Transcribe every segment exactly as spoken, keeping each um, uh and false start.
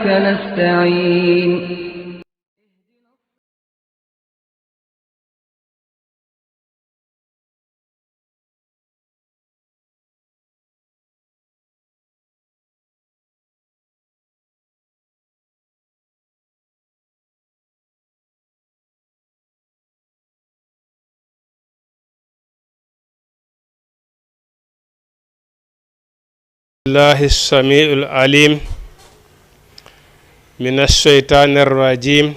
نستعين. الله السميع العليم من الشيطان الرجيم.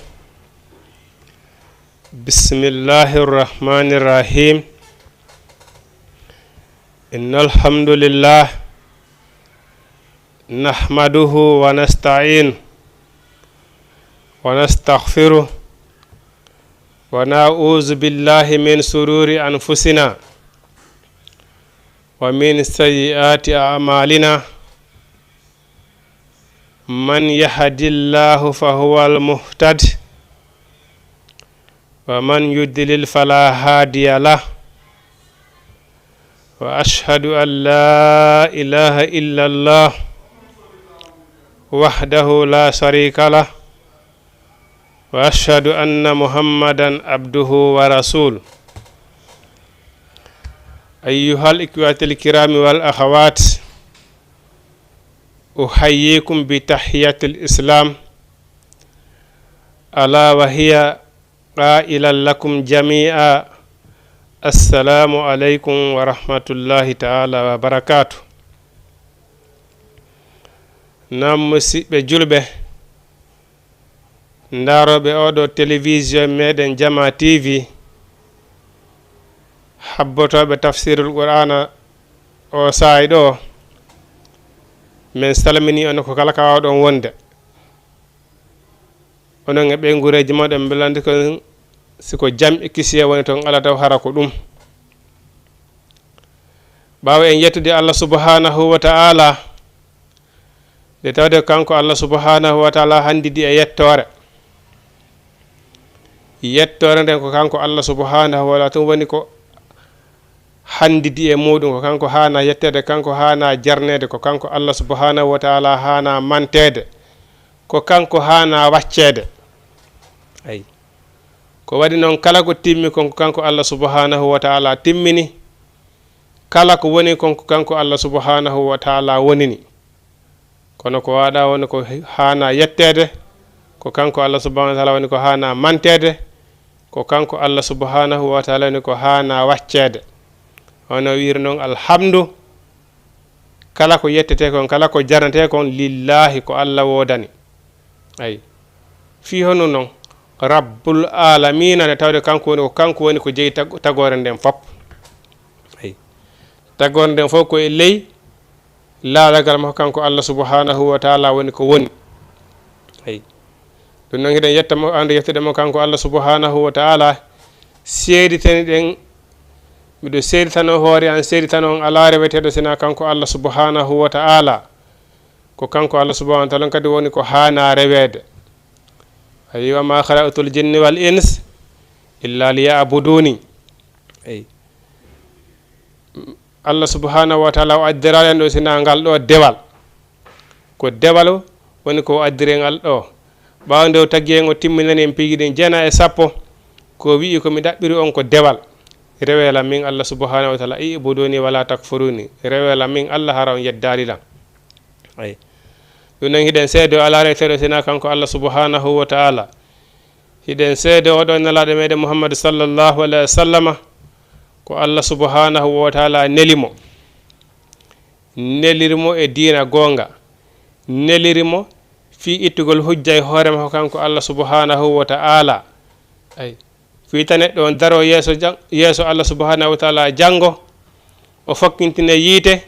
بسم الله الرحمن الرحيم. إن الحمد لله نحمده ونستعينه ونستغفره ونعوذ بالله من شرور أنفسنا ومن سيئات أعمالنا. من يهد الله فهو المهتد ومن يضلل فلا هادي له. وأشهد أن لا إله إلا الله وحده لا شريك له. وأشهد أن محمدا عبده ورسوله. أيها الإخوة الكرام والأخوات، أحييكم بتحية الإسلام، ألا وهي قائلا لكم جميعا، السلام عليكم ورحمة الله تعالى وبركاته. Naam, musidɓe julɓe, ndaarooɓe oɗo télévision meɗen Jama T V, habbotooɓe tafsirul Qur'aana o saa'i ɗo, min salmini on ko kala ka waawɗon wonde. Onon e ɓeynguureeji mooɗon, mbelandi kon si ko jam e kisiyee woni ton, alaa taw hara ko ɗum. Ɓaawo en yettude Allah subhanahu wa ta'ala, nde tawde kanko Allah subhanahu wa ta'ala handidi e yettoore. Yettoore nden ko kanko Allah subhanahu wa ta'ala tun woni ko handidi e muɗum, ko kanko haana yetteede, kanko haana jarneede, ko kanko Allah subhanahu wa ta'ala haana manteede, ko kanko haana wacceede. Ay. Ko waɗi noon, kala ko timmi kon ko kanko Allah subhanahu wa ta'ala timmini, kala ko woni kon ko kanko Allah subhanahu wa ta'ala wonini. Kono ko waɗa woni ko haana yetteede, ko kanko Allah subhanahu wa ta'ala woni ko haana manteede, ko kanko Allah subhanahu wa ta'ala woni ko haana wacceede. Hono wiiri noon, alhamdu, kala ko yettetee kon, kala ko jarnetee kon, lillahi, ko Allah woodani. Ay. Fii hono noon, Rabbul Aalamiina, nde tawde kanko woni, ko kanko woni ko jeyi tag-, tagoore nden fof. Ay. Tagoore nden fof ko e ley laalagal makko kanko Allah subhanahu wa ta'ala woni ko woni. Ay. Ɗum noon hiɗen yetta mo, ande yettude mo kanko Allah subhanahu wa ta'ala. Seeditani ɗen, miɗo seeditano hoore an, seeditano on alaa reweteeɗo sina kanko Allah subhanahu wa ta'ala. Ko kanko Allah subhanahu wa ta'ala on kadi woni ko haana reweede. Ayi, wa ma khalaqtul jinni wal ins illa liya'buduni. Ayi. Allah subhanahu wa ta'ala o addirani en ɗo sina ngal ɗo dewal. Ko dewal woni ko o addiri ngal ɗo. Ɓaawo nde o tagi en, o timminani en piiji ɗin jeenayi e sappo, ko wi'i ko mi ɗaɓɓiri on ko dewal. Rewe lam min Allah subhanahu wa ta'ala, i'buduni wala takfuruni. Rewe lam min Allah, hara on yeddaali lam. Ayi. Ɗum noon hiɗen seede o alaa reweteeɗo sina kanko Allah subhanahu wa ta'ala. Hiɗen seede oɗo nelaaɗo meɗen Muhammad sallallahu alaihi wa sallama, ko Allah subhanahu wa ta'ala neli mo. Neliri mo e diina goonga. Neliri mo fii ittugol hujja e hoore makko kanko Allah subhanahu wa ta'ala. Ayi. Fii tan neɗɗo on daro yeeso jan-, yeeso Allah subhanahu wa ta'ala janngo, o fokkintine yiite,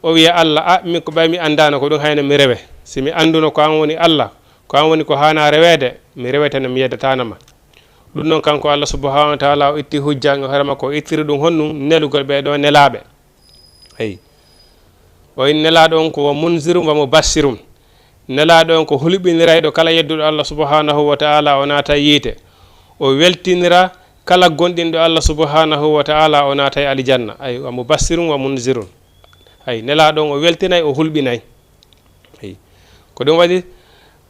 o wiya Allah, "A, min ko ɓay mi anndaano ko ɗum, hayno mi rewe. Si mi annduno ko an woni Allah, ko an woni ko haana reweede, mi reweteno, mi yeddataano ma." Ɗum noon kanko Allah subhanahu wa ta'ala o itti hujja e hoore makko, o ittiri ɗum honɗum? Nelugol ɓee ɗo nelaaɓe. Eyi. O inni nelaaɗo on ko wa munzirun wa mubashirun. Nelaaɗo on ko hulɓinirayɗo kala yedduɗo Allah subhanahu wa ta'ala o naata yiite. O weltinira kala gonɗinɗo Allah subhanahu wa ta'ala o naata e aljanna. Ay, wa mubashirun wa munzirun. Ay, nelaaɗo on o weltinay, o hulɓinay. Ay. Ko ɗum waɗi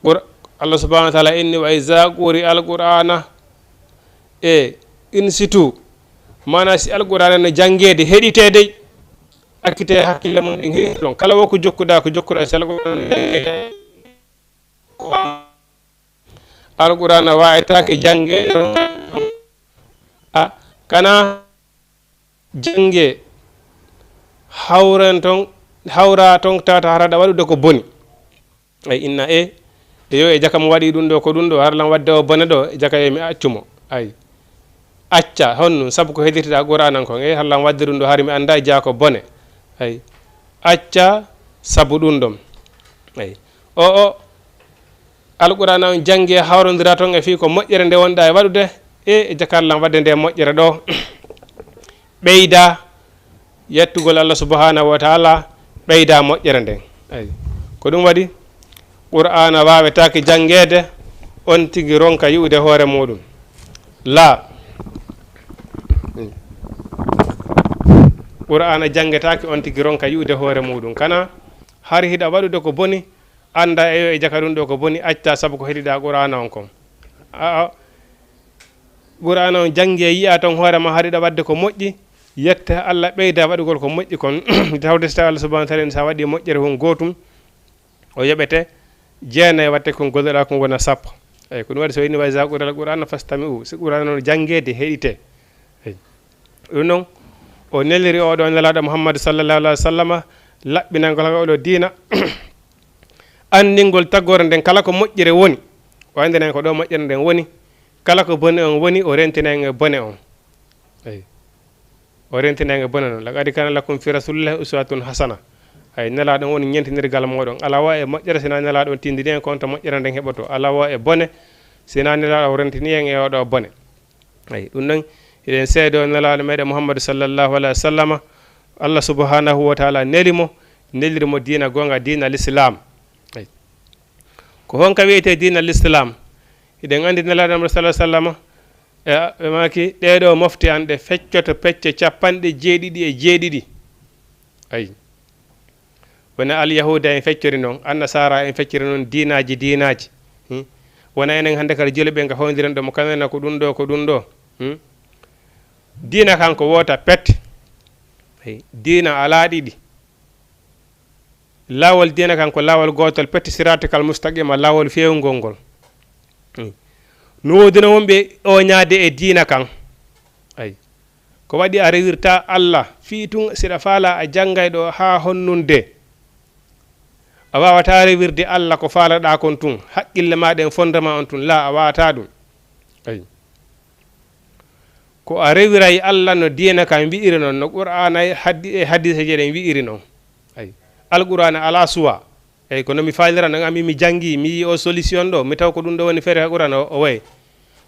Qur-, Allah subhanahu wa taala inni: "Wa iza quri al qur'ana", e in situ, mana si al qur'ana no jangeede, heɗite dey, akkite hakkille mon ɗin heɗite ɗon. Kala wo ko jokkuɗa, ko jokkuɗa si al qur'ana no jangeede. Al qur'ana wa'etaake jangeede ɗon. A, kana jange, hawren ton, hawra ton tawata haraɗa waɗude ko boni. Ay, inna e, e yo e jaka mo waɗi ɗum ɗo, ko ɗum ɗo, har lan wadde o bone ɗo, e jaka yo mi accu mo. Ay. Acca, honnun, sabu ko hedirtita Qur'anan kon, e har lan wadde ɗum ɗo, har mi annda e jaa ko bone. Ay. Acca, sabu ɗum ɗon. Ay. O, o, Alqur'aana on jannge hawrondira ton e fii ko moƴƴere nde wonɗa e waɗude, e, e jaka lan wadde nde moƴƴere ɗo. Ɓeyda yettugol Allah subhanahu wa ta'ala, ɓeyda moƴƴere nden. Ay. Ko ɗum waɗi Qur'aana waawetaake janngeede on tigi ronka yi'ude hoore muuɗum. La. Qur'aana janngetaake on tigi ronka yi'ude hoore muuɗum. Kana hari hiɗa waɗude ko boni, annda e yo e jaka ɗum ɗo ko boni, acca sabu ko heɗiɗa Qur'aana on kon. A'a, Qur'aana on jannge yi'a ton hoore ma haɗiɗa waɗde ko moƴƴi, yetta Allah ɓeyda waɗugol ko moƴƴi kon. Tawde so tawi Allah subhanahu wa ta'ala en sa waɗi moƴƴere hun gootum, o yoɓete jeenayi watte kon golloɗa kon wona sappo. Eyi, ko ɗum waɗi so inni: "Wa iza quri'al Qur'anu fastami'u." Si Qur'aana on janngeede, heɗite. Eyi. Ɗum noon, o neliri oɗo nelaaɗo Muhammadu sallallahu alaihi wa sallama, laɓɓinangol hannde oɗo diina, anndingol tagore nden kala ko moƴƴere woni, o anndina en ko ɗo moƴƴere nden woni, kala ko bone on woni, o rentina en e bone on. Eyi. O rentina en e bone on. "Laqad kana lakum fi rasulillahi uswatun hasana." Ay, nelaaɗo on woni ñentinirgal mooɗon. Alaa wa e moƴƴere, sina nelaaɗo on tindini en ko on to moƴƴere nden heɓoto. Alaa wa e bone, sina nelaaɗo on rentini en e oɗo bone. Ay, ɗum noon, hiɗen seedo nelaaɗo meɗen Muhammadu sallallahu alaihi wa sallama, Allah subhanahu wa ta'ala neli mo, neliri mo diina goonga, diina l'islam. Ay. Ko honka wiyete diina l'islam? Hiɗen anndi nelaaɗo Muhammadu sallallahu alaihi wa sallama, e, ɓe maaki, ɗee ɗo mofte an ɗe feccoto pecce capanɗe jeeɗiɗi e jeeɗiɗi. Ay. Wona Alyahuuda en feccori noon, Annasaara en feccori noon, diinaaji, diinaaji. Hmm? Wona enen hannde kadi julɓe ɓe nga fawondiren ɗo, mo kanana ko ɗum ɗo, ko ɗum ɗo. Hmm? Diina kan ko woota pet. Hey, diina alaa ɗiɗi. Laawol diina kan ko laawol gootol pet, siraatal mustaqima, laawol feewngol ngol. Hmm. No woodino wonɓe oñaade e diina kan. Ay. Ko waɗi a rewirta Allah fii tun siɗa faala a janngay ɗo haa honnunde. A waawataa rewirde Allah ko faalaɗaa kon tun, haqqille maa ɗen fondement on tun, laa, a waawataa ɗum. Ay. Ko a rewiray Allah no diina kan wi'iri non, no Qur'aana e haddi-, e hadiiseeje ɗen wi'iri non. Ay. Alqur'aana alaa suwa. Eyi, kono mi faalira non, ami mi janngi, mi yii o solution ɗo, mi taw ko ɗum ɗo woni feere ka Qur'aana o, o wayi.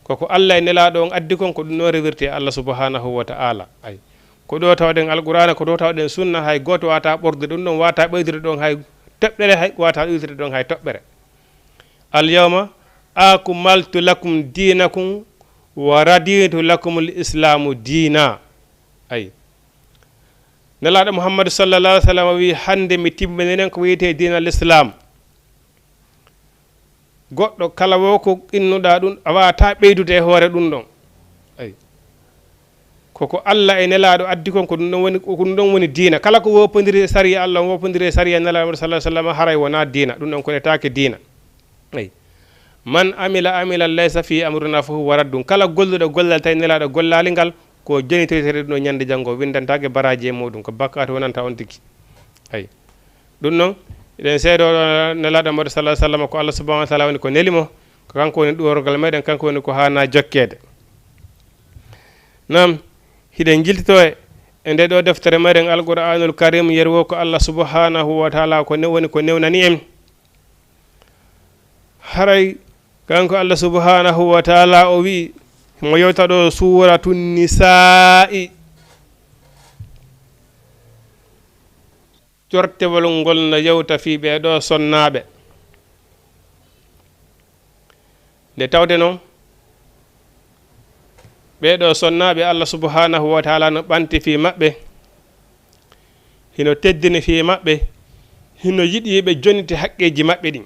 Ko ko Allah e nelaaɗo on addi kon, ko ɗum ɗo rewirte Allah subhanahu wa ta'ala. Ay. Ko ɗo tawɗen Alqur'aana, ko ɗo tawɗen sunna, hay gooto waata ɓorde ɗum ɗon, waata ɓeydude ɗon hay toɓɓere, hay waata iwtude ɗon hay toɓɓere. "Al yawma akmaltu lakum dinakum wa raditu lakumul islamu diina." Ay. Nelaaɗo Muhammadu sallallahu alaihi wa sallam wi'i, "Hannde mi timminiren ko wiyetee diina l'islam." Goɗɗo kala wo ko innuɗaa ɗum, a waawataa ɓeydude e hoore ɗum ɗon. Ay. Ko ko Allah e nelaaɗo addi kon, ko ɗum ɗon woni, ko ɗum ɗon woni diina. Kala ko woppondiri e sariya Allah, on woppondiri e sariya nelaaɗo Muhammadu sallallahu alaihi wa sallam, haray wonaa diina. Ɗum ɗon ko netaake diina. Ay. "Man amila amilan laysa fi amrina fa huwa raddun." Kala golluɗo gollal tawi nelaaɗo gollaali ngal, ko jonitoytere ɗum ɗo ñande janngo, windantaake baraaji e muɗum, ko bakkaatu wonanta on tigi. Ay. Ɗum noon, eɗen seedo nelaaɗo Muhammadu sallallahu alaihi wa sallam ko Allah subhanahu wa ta'ala woni ko neli mo, ko kanko woni ɗuworgal meɗen, kanko woni ko haana jokkeede. Naam, hiɗen jiltito e, e nde ɗo deftere meɗen Alqur'anul Karim, yerwo ko Allah subhanahu wa ta'ala ko ne woni ko newnani en. Haray kanko Allah subhanahu wa ta'ala o wi'i, mo yewta ɗo Suuratu Nisaa'i, cortewol ngol no yewta fii ɓee ɗo sonnaaɓe. Nde tawde non, ɓee ɗo sonnaaɓe Allah subhanahu wa ta'ala no ɓanti fii maɓɓe, hino teddini fii maɓɓe, hino yiɗi ɓe joniti haqqeeji maɓɓe ɗin.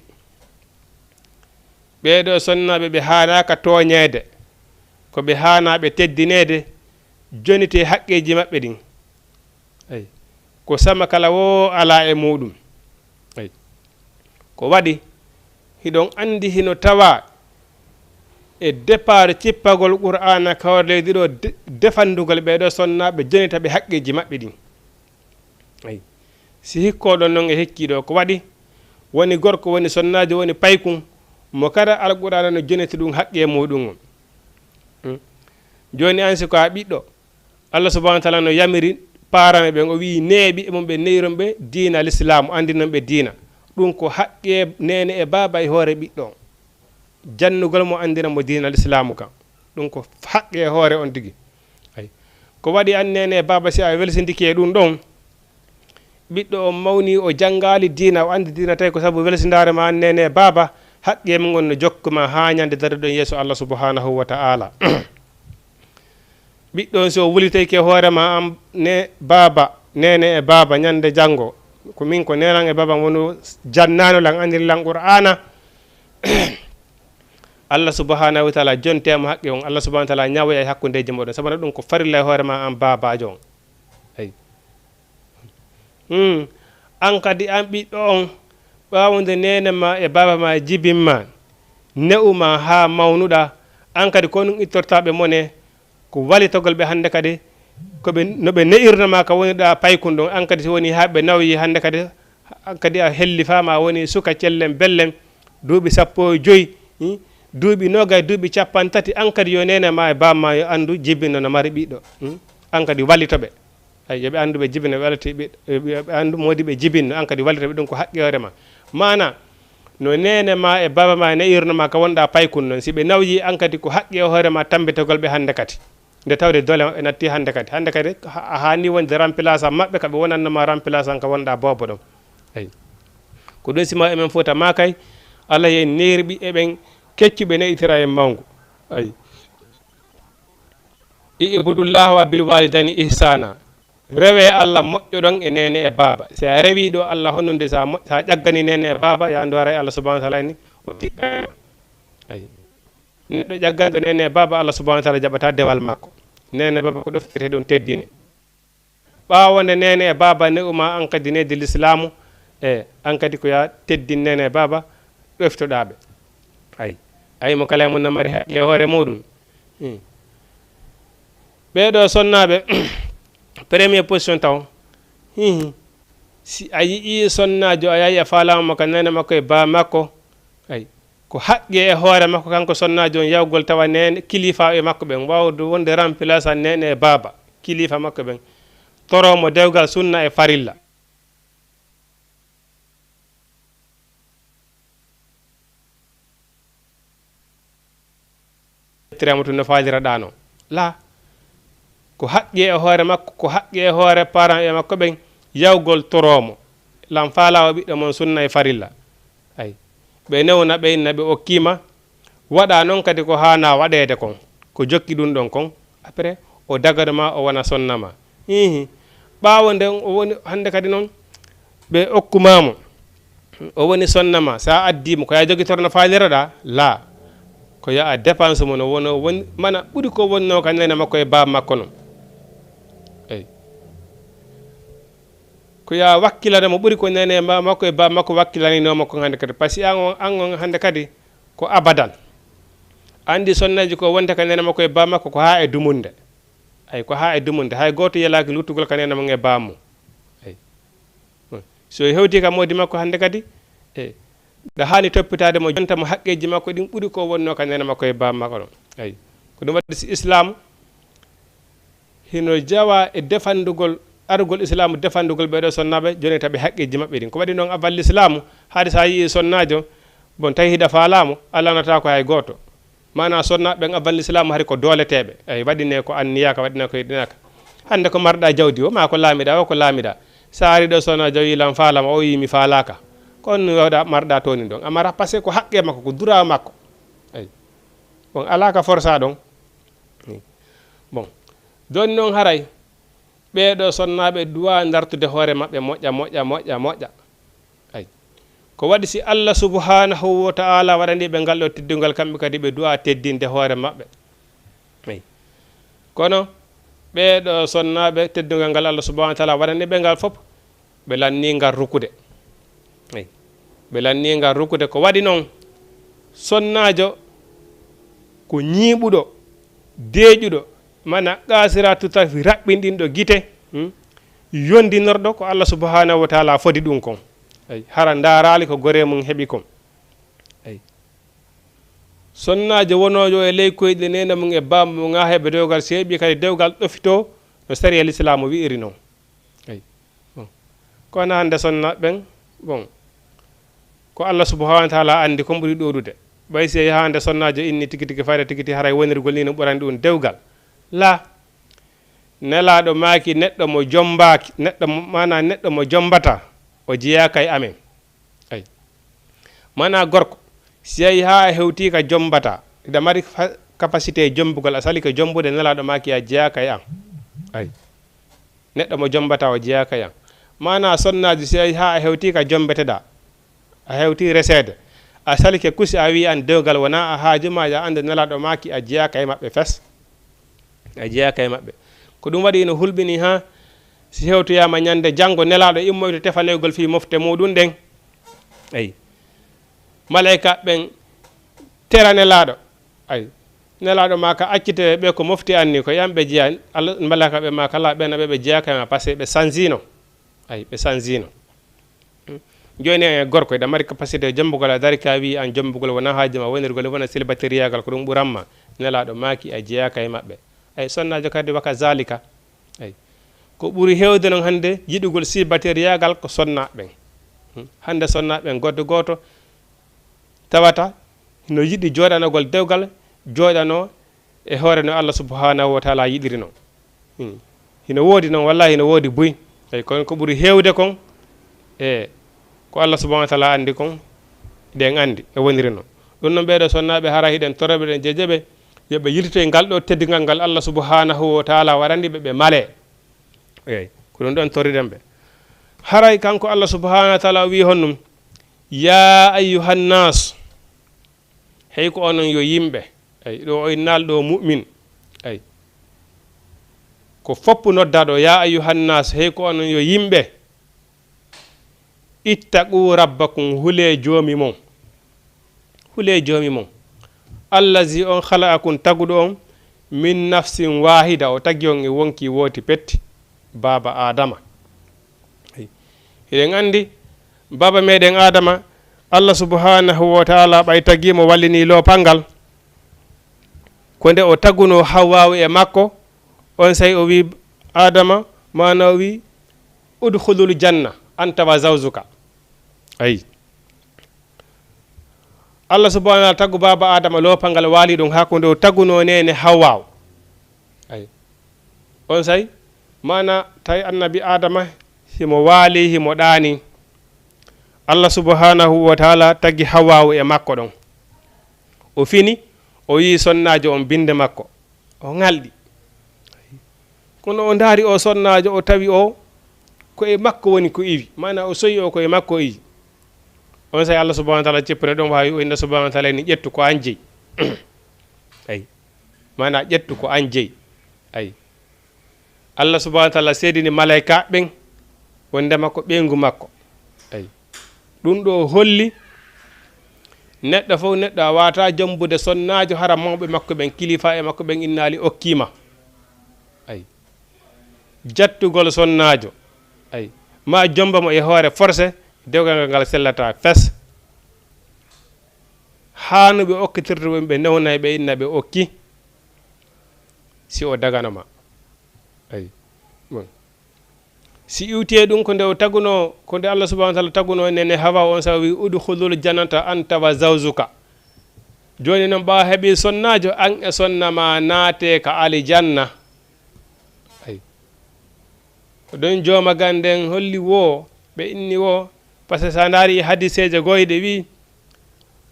Ɓee ɗoo sonnaaɓe ɓe haanaaka tooñeede, ko ɓe haanaaɓe teddineede, jonitee haqqeeji maɓɓe ɗin. Ay. Ko sama kala woo alaa e muuɗum. Ay. Ko waɗi, hiɗon anndi hino tawaa e départ cippagol Qur'aana ka hoore leydi ɗoo de-, defandugol ɓee ɗoo sonnaaɓe jonita ɓe haqqeeji maɓɓe ɗin. Ay. Si hikkooɗon non e hikkii ɗoo, ko waɗi, woni gorko, woni sonnaajo, woni paykun, mo kala Alqur'aana no jonita ɗum haqqee muuɗum on. Hmm. Jooni an si ko a ɓiɗɗo, Allah subhanahu wa taala no yamiri paaraɓe ɓen, o wi'i neeɓi e mum ɓe ne'iron ɓe diina lislaamu, andinon ɓe diina. Ɗum ko haqqee neene e baaba e hoore ɓiɗɗo on. Jannugol mo andina mo diina lislaamu kan. Ɗum ko haqqee hoore on tigi. Ay. Ko waɗi an neene e baaba si a welsindike e ɗum ɗon, ɓiɗɗo on mawni o janngaali diina, o andi diina tawi ko sabu welsindaare ma an neene e baaba, haqqee mum on no jokku ma haa ñande daruɗon yeeso Allah subhanahu wa ta'ala. Ɓiɗɗo on, si o wuliteyke hoore ma, an ne baaba, neene e baaba, ñande janngo, ko min ko neenan e baaba wonu jannaano lan, andiri lan Qur'aana, Allah subhanahu wa ta'ala jonte mo haqqe on, Allah subhanahu wa ta'ala ñawoya e hakkundeeji moɗon, sabana ɗum ko farilla e hoore ma an baabaajo on. Ay. Hmm. An kadi an ɓiɗɗo on, ɓaawo nde neene ma e baaba ma jibin ma, ne'u ma haa mawnuɗa, an kadi ko ɗum ittortaa ɓe mone, ko walitogol ɓe hannde kadi, ko ɓe, no ɓe ne'irno ma ka woniɗa paykun ɗon, an kadi si woni haa ɓe nawyi hannde kadi, an kadi a hellifaama a woni suka cellen bellen, duuɓi sappo e joyi, hmm, duuɓi noogay, duuɓi cappanɗe tati, an kadi yo neene ma e baaba ma yo anndu jibinno no mari ɓiɗɗo, hmm, an kadi walito ɓe. Ay, yo ɓe anndu ɓe jibinno, ɓe waliti ɓe, yo ɓe anndu moodi ɓe jibinno, an kadi wallita ɓe, ɗum ko haqqi hoore ma. Maana, no neene ma e baaba ma ne'irno ma ka wonɗa paykun non, si ɓe nawyi an kadi ko haqqi e hoore ma tammbitagol ɓe hannde kadi. Nde tawde doole maɓɓe natti hannde kadi. Hannde kadi, ha-, a haani wonde remplaçant maɓɓe ka ɓe wonanno ma remplaçant ka wonɗa boobo ɗon. Ay. Ko ɗum si ma emen fota ma kay, Allah yehi neeri ɓiɓɓe ɓen keccuɓe ne'itira en mawngu. Ay. I'budullaha wa bil walidayni ihsana. Rewe Allah, moƴƴoɗon e neene e baaba. Si a rewi ɗo Allah honunde, sa mo-, sa ƴaggani neene e baaba, ya ndu haray Allah subhanahu wa ta'ala ni o tikkani ma. Ay. Neɗɗo ƴagganɗo neene e baaba, Allah subhanahu wa ta'ala jaɓata dewal makko. Neene e baaba ko ɗoftete ɗon teddine. Ɓaawo nde neene e baaba ne'u ma an kadi needi lislaamu, e an kadi ko ya teddin neene e baaba, ɗoftoɗaa ɓe. Ay. Ay, mo kala e mon no mari haqqe e hoore muuɗum. Hmm. Ɓee ɗoo sonnaaɓe, premier position taw. Hihi. Si a yi'ii sonnaajo, a yahi a faalaama mo ka neene makko e baaba makko, ay, ko haqqe e hoore makko kanko sonnaajo on yahgol tawa neene, kilifaaɓe makko ɓen, waawde wonde remplaçant neene e baaba, kilifa makko ɓen, toroo mo dewgal sunna e farilla. Ƴettira mo tun no faaliraɗaa non. Laa, ko haqqi e hoore makko, ko haqqi e hoore parent e makko ɓen, yawgol toroo mo. Lan faalaa o ɓiɗɗo mon sunna e farilla. Ay. Ɓe newna ɓe inna ɓe okkii ma. Waɗaa non kadi ko haanaa waɗeede kon. Ko jokki ɗun ɗon kon. Après, o dagano ma, o wona sonna ma. Hihi. Ɓaawo nden, o woni hannde kadi non, ɓe okku ma mo. O woni sonna ma. Sa addii mo, ko ya jogitor no faaliraɗaa? Laa. Ko ya a dépense mo no wono, woni, mana ɓuri ko wonnoo ka neene makko e baaba makko non. Eyi. Ko ya wakkilana mo ɓuri ko neene ma-, makko e baaba makko wakkilaninoo mo kon hannde kadi. Parce que an on, an on hannde kadi ko abadan. Anndi sonneeji ko wonta ka neene makko e baaba makko ko haa e dumunde. Ay, ko haa e dumunde. Hay gooto yelaaki luttugol ka neene mum e baaba mum. Ay. So hewti ka moodi makko hannde kadi, e, ɗa haani toppitaade mo, jonta mo haqqeeji makko ɗin ɓuri ko wonnoo ka neene makko e baaba makko ɗon. Ay. Ko ɗum waɗi si Islaam hino jawa e defandugol, arugol Islaamu defandugol ɓee ɗoo sonnaaɓe, jonita ɓe haqqeeji maɓɓe ɗin. Ko waɗi noon a balli Islaamu, haade so a yi'ii sonnaajo, bon, tawi hiɗa faalaa mo, a lanataako hay gooto. Maanaa sonnaaɓe ɓen a balli Islaamu hari ko dooleteeɓe. Ay, waɗinee ko anniyaaka, waɗinee ko yiɗinaaka. Hannde ko marɗaa jawdi o, maa ko laamiɗaa o, ko laamiɗaa. So a arii ɗoo sonnaajo wi'i lan faalaa ma, o wi'i mi faalaaka. Ko on waɗa, marɗaa toon ɗon. A mara, parce que ko haqqee makko, ko duraa makko. Ay. Bon, alaa ka forsaa ɗon. Bon, jooni noon haray, ɓee ɗoo sonnaaɓe duwaa ndartude hoore maɓɓe moƴƴa, moƴƴa, moƴƴa, moƴƴa. Ay. Ko waɗi si Allah subhanahu wa ta'ala waɗani ɓe ngal ɗo teddungal, kamɓe kadi ɓe du'a teddinde hoore maɓɓe. Eyi. Kono ɓee ɗo sonnaaɓe, teddungal ngal Allah subhanahu wa ta'ala waɗani ɓe ngal fof, ɓe lanni ngal rukude. Eyi. Ɓe lanni ngal rukude. Ko waɗi noon, sonnaajo ko ñiiɓuɗo, deeƴuɗo, mana qasiratu tarfi, raɓɓinɗinɗo gite, hmm? Yondinorɗo ko Allah subhanahu wa ta'ala fodi ɗum kon. Eyi. Hara ndaaraali ko goree mum heɓi kon. Eyi. Sonnaajo wonoojo e ley koyɗe neene mum e baaba mum, haa heɓa dewgal, seeɓi kadi dewgal ɗofitoo no sariya lislaamu wi'iri noon. Eyi. Bon. Kono hannde sonnaaɓe ɓen, bon, ko Allah subhanahu wa ta'ala anndi kon ɓuri ɗuuɗude. Ɓay si yahaande sonnaajo inni tigi tigi fayda tigi tigi, haray wonirgol ni no ɓurani ɗum dewgal. La. Nelaaɗo maaki, neɗɗo mo jombaaki, neɗɗo mo, maanaa neɗɗo mo jombata, o jeyaaka e amen. Ay. Maanaa gorko, si yahi haa a hewtii ka jombata, hiɗa mari fa-, capacité jombugol, a sali ko jombude, Nelaaɗo maaki a jeyaaka e an. Ay. Neɗɗo mo jombata o jeyaaka e an. Maanaa sonnaaji, si yahi haa a hewtii ka jombeteɗaa, a hewtii reseede, a salike kusi, a wi'i an dewgal wonaa a haaju ma, ya annde Nelaaɗo maaki a jeyaaka e maɓɓe fes. A jeyaaka e maɓɓe. Ko ɗum waɗi ino hulɓini haa si hewtoyaama ñande janngo Nelaaɗo immoyto tefanoygol fii mofte muuɗum ɗen. Eyi. Maleyka ɓen tera Nelaaɗo. Ay. Nelaaɗo maaka accite ɓe ko mofti anni, ko yam ɓe jeyaa. Allah, maleyka ɓe maaka la ɓen ɓe, ɓe jeyaaka e ma, parce que ɓe sanzino. Ay, ɓe sanzino. Jooni e gorko, hiɗa mari capacité jombugol, a dari ka wi'i an jombugol wona haaju ma, wonirgol wona célibataire-yaagal, ko ɗum ɓuran ma. Nelaaɗo maaki a jeyaaka e maɓɓe. Ay, sonnaajo kadi waka zalika. Ay. Ko ɓuri heewde noon hannde yiɗugol célibataire-yaagal ko sonnaaɓe ɓen. Hmm. Hannde sonnaaɓe ɓen, gorko gooto tawata hino yiɗi jooɗanagol dewgal, jooɗanoo e hoore no Allah subhanahu wa ta'ala yiɗiri non. Hmm. Hino woodi non, wallahi hino woodi buy. Eyi, kono ko ɓuri heewde kon, e ko Allah subhanahu wa ta'ala anndi kon, ɗen anndi no woniri non. Ɗum non, ɓee ɗoo sonnaaɓe, hara hiɗen toroɓe, ɗen jejeɓe, yo ɓe yiltitoy ngal ɗoo teddungal ngal Allah subhanahu wa ta'ala waɗani ɓe, ɓe malee. Eyi, ko ɗum ɗon torriɗen ɓe. Haray kanko Allah subhanahu wa ta'ala o wi'i honɗum, "Ya ayyuhan nas." Hey ko onon yo yimɓe. Ay, ɗo o innaali ɗo mu'min. Ay. Ko foppu noddaɗo, "Ya ayyuhan nas", hey ko onon yo yimɓe. "Ittaqu rabbakum", hulee joomi mon. Hulee joomi mon. "Allazi", on khalaqakum, taguɗo on, "min nafsin wahida", o tagi on e wonki wooti petti, baaba Adama. Ay. Hiɗen anndi, baaba meɗen Adama, Allah subhanahu wa ta'ala ɓay tagi mo, wallini loopal ngal. Ko nde o tagunoo Hawwaawu e makko, on say o wi Adama, maana o wi, "Udkhulul janna, anta wa zawjuka." Ay. Allah subhanahu wa ta'ala tagu baaba Adama, loopal ngal waali ɗum haa ko nde o tagunoo neene Hawwaawu. Ay. On say, maana tawi annabi Adama himo waali, himo ɗaani. Allah subhanahu wa ta'ala tagi Hawwaawu e makko ɗon. O fini, o yi'i sonnaajo on binde makko. O ŋalɗi. Kono o ndaari o sonnaajo, o tawi o ko e makko woni ko iwi. Maana o soyi o ko e makko o iwi. On say Allah subhanahu wa ta'ala ceppina ɗum, haa o inna subhanahu wa ta'ala ni, "Ƴettu ko an jeyi." Ay. Maana ƴettu ko an jeyi. Ay. Allah subhanahu wa ta'ala seedini malaykaaɓe ɓen wondema ko ɓeyngu makko. Ay. Ɗum ɗo holli neɗɗo fof, neɗɗo a waata jombude sonnaajo hara mawɓe makko ɓen, kilifaaɓe makko ɓen innaali okkiima. Ay. Jattugol sonnaajo. Ay. Ma jomba mo e hoore forcé, dewgal ngal sellata fes. Haanuɓe okkitirde ɓe, ɓe newnay ɓe, inna ɓe okki. Si o dagano ma. Ay. Bon. Si iwtiyee ɗum ko nde o tagunoo, ko nde Allah subhanahu wa ta'ala tagunoo nene Hawa, on sa wi, "Udkhulul jannata anta wa zawjuka." Jooni noon, ɓaawo heɓi sonnaajo, an e sonna ma naatee ka alijanna. Ay. Ko ɗon jooma ganden holli wo, ɓe inni wo, parce que sa ndaari e hadiseeje goo hiɗe wi,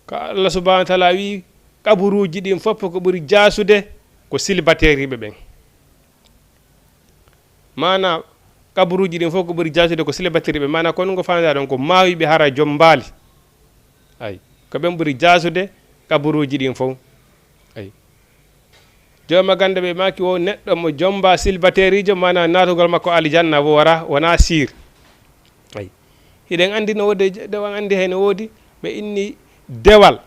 ko Allah subhanahu wa ta'ala wi, kaburuuji ɗin fof ko ɓuri jaasude ko silbateeriiɓe ɓen. Maana, kaburuuji ɗin fof ko ɓuri jaasude ko silbateeriiɓe. Maana, kono ngo faandaa ɗon ko maayuɓe hara jombaali. Ay, ko ɓen ɓuri jaasude kaburuuji ɗin fow. Ay. Jooma gannde ɓe maaki wo neɗɗo mo jomba silbateeriijo, maana naatugol makko aljanna wo wara, wonaa siir. Ay. Hiɗen anndi no woodi, ɗo on anndi hay no woodi, ɓe inni dewal.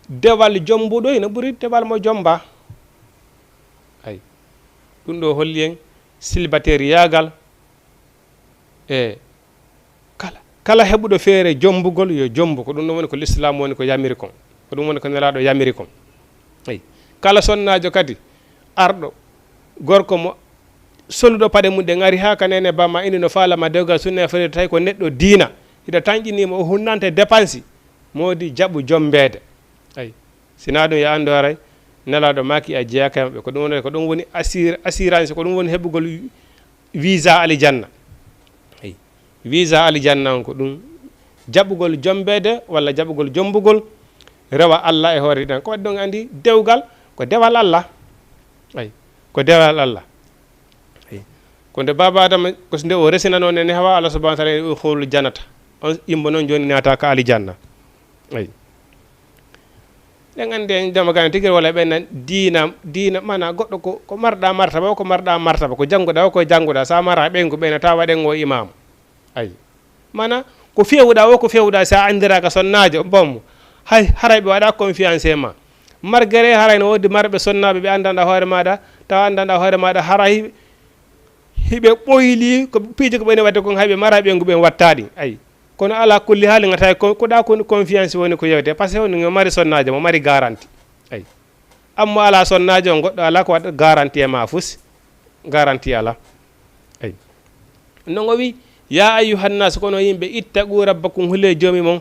Dewal jombuɗo hino ɓuri dewal mo jomba. Ay. Ɗum ɗo holli en silbateeriyaagal. E kala, kala heɓuɗo feere jombugol, yo jombu. Ko ɗum ɗon woni ko Lislaam woni ko yamiri kon. Ko ɗum woni ko Nelaaɗo yamiri kon. Eyi. Kala sonnaajo kadi arɗo, gorko mo soluɗo paɗe mum ɗen ari haa ka neene bamma, inni no faalama dewgal sunna e fariida, tawi ko neɗɗo diina, hiɗa tanƴinii mo, o hunnante depansi, moodi jaɓu jombeede. Eyi. Sinaa ɗum, yo anndu haray Nelaaɗo maaki a jeyaaka e maɓɓe. Ko ɗum woni, ko ɗum woni assir-, assurance, ko ɗum woni heɓugol visa aljanna. Eyi. Visa aljanna on ko ɗum jaɓugol jombeede walla jaɓugol jombugol rewa Allah e hoore ɗan. Ko waɗi ɗon anndi dewgal ko dewal Allah. Eyi. Ko dewal Allah. Eyi. Ko nde Baaba Adama, ko nde o resinanoo nene Hawa, Allah subhanahu wa taala udkhulul jannata. On yimɓe noon jooni naata ka aljanna. Eyi. Ɗen anndi en jama gane tigi wala ɓen nan diina, diina, mana goɗɗo ko, ko marɗa martaba, o ko marɗa martaba, ko jannguɗa, o ko jannguɗa, sa mara ɓeyngu ɓeyna, tawa ɗen o imaamu. Ayi. Mana ko fewuɗa, o ko fewuɗa, sa anndiraaka sonnaajo, bom, hay, haray ɓe waɗa confiance e ma. Margere haray no woodi marɓe sonnaaɓe, ɓe anndanɗa hoore maaɗa, tawa anndanɗa hoore maaɗa, haray hiɓe ɓoyli, ko piiji ko ɓeyni waɗde kon, hay ɓe mara ɓeyngu ɓen wattaɗi. Ayi. Kono ala kulli haali, ngata ko, ko ɗa kon confiance woni ko yewte, parce que woni ngo mari sonnaajo, mo mari garanti. Ayi. Amma ala sonnaajo on, goɗɗo ala ko waɗa garanti e ma fus, garanti ala. Ayi. Non o wi, "Ya ayyuhan nas, kono yimɓe, ittaqu rabbakum, hule joomi mon,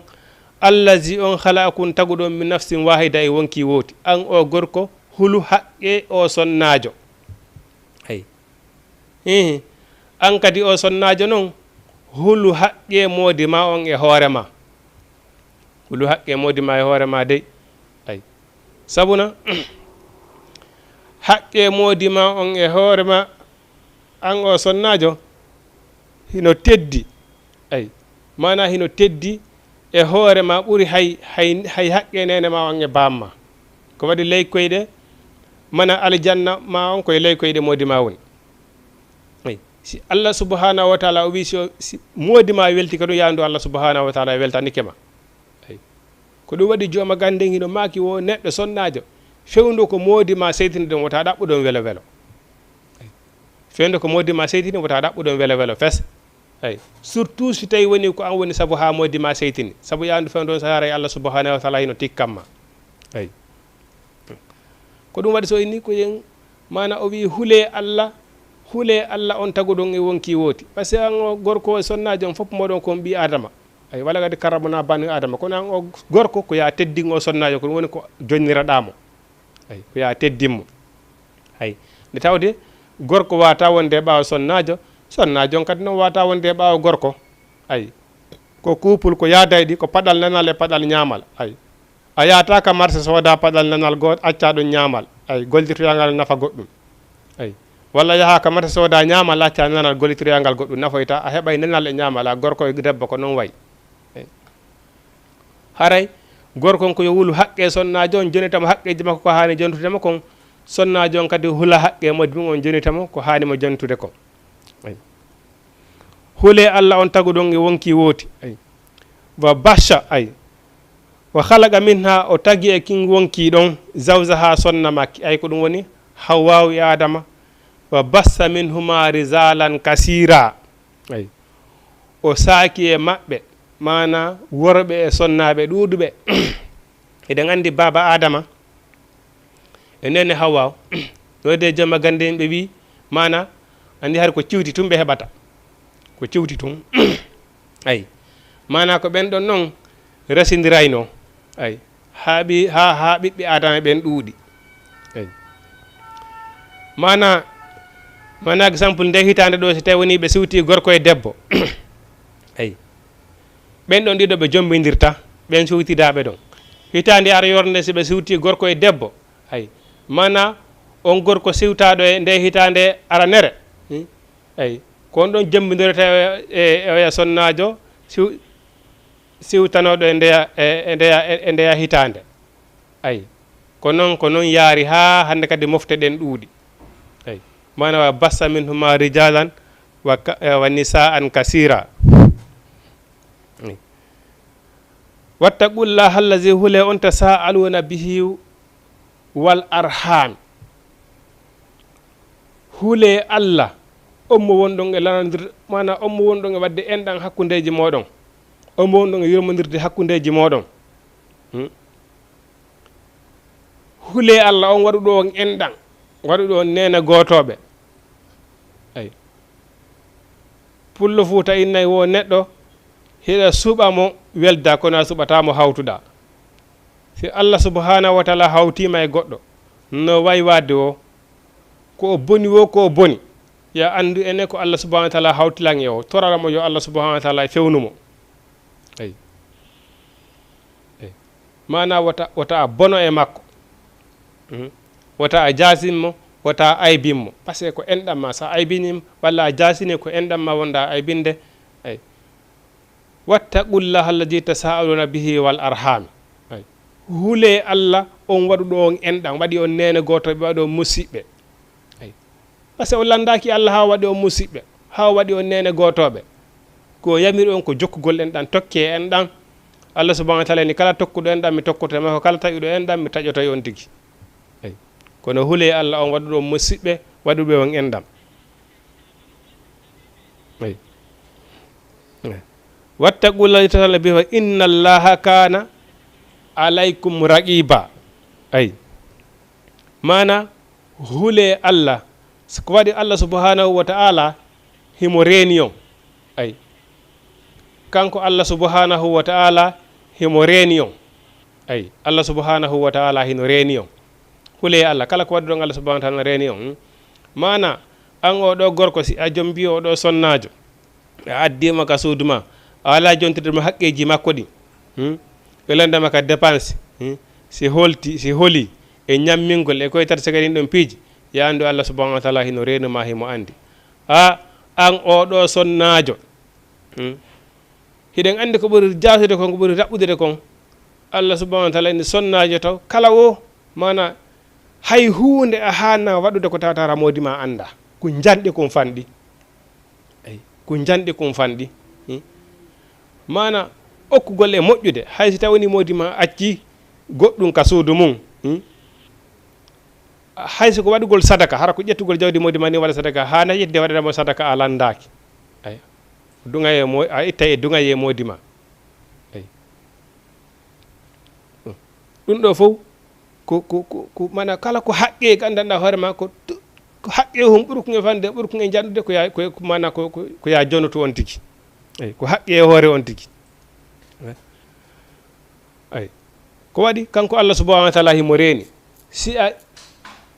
allazi on khalaqakum, taguɗo on min nafsin wahida, e wonki wooti." An o gorko, hulu haqqe o sonnaajo. Ayi. Hihi. An kadi o sonnaajo non, hulu haqqe moodi ma on e hoore ma. Hulu haqqe moodi ma e hoore ma dey. Ay. Sabuna, haqqe moodi ma on e hoore ma, an o sonnaajo, hino teddi. Ay. Maana hino teddi e hoore ma ɓuri hay, hay, hay haqqe neene ma on e baam ma. Ko waɗi ley koyɗe, mana aljanna ma on koye ley koyɗe moodi ma woni. Ay, si Allah subhanahu wa taala o wi, si o, si moodi ma welti ka ɗum, yaandu Allah subhanahu wa taala weltanike ma. Ay. Ko ɗum waɗi jooma gande hino maaki wo neɗɗo sonnaajo, fewndo ko moodi ma seytini ɗon, wota ɗaɓɓu ɗon welo welo. Ay. Fewndo ko moodi ma seytini, wota ɗaɓɓu ɗon welo welo fes. Ay. Surtout si tawi woni ko an woni sabu ha moodi ma seytini. Sabu yaandu fewndo on, sa haray Allah subhanahu wa taala hino tikkan ma. Ay. Ko ɗum waɗi so inni ko yen, maana o wi, "Hulee Allah, hulee Allah on taguɗon e wonki wooti." Parce que an o gorko e sonnaajo on fof moɗon kon ɓii Adama. Ay, wala kadi karramna bani Adama. Kono an o gorko ko ya teddin o sonnaajo, ko ɗum woni ko jonniraɗa mo. Ay, ko ya teddin mo. Ay, nde tawde gorko wata wonde e ɓaawo sonnaajo, sonnaajo on kadi noon wata wonde e ɓaawo gorko. Ay, ko couple ko yaadayɗi, ko paɗal nanal e paɗal ñaamal. Ay. A yahata ka marché sooda paɗal nanal goot, acca ɗum ñaamal. Ay, gollitirtoyangal nafa goɗɗum. Ay. Walla yaha ka marché sooda ñaamal, acca nanal gollitirtoyangal goɗɗum nafoyta, a heɓay nanal e ñaamal, a gorko e debbo ko noon wayi. Ay. Haray, gorko on ko yo wulu haqqe sonnaajo on, jonita mo haqqeeji makko ko haani jontude mo kon, sonnaajo on kadi hula haqqe moodi mum on, jonita mo ko haani mo jontude kon. Ay. Hulee Allah on taguɗon e wonki wooti. Ay. Wa basha, ay. Wa khalaqa minha, o tagi e kin wonki ɗon, zawjaha, sonna makki. Ay, ko ɗum woni Hawwaawu e Adama. Wa bassa minhuma rijalan kasiira. Ay. O saaki e maɓɓe, maana worɓe e sonnaaɓe ɗuuɗuɓe. Eɗen anndi baaba Adama, e neene Hawwa, no de jomma gande en ɓe wi, maana, anndi hari ko ciwti tun ɓe heɓata. Ko ciwti tun. Ay. Maana ko ɓen ɗon non resindirayno. Ay. Haa ɓi-, haa, haa ɓiɓɓe Adama ɓen ɗuuɗi. Ay. Maana, maana exemple nde hitaande ɗo, si tawi woni ɓe siwti gorko e debbo. Ay. Ɓen ɗon ɗiɗo ɓe jombindirta, ɓen siwtidaaɓe ɗon. Hitaande ara yorde si ɓe siwti gorko e debbo. Ay. Maana on gorko siwtaaɗo e nde hitaande aranere. Hmm? Ay. Ko on ɗon jombindorta e, e, e oya sonnaajo, siw-, siwtanooɗo e ndeya e e ndeya e ndeya hitaande. Ay, ko noon ko noon yaari haa hannde kadi mofte ɗen ɗuuɗi. Ay, maana wa bassa minhuma rijalan wa ka- eh, wa nisaan kasira. Ay. Wattaqullaha allazi, hule on, tasaaluna bihi wal arham. Hule Allah, on mo wonɗon e lanandir, maana on mo wonɗon e waɗde enɗan hakkundeeji mooɗon, on mo wonɗon e yurmondirde hakkundeeji mooɗon. Hmm? Hule Allah, on waɗuɗo on enɗan, waɗuɗo on neene gootooɓe. Ay. Pullo Fuuta innay wo neɗɗo, hiɗa suɓa mo welda, kono a suɓataa mo hawtuɗaa. Si Allah subhanahu wa taala hawtiima e goɗɗo, no wayi waade o, ko o boni wo, ko o boni, ya anndu ene ko Allah subhanahu wa taala hawtilan e o, torara mo yo Allah subhanahu wa taala fewnu mo. Ay. Ay. Maana wota, wota a bono e makko. Mhm. Wota a jaasin mo, wota a aybin mo. Parce que ko enɗan ma, sa aybini mo, walla a jaasini ko enɗan ma wonɗa a aybinde. Ay. Wattaqullaha allazi tasaaluna bihi wal arham. Ay. Hule Allah, on waɗuɗo on enɗan, waɗi on neene gooto, ɓe waɗi on musiɓɓe. Ay. Parce que o lanndaaki Allah haa o waɗi on musiɓɓe, haa o waɗi on neene gootooɓe. Ko o yamiri on ko jokkugol enɗan, tokke enɗan. Allah subhanahu wa taala ni, kala tokkuɗo enɗan, mi tokkoto e makko, kala taƴuɗo enɗan, mi taƴoto e on tigi. Ay. Kono hule Allah, on waɗuɗo on musiɓɓe, waɗuɓe on enɗan. Ay. Ay. Wattaqullaha allazi tasaaluna bihi, innallaha kana alaykum raqiba. Ay. Maana, hule Allah. Ko waɗi Allah subhanahu wa taala himo reeni on. Ay. Kanko Allah subhanahu wa taala himo reeni on. Ay, Allah subhanahu wa taala hino reeni on. Hule Allah, kala ko waɗuɗon Allah subhanahu wa taala no reeni on. Hmm? Maana, an o ɗo gorko, si a jom mbiyo o ɗo sonnaajo, a addi mo ka suudu ma, a wala jontirde mo haqqeeji makko ɗin. Hmm? E landa ma ka dépense. Hmm? Si holti, si holi e ñammingol e koye tati sagarin ɗon piiji, ya anndu Allah subhanahu wa taala hino reenu ma, himo anndi. A, an o ɗo sonnaajo. Hmm? Hiɗen anndi ko ɓuri jaasude kon, ko ɓuri raɓɓude kon, Allah subhanahu wa taala ene sonnaajo taw kala wo, maana hay huunde a haana waɗude ko tawata moodi ma annda. Ko njanɗi kon fanɗi. Ay, ko njanɗi kon fanɗi. Hmm? Maana okkugol e moƴƴude, hay si tawani moodi ma acci goɗɗum ka suudu mum. Hmm? Hay so ko waɗugol sadaka, hara ko ƴettugol jawdi moodi ma ni waɗa sadaka, haa na ƴettide waɗanamo sadaka a lanndaaki. Ay. Duŋa e mo-, a ittay e duŋa e moodi ma. Ay. Ɗum ɗo fof ko, ko, ko, ko, maana kala ko haqqe gandanɗa hoore ma ko, ko haqqe hon ɓurkun e fande, ɓurkun e janɗude ko ya, ko, ko maana ko, ko, ko ya jonoto on tigi. Ay, ko haqqe e hoore on tigi. Ay. Ko waɗi kanko Allah subhanahu wa taala himo reeni. Si a,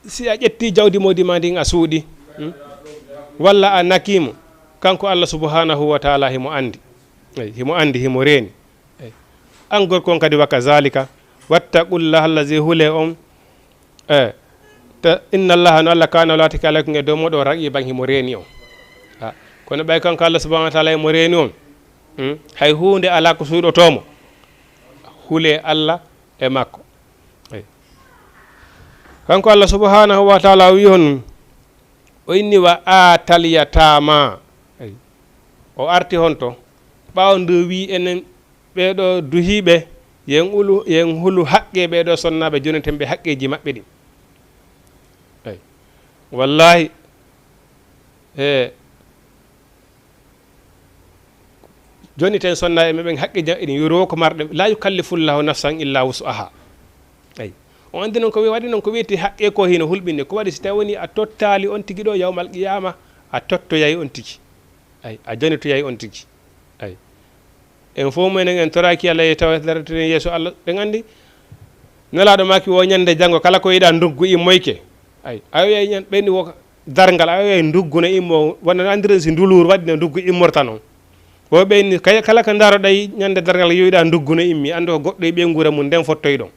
si a ƴetti jawdi moodi ma ndin a suuɗi, hmm? Walla a nakimo, kanko Allah subhanahu wa taala himo anndi. Ay, himo anndi, himo reeni. Ay. An gorko on kadi wa kazalika, wattaqullaha allazi, hule on. Eh, ta, inna Allaha, no Allah kana, laatike alaykum e dow moɗon, raqiban, himo reeni on. Ah, kono ɓay kanko Allah subhanahu wa taala himo reeni on. Hmm? Hay huunde alaa ko suuɗotoo mo. Hule Allah e makko. Ay. Kanko Allah subhanahu wa taala o wi hon, o inni wa aatal yataama. Ay. O arti hon to. Ɓaawo ndu wi enen ɓee ɗo duhiiɓe, yen ulu, yen hulu haqqe ɓee ɗo sonnaaɓe, joniten ɓe haqqeeji maɓɓe ɗin. Ay. Wallahi, e, joniten sonnaaɓe meɗen haqqeeji maɓɓe ɗin, yuro ko marɗe, la yukallifullahu nafsan illa wus'aha. Ay. O anndi noon ko wi-, waɗi noon ko wiyetee haqqe ko hino hulɓinde. Ko waɗi si tawi woni a tottaali on tigi ɗo yawmal qiyaama, a tottoyay on tigi. Ay, a janitoyay on tigi. Ay. En fof menen en toraaki Allah e tawa darteten yeeso Allah. Ɗen anndi Nelaaɗo maaki wo ñande janngo kala ko yiɗa nduggu immoyke. Ay, a wi'ay ñan ɓeyni wo darngal, a wi'ay nduggu no immo, wona no anndiren si nduluur waɗi no nduggu immorta noon. Wo ɓeyni kay-, kala ko ndaroɗay ñande darngal yo yiɗa nduggu no immi, anndu ko goɗɗo e ɓeynguure mum nden fottoyɗon.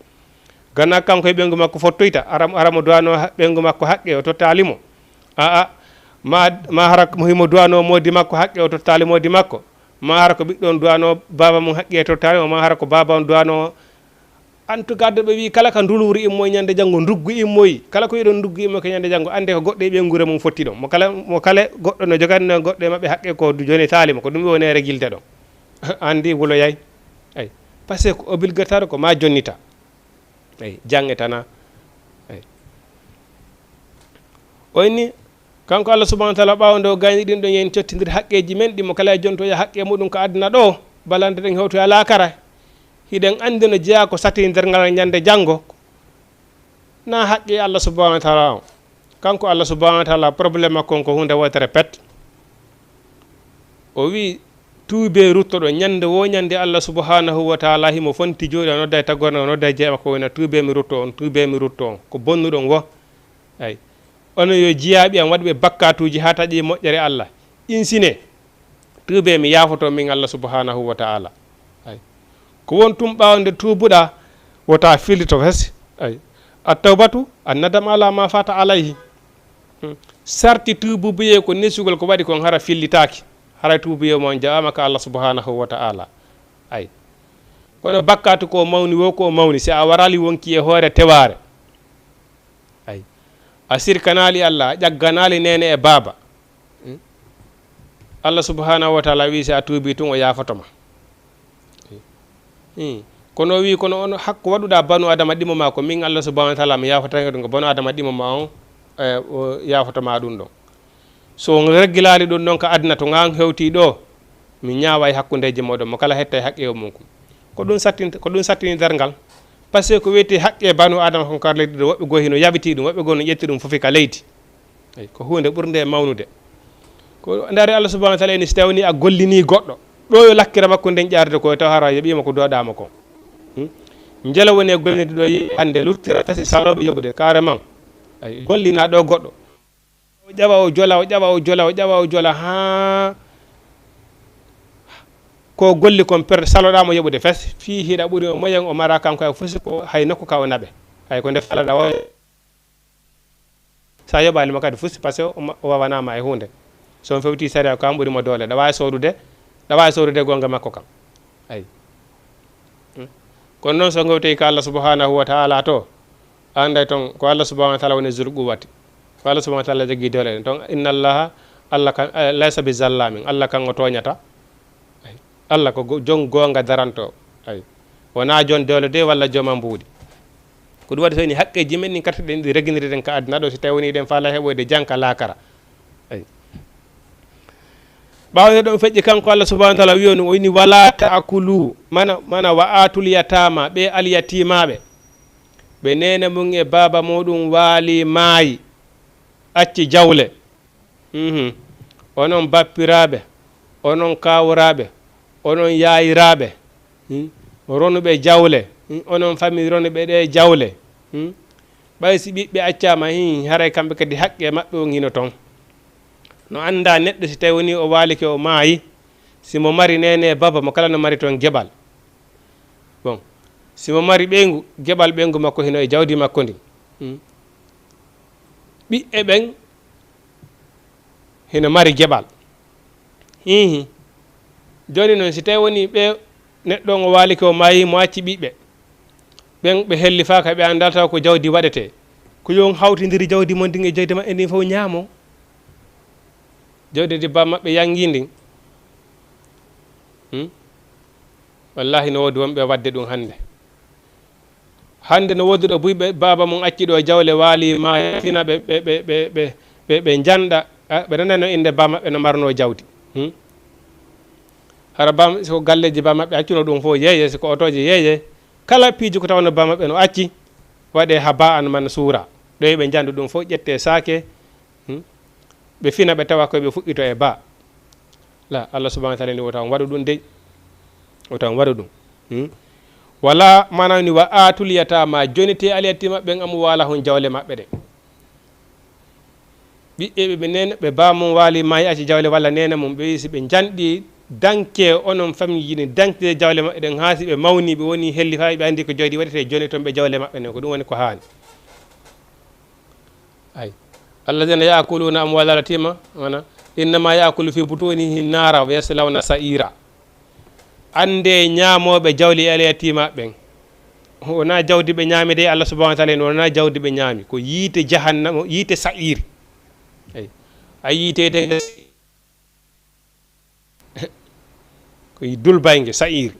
Gana kanko e ɓeyngu makko fottoyta, ara, ara mo duwano ha-, ɓeyngu makko haqqe, o tottaali mo. Aa, ma, ma hara mo himo duwano moodi makko haqqe, o tottaali moodi makko. Ma hara ko ɓiɗɗo on duwano baaba mum haqqe tottaani mo, ma hara ko baaba on duwano. En tout cas, ɓe wi kala ka nduluri immoy ñande janngo, nduggu immoy. Kala ko yiɗon nduggu immoy ko ñande janngo, annde ko goɗɗo e ɓeynguure mum fotti ɗon. Mo kala, mo kala goɗɗo no jogani no goɗɗo e maɓɓe haqqe ko du-, jonitaali mo, ko ɗum ɓe woni e régilde ɗon. Anndi wuloyay. Ay. Parce que ko obligatoire ko ma jonnita. Ay, jannge tana. Ay. O inni, kanko Allah subhanahu wa taala, ɓaawo nde o gayni ɗin ɗon, yen cottindir haqqeeji men ɗi mo kala e jontoya haqqe muɗum ka aduna ɗo, balande ɗen hewtoya laakara. Hiɗen anndi no jeyaa ko sati nder ngal ñande janngo. Na haqqe Allah subhanahu wa taala on. Kanko Allah subhanahu wa taala, problème makko on ko huunde wootere pet. O wi, tuubee ruttoɗon. Ñande wo ñande Allah subhanahu wa taala himo fonti jooɗi, o nodda e taggorde, o nodda e jeya makko, wona, tuubee mi rutto on, tuubee mi rutto on. Ko bonnuɗon wo. Ay. Onon yo jiyaaɓe am waɗuɓe bakkatuuji haa taƴi moƴƴere Allah. Insine. Tuubee mi yaafoto min Allah subhanahu wa taala. Ay. Ko won tun ɓaawo nde tuubuɗa, wota fillito fes. Ay. At-tawbatu an-nadam ala ma fata alayhi. Hmm. Sarti tuububuyee ko nesugol ko waɗi kon hara fillitaaki. Hara tuubuyee mon jaɓaama ka Allah subhanahu wa ta'ala. Ay. Kono bakkatu ko mawni wo ko mawni, si a warali wonki e hoore tewaare. Ay. A sirkanaali Allah, a ƴagganaali neene e baaba. Hmm. Allah subhanahu wa ta'ala wi si a tuubi tun o yaafoto ma. Hmm. Kono o wi, kono on hakko waɗuɗa banu adama ɗimo ma ko min Allah subhanahu wa ta'ala mi yaafotanke ɗum ko banu adama ɗimo ma on, eh, o yaafoto ma ɗum ɗon. So on reggilaali ɗum ɗon ka aduna to ngan hewti ɗo, mi ñaawa e hakkundeji moɗon, mo kala hetta e haqqe o mum. Ko ɗum sattin-, ko ɗum sattini darngal. Parce que ko wiyete haqqe banu adama kon kar leydi ɗo, woɓɓe goo hino yabiti ɗum, woɓɓe goo no ƴetti ɗum fofi ka leydi. Eyi, ko huunde ɓurnde e mawnude. Ko ndaari Allah subhanahu wa ta'ala ene, si tawni a gollini goɗɗo, ɗo yo lakkira makko nden ƴaarde ko taw hara yoɓima ko dooɗama ko. Hmm? Njela woni e gollinde ɗo yi hande luttira tasi saloɓe yoɓude carrément. Ay, gollina ɗo goɗɗo. O ƴawa o jola, o ƴawa o jola, o ƴawa o jola, haa ko golli kon per saloɗamo yoɓude fes, fii hiɗa ɓuri o moyen o mara kanko e fusi ko hay nokku ka o naɓe. Ay ko nde falaɗa o. Sa yoɓali mo kadi fusi, parce que o ma-, o wawanama e hunde. So on fewti sariya ko an ɓuri mo doole. Ɗa wawi sodude, ɗa wawi sodude gonga makko kan. Ay. Hmm. Kono noon so ngewtey ka Allah subhanahu wa ta'ala to, anday toon ko Allah subhanahu wa ta'ala woni zul quwwati. Ko Allah subhanahu wa ta'ala jogii doole ɗen. Toon inna Allaha, Allah kan, eh, laysa bi zallamin. Allah kan o tooñata. Ay. Allah ko go-, jon goonga daranto. Ay. Wonaa jon doole de walla joma mbuuɗi. Ko ɗum waɗi so eni haqqeeji men ɗin kattuɗen ɗi reginirɗen ka aduna ɗo, si tawi woni eɗen faala heɓoyde janka laakara. Ay. Ɓaawo nde ɗon feƴƴi kanko Allah subhanahu wa ta'ala wiyo no o ini, "Wala ta'kulu," mana, mana, "Wa atul yatama," ɓe alyatimaaɓe. Ɓe neene mum e baaba muɗum waali maayi, acci jawle. Mhm. Onon bappiraaɓe, onon kaawraaɓe, onon yaayiraaɓe, hmm? Ronuɓe jawle, hmm? Onon famille ronuɓe ɗe jawle, hmm? Ɓay si ɓiɓɓe accaama, hin, haray kamɓe kadi haqqe maɓɓe on hino ton. No anndaa neɗɗo si tawi woni o waalike o maayi, si mo mari neene e baba mo kala no mari ton geɓal. Bon, si mo mari ɓeyngu, geɓal ɓeyngu makko hino e jawdi makko ndin. Hmm. Ɓiɓɓe ɓen hino mari geɓal. Hihi. Jooni noon, si tawi woni ɓe neɗɗo on o waalike o maayi, mo acci ɓiɓɓe. Ɓen ɓe hellifaaka, ɓe anndaa taw ko jawdi waɗetee. Ko yo on hawtindiri jawdi mon ndin e jawdi maɓɓe ndin fof ñaamo. Jawdi ndi baa maɓɓe yanngi ndin. Hmm? Wallahi no woodi wonɓe waɗde ɗum hannde. Hannde no woodi ɗo buy ɓe baaba mum acci ɗo jawle waali ma fina ɓe, ɓe, ɓe, ɓe, ɓe, ɓe, ɓe njanɗa, ah, ɓe nanano innde baa maɓɓe no marno jawdi. Hmm? Hara baa, so galleeji baa maɓɓe accuno ɗum fof yeeye, si ko otooje yeeye, kala piiji ko tawno baa maɓɓe no acci, waɗe ha ba an man suura. Ɗo ɓe njandu ɗum fof ƴette saake, hmm? Ɓe fina ɓe tawa ko ɓe fuɗɗito e ba. La, Allah subhanahu wa ta'ala ni wota on waɗu ɗum dey. Wota on waɗu ɗum. Hmm? Wala mana ni wa atul yatama, jonite al yatima ɓen amwalahum jawle maɓɓe ɗe. Ɓiɓɓe ɓe, ɓe nene, ɓe ba mum waali maayi acci jawle walla nene mum, ɓe wi si ɓe njanɗi danke onon famille ni dankde jawle maɓɓe ɗen haa si ɓe mawni, ɓe woni helli faa ɓe anndi ko jawdi waɗete joni toon ɓe jawle maɓɓe ɗen. Ko ɗum woni ko haani. Ay. Alladhina ya'kuluna amwala yatima, wana, innama ya'kulu fi butunihi nara wa yaslawna sa'ira. Annde ñaamooɓe jawle e alyatiima ɓen, wonaa jawdi ɓe ñaami de, Allah subhanahu wa taala en, wonaa jawdi ɓe ñaami, ko yiite jahannama, yiite sa'iiri. Eyi. A yiitete nge, ko dulbayge sa'iiri.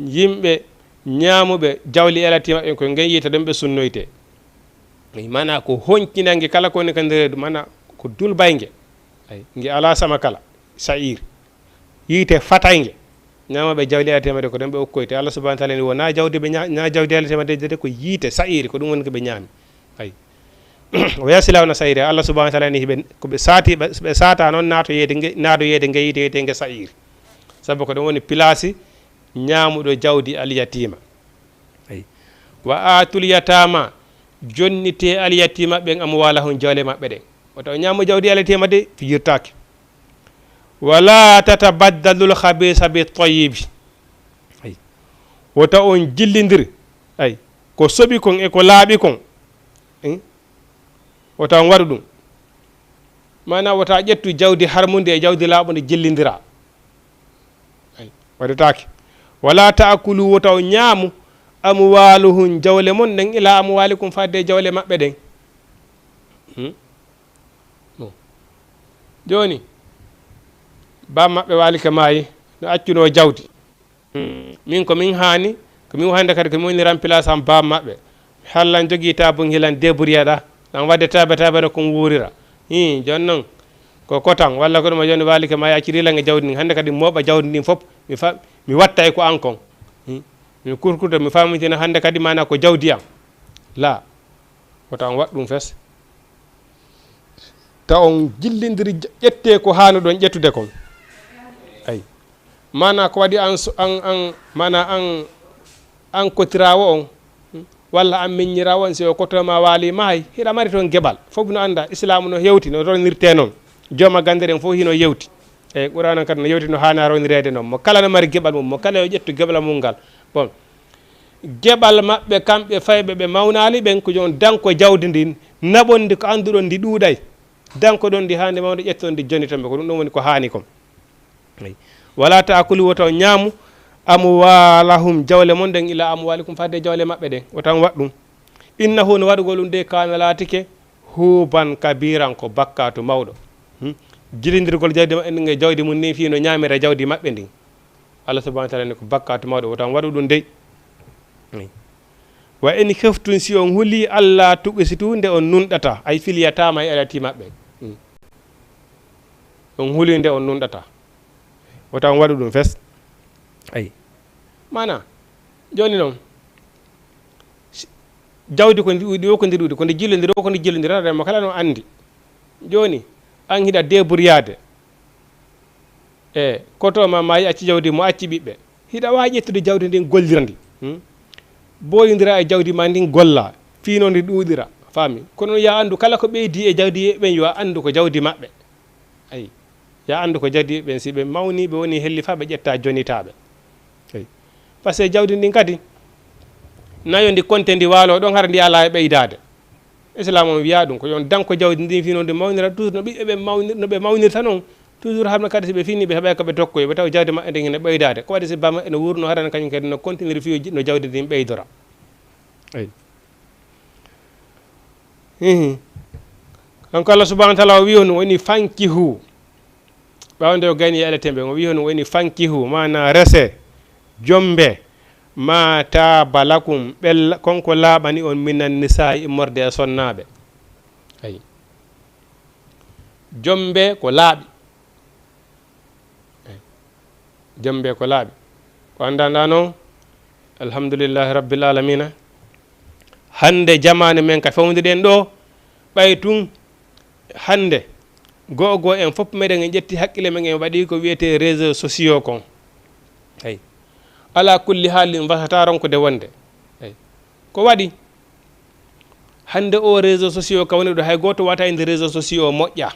Yimɓe ñaamuɓe jawle e alyatiima ɓen, ko ngen yiite ɗon ɓe sunnoyte. Eyi, mana ko honcinange kala ko woni ka nder reedu, mana ko dulbayge. Eyi, nge alaa sama kala, sa'iiri. Yiite fataynge. Ñaamooɓe jawle alyatiima de ko ɗon ɓe okkoyte. Allah subhanahu wa taala ni wonaa jawdi ɓe ña-, na jawdi alyatiima de, de ko yiite sa'iiri, ko ɗum woni ko ɓe ñaami. Ay. Wa yaslawna sa'ira. Allah subhanahu wa taala ni hiɓe, ko ɓe saati, ɓe, ɓe saata noon naato yeede nge, naato yeede nge yiite, yiite nge sa'iiri. Sabu ko ɗum woni pilaasi ñaamuɗo jawdi alyatiima. Ay. Wa atul yatama, jonnite alyatiima ɓen amwalahum, jawle maɓɓe ɗen. Wota o ñaamu jawdi alyatiima de, fijirtaake. Wala tatabaddalul khabisa bit tayyibi. Ay. Wota on jillindir, ay, ko soɓi kon e ko laaɓi kon. Eh? Wota on waɗu ɗum. Maanaam wota ƴettu jawdi harmundi e jawdi laaɓundi jillindira. Ay, waɗataake. Wala taakulu, wota on ñaamu, amwaluhum, jawle mon ɗen, ila amwalikum, fadde e jawle maɓɓe ɗen. Hmm? Bon. Jooni, baa maɓɓe Waalike maayi, no accunoo jawdi. Hmm. Min ko min haani, ko min hannde kadi ko min woni remplaçant baa maɓɓe. Mi hallan jogii tabun hilan débrouiller ɗa, ɗan wadde tabe tabe no kon wuurira. Hii, jooni non, ko kotan, walla ko ɗum o jooni Waalike maayi acciri lan e jawdi ndin. Hannde kadi mooɓa jawdi ndin fof, mi fa-, mi watta e ko an kon. Hii, mi kurkurto, mi famintina hannde kadi maana ko jawdi an. La. Wota on waɗ ɗum fes. Ta on jillindiri, ƴettee ko haanuɗon ƴettude kon. Ay. Maana ko waɗi an so-, an, an, maana an, an kotiraawo on, hmm? Walla an miññiraawo on, si o koto ma waali ma hay, hiɗa mari toon geɓal. Fof no annda, Islaamu no hewti, no ronirtee noon. Jooma gannde ɗen fof hino yewti. Eyi, Qur'aana kadi no yewti no haana ronireede noon. Mo kala no mari geɓal mum, mo kala yo ƴettu geɓal mum ngal. Bon. Geɓal maɓɓe kamɓe fayɓe ɓe mawnaali ɓen, ko jooni danko jawdi ndin, naɓon ndi ko annduɗon ndi ɗuuɗay. Dankoɗon ndi haa ndi mawda, ƴetton ndi jonnitoon ɓe. Ko ɗum ɗon woni ko haani kon. Eyi. Wala taakulu, wota on ñaamu, amwalahum, jawle mon ɗen, ila amwalikum, fadde jawle maɓɓe ɗen. Wota on waɗ ɗum. Innahu, no waɗugol ɗum de, kaana, laatike, huuban kabiiran, ko bakkaatu mawɗo. Hmm? Jilindirgol jawdi maɓɓe ndin e jawdi mum ni fii no ñaamira jawdi maɓɓe ndin. Allah subhanahu wa taala ni ko bakkaatu mawɗo, wota on waɗu ɗum dey. Wa in khiftum, si on huli, alla tuqsitu, nde on nunɗata, ay fil yatama, e alyatiima maɓɓe. Hmm. On huli nde on nunɗata. Wota on waɗu ɗum fes. Ay. Maana, jooni noon, si-, jawdi ko ndi ɗuuɗi, o ko ndi ɗuuɗi, ko ndi jillondiri, o ko ndi jillondiri, remo kala no anndi. Jooni, an hiɗa débrouillade. E, koto ma maayi, acci jawdi mo, acci ɓiɓɓe. Hiɗa waawi ƴettude jawdi ndin, gollira ndi. Hmm? Boolindira e jawdi ma ndin, golla. Fii no ndi ɗuuɗira. Faami? Kono ya anndu, kala ko ɓeydi e jawdi ɓen, yo a anndu ko jawdi maɓɓe. Ayi. Ya anndu ko jawdi ɓen, si ɓe mawni, ɓe woni hellifaaɓe, ƴetta jonnitaaɓe. Ayi. Par ce que jawdi ndin kadi, nayo ndi konte ndi waalo ɗon, hara ndi alaa e ɓeydaade. Islam on wiya ɗum, ko yon danko jawdi ndin fii no ndi mawnira, toujours no ɓiɓɓe ɓe mawnir-, no ɓe mawnirta noon, toujours hara kadi si ɓe fini ɓe heɓay ko ɓe tokkoyi, ɓe taw jawdi maɓɓe ndin ene ɓeydaade. Ko waɗi si baa maɓɓe no wuurno, hara kañum kadi no continue fii no jawdi ndin ɓeydora. Eyi. Hihi. Kanko Allah subhanahu wa taala o wi'i on, woni fankihu. Ɓaawo nde o gayni e alyatiima ɓe, o wi'i on, woni fankihu, maana rese, jombe, ma taaba lakum, ɓella, kon ko laaɓani on, minan nisaa, immorde e sonnaaɓe. Ayi. Jombe ko laaɓi. Eyi. Jombe ko laaɓi. Ko anndanɗaa noon, alhamdulillahi rabbil alamina. Hannde jamaanu men ka fewnduɗen ɗoo, ɓay tun hannde, go'o go'o en fof meɗen en ƴetti hakkille men en waɗi ko wiyetee réseaux sociaux kon. Eyi. Alaa kulli haalin, wasata ronkude wonde. Eyi. Ko waɗi? Hannde o réseaux sociaux ka woni ɗo, hay gooto wata inde réseaux sociaux moƴƴa.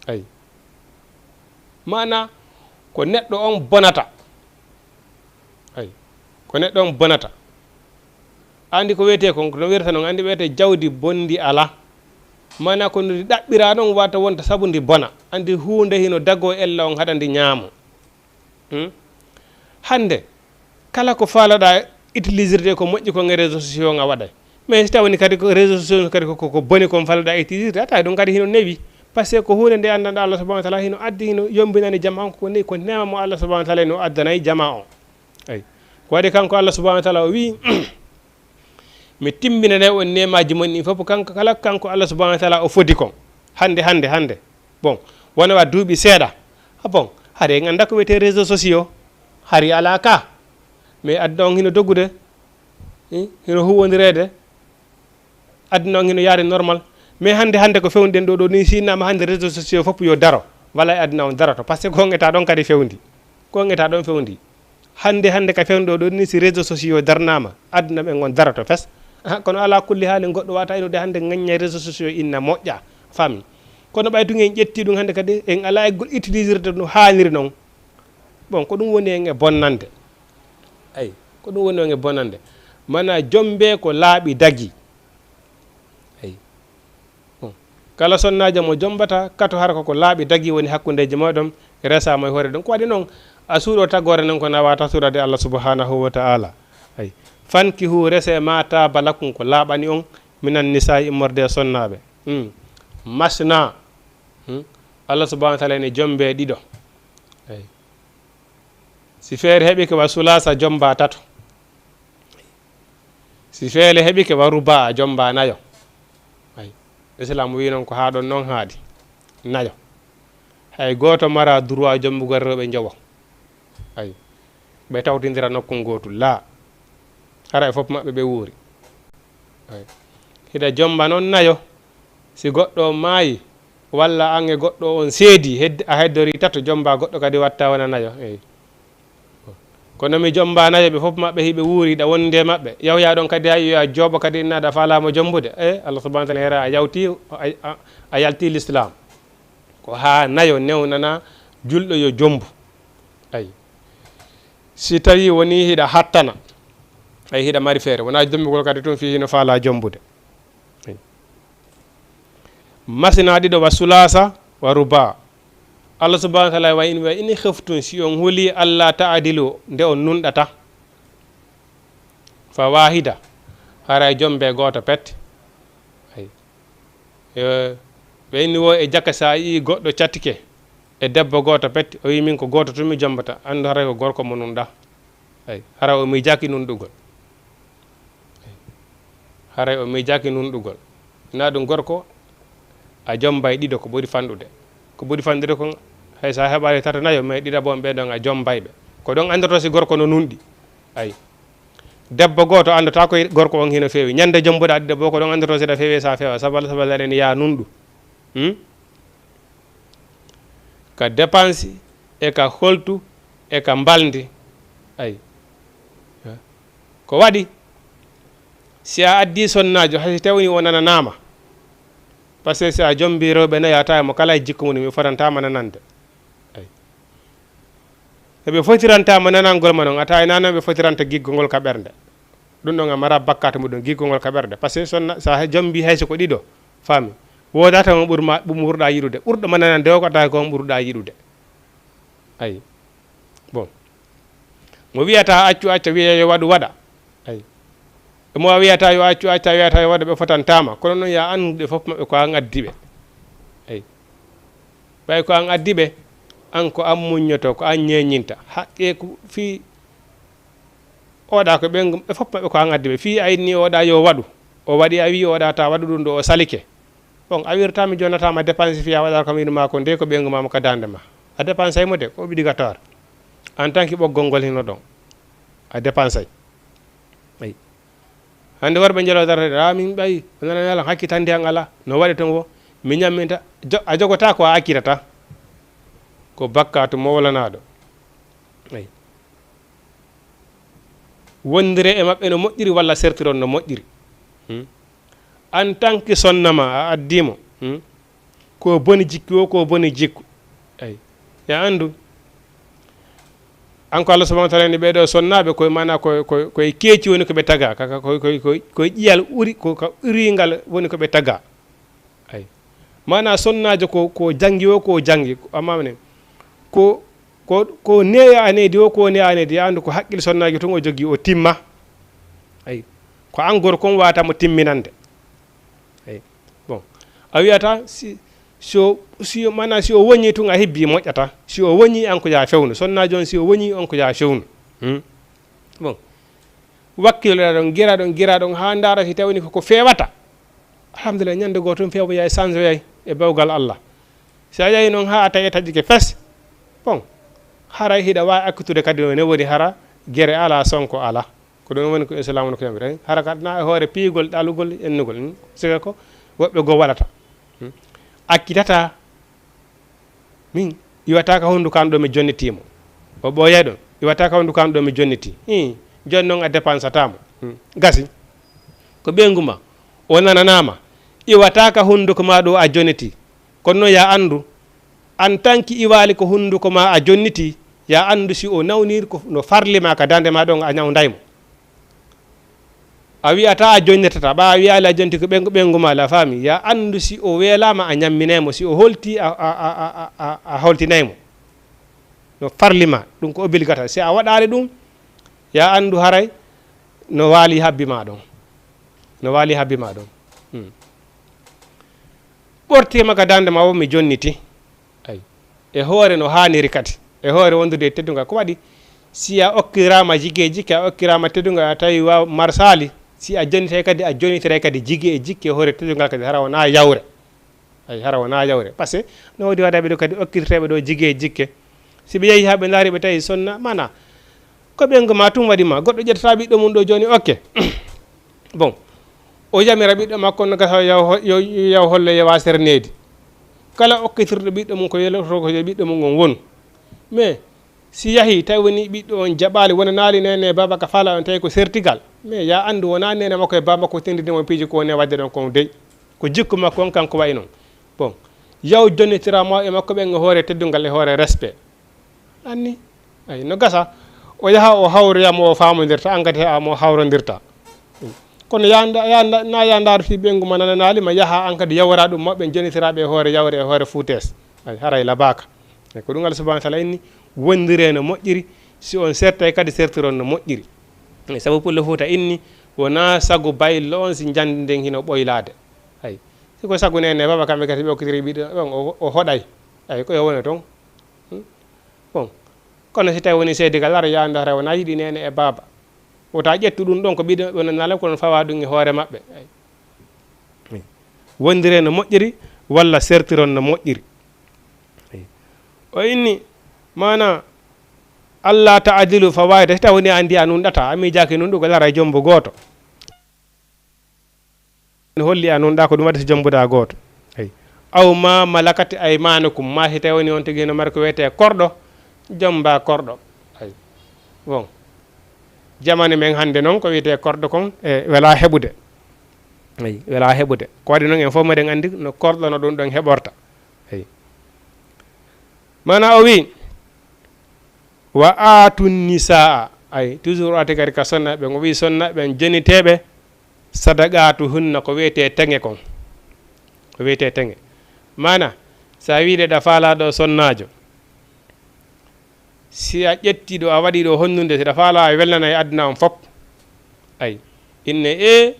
Eyi. Maana ko neɗɗo on bonata. Eyi. Ko neɗɗo on bonata. Anndi ko wiyetee kon, ko no wiyata noon, anndi wiyetee jawdi bonndi alaa. Maana ko ndi ɗaɓɓiraa noon wata wonta sabu ndi bona. Anndi huunde hino dagoo ella on haɗa ndi ñaamo. Hmm? Hannde, kala ko faalaɗaa utilisirde ko moƴƴi kon e réseaux sociaux nga waɗay. Mais si tawni kadi ko réseaux sociaux kadi ko, ko, ko boni kon faalaɗaa utilisirde, a tawi ɗum kadi hino newi. Parce que ko huunde nde anndanɗaa Allah subhanahu wa taala hino addi, hino yombinani jama on ko newi, ko neema mo Allah subhanahu wa taala hino addanay jama on. Ay. Ko waɗi kanko Allah subhanahu wa taala o wi'i, mi timbinanay on neemaaji mon ɗin fof, kanko kala kanko Allah subhanahu wa taala o fodi kon. Hannde, hannde, hannde. Bon, wona wa duuɓi seeɗa. Ah, bon, hari en annda ko wiyetee réseaux sociaux. Hari alaa ka. Mais aduna on hino dogude. Hmm? Hino huwondireede. Aduna on hino yaade normal. Mais hannde, hannde ko fewndo ɗen ɗo, ɗo ni, si innama hannde réseaux sociaux fof yo daro. Wala e aduna on daroto. Parce que ko on eta ɗon kadi fewndi. Ko on eta ɗon fewndi. Hannde, hannde ka fewndo ɗo ni, si réseaux sociaux darnama, aduna ɓen on daroto fes. Ah, kono ala kulli haalin goɗɗo wata inude hannde ŋañña réseaux sociaux inna moƴƴa. Fami. Kono ɓay tun en ƴetti ɗum hannde kadi, en ala e gol utilisirde no haaniri non. Bon, ko ɗum woni en e bonnande. Ay, ko ɗum woni en e bonnande. Mana jombe ko laaɓi dagi. Ay. Bon. Kala sonnaajo mo jombata, kato hara ko ko laaɓi dagi woni hakkundeeji mooɗon, resa mo e hoore ɗum. Ko waɗi noon, a suuɗo tagore noon ko nawata suuɗade Allah subhanahu wa ta'ala. Ay. Fankihu rese ma taaba lakum ko laaɓani on, minan nisaa immorde e sonnaaɓe. Hmm. Masna. Hmm. Allah subhanahu wa ta'ala ene jombe ɗiɗo. Ay. Si feere heɓike wa sulaasa jomba tato. Si feere heɓike wa rubaa jomba nayo. Ay. Islam wi noon ko haa ɗon noon haaɗi. Nayo. Hay gooto mara droit jombugol rewɓe njowo. Ay. Ɓe tawtindira nokku ngootu. Laa. Hara e fof maɓɓe ɓe wuuri. Ay. Hiɗa jomba noon nayo. Si goɗɗo maayi, walla an e goɗɗo on seedi, hed-, a heddori tato, jomba goɗɗo kadi watta wona nayo. Eyi. Kono mi jomba nayo, ɓe fof maɓɓe hiɓe wuuri, hiɗa wondi e maɓɓe. Yawya ɗon kadi, hay yo a jooɓo kadi, inna aɗa faalaa mo jombude. E, Allah subhanahu wa ta'ala hera a yawti, a, a, a yalti l'islam. Ko haa nayo newnana julɗo yo jombu. Ayi. Si tawi woni hiɗa hattana, ay hiɗa mari feere, wona jombugol kadi tun fii hino faalaa jombude. Masina ɗiɗo wa sulaasa wa rubaa. Allah subhanahu wa ta'ala wa in, wa in khiftum, si on huli alla ta'dilu, nde on nunɗata, fa wahida, haray jombe gooto pet. Ay. Eh, ɓe inni wo e jaka sa yi goɗɗo cattike e debbo gooto pet, o wi min ko gooto tun mi jombata, andu haray ko gorko mo nunɗa. Ay, hara o miijaaki nunɗugol. Ay, haray o miijaaki nunɗugol. Na ɗum gorko, a jombay ɗiɗo ko ɓuri fanɗude. Ko ɓuri fanɗude kon, hay sa heɓaali tato nayo, mais ɗiɗaɓo on ɓe ɗon a jombay ɓe. Ko ɗon anndoto si gorko no nunɗi. Ay. Debbo gooto anndata ko gorko on hino feewi. Ñande jombuɗa ɗiɗaɓo ko ɗon anndoto si ɗa feewi sa feewa. Sabal, sabal aɗen ya nunɗu. Hmm? Ka dépense e ka holtu e ka mbalndi. Ay. Ko waɗi, si a addi sonnaajo, hay si tawni o nananaama, parce que si a jombi rewɓe nayi, a tawi mo kala e jikku mum, mi fotantama nanande. Ay. Eɓe fotirantama nanangol ma noon, a tawi nanan ɓe fotiranta giggol ngol ka ɓernde. Ɗum ɗon a mara bakkaatu muɗum, giggol ngol ka ɓernde. Parce que sonna, sa he-, jombi hay so ko ɗiɗo, faami. Woodata mo ɓurma, ɓum ɓurɗa yiɗude. Ɓurɗo ma nanande o ko tawi ko on ɓurɗa yiɗude. Ayi. Bon. Mo wiyata accu acca, wiya yo waɗu waɗa. Ayi. E mo a wiyata yo accu acca, wiyata yo waɗu, ɓe fotantama. Kono noon ya an ɓe fof maɓɓe ko an addi ɓe. Ayi. Ɓay ko an addi ɓe, an ko an muññoto, ko an ñeñinta. Haqqe ko fii oɗa ko ɓen, ɓe fof maɓɓe ko an addi ɓe. Fii a inni oɗa yo waɗu. O waɗi a wi oɗa ta waɗu ɗum ɗo, o salike. Bon, a wirtami jonatama dépense fiya waɗa ko min ma ko nde ko ɓeyngu ma mo ka dande ma. A dépensay mo de, ko obligatoire. En tant que ɓoggol ngol hino ɗon. A dépensay. Ayi. Hande worɓe njelo darde, a min ɓayi, nana nala hakkitande an ala. No waɗi ton wo, mi ñamminta. Jo-, a jogota ko a accitata. Ko bakkatu mowlanaɗo. Ayi. Wondire e maɓɓe no moƴƴiri walla sertiron no moƴƴiri. Hmm? En tant que sonna ma a addi mo, hmm? Ko boni jikki o, ko boni jikku. Ay. Ya anndu. An ko Allah subhanahu wa ta'ala ni ɓeɗo sonnaaɓe koye mana koye, koye, koye keeci woni ko ɓe taga. Kaka koye, koye, koye, koye ƴiyal ɓuri, ko ka ɓuringal woni ko ɓe taga. Ay. Mana sonnaajo ko, ko jangi o, ko jangi. Amma ne, ko Ko, ko neeya aneedi o, ko neeya aneedi, ya anndu ko haqqil sonnaajo tun o jogii, o timma. Ay, ko an gorko on waata mo timminande. Ay, bon. A wiyata si, si o, si o, maanaam si o woñii tun a hibbii moƴƴata. Si o woñii an ko yaa fewnu. Sonnaajo on si o woñii on ko yaa fewnu. Hmm? Bon. Wakkiloɗa ɗon, gira ɗon, gira ɗon, haa ndaara si tawni ko ko feewata. Alhamdulillah, ñande goo tun feewoyay, sansoyay e bawgal Allah. Si a yahi non haa a taƴe taƴike fes, bon, haray hiɗa waawi accitude kadi no ne woni hara gere alaa, sonko alaa. Ko ɗum woni ko Islaam no ko yamiri. Hara ka na e hoore piyugol, ɗalugol, ennugol. Hmm? Siga ko woɓɓe goo waɗata. Hmm? Accitata. Min, iwata ka hunnduko an ɗo mi jonnitii mo. O ɓooyay ɗon, iwata ka hunnduko an ɗo mi jonnitii. Ii, jooni non a dépensataa mo. Hmm. Gasi. Ko ɓeyngu ma, o nananaama. Iwata ka hunnduko ma ɗo a jonnitii. Kono non ya anndu, an tan ki iwaali ko hunnduko ma a jonnitii, ya anndu si o nawniiri ko no farli ma ka daande ma ɗon a ñawnday mo. A wi'ataa a jonnitata, ɓaa a wi'aali a jonniti ko ɓeyngu, ɓeyngu ma la faami. Ya anndu si o weelaama a ñamminay mo, si o holtii a, a, a holtinay mo. No farli ma, ɗum ko obligatoire. Si a waɗaali ɗum, ya anndu haray no waali habbi ma ɗon. No waali habbi ma ɗon. Hmm. Ɓortii ma ka daande ma o mi jonniti. Ay. E hoore no haaniri kadi. E hoore wondude e teddungal. Ko waɗi si a okkiraama jigi e jikke, a okkiraama teddungal, a tawi wa marsaali, si a jonnitay kadi, a jonnitiray kadi jigi e jikke e hoore teddungal kadi, hara wonaa yawre. Ay, hara wonaa yawre. Parce que no woodi waɗaɓe ɗo kadi okkirteeɓe ɗo jigi e jikke. Si ɓe yehi haa ɓe ndaari ɓe tawi sonna, mana, ko ɓeyngu ma tun waɗi ma. Goɗɗo ƴettata ɓiɗɗo mum ɗo jooni, okke. Bon, o yamira ɓiɗɗo makko no gasa yaw, yaw, yaw holle yewa serneedi. Kala okkitirɗo ɓiɗɗo mum ko yeloto ko yo ɓiɗɗo mum on wonu. Mais si yahi tawi woni ɓiɗɗo on jaɓaali, wonanaali neene e baaba ka faala on tawi ko sertigal. Mais ya anndu wonaa neene makko e baaba makko tendini mo piiji ko woni e waɗde ɗon kon dey. Ko jikku makko on kanko wayi non. Bon, yaw jonnitira ma e makko ɓen e hoore teddungal e hoore respect. Anni, ay, no gasa, o yaha o hawroya mo o faamondirta, an kadi a mo hawrondirta. Kono ya nda-, ya nda-, na ya ndaarti ɓeyngu ma nananaali ma, yaha an kadi yawra ɗum maɓɓe jonnitiraaɓe e hoore yawre e hoore fuutees. Ay, haray labaaka. Ay, ko ɗum Allah subhanahu wa taala inni, wondire no moƴƴiri, si on sertay kadi sertiron no moƴƴiri. Ay, sabu Pullo Fuuta inni, wonaa sagu baylo on si njandi ndin hino ɓoylaade. Ay, si ko sagu neene e baaba kamɓe kadi ɓe okkitiri ɓiɗɗo on, o, o hoɗay. Ay, ko yo wone ton. Hmm? Bon, kono si tawi woni seedigal ara yaande hara wona yiɗi neene e baaba. Wota ƴettu ɗum ɗon ko ɓiɗɗo ɓe nanaala kono fawa ɗum e hoore maɓɓe. Ay. Wondire no moƴƴiri walla sertiron no moƴƴiri. Ay. O inni, mana, Allah ta'adilu fa wahida, si tawi woni andi a nunɗata, a miijaaki nunɗugol ara e jombo gooto. Holli a nunɗa ko ɗum waɗi so jombuɗa gooto. Ay. Aw ma malakat aymanukum, ma si tawi woni on tigi hino mari ko wiyetee korɗo, jomba korɗo. Ay. Bon. Jamani men hannde noon ko wiyetee korɗo kon, e, wela heɓude. Ay, wela heɓude. Ko waɗi noon en fof meɗen anndi no korɗo no ɗum ɗon heɓorta. Ay. Mana o wi, wa aatu nisaa, ay, toujours o ati kadi ka sonna ɓen, o wi sonna ɓen joniteeɓe, sadaqaatuhunna, ko wiyetee teŋe kon. Ko wiyetee teŋe. Mana, so a wiide ɗa faalaa ɗo sonnaajo, si a ƴetti ɗo, a waɗi ɗo honnunde, si ɗa faalaa a welnana e aduna on fof. Ay, inne e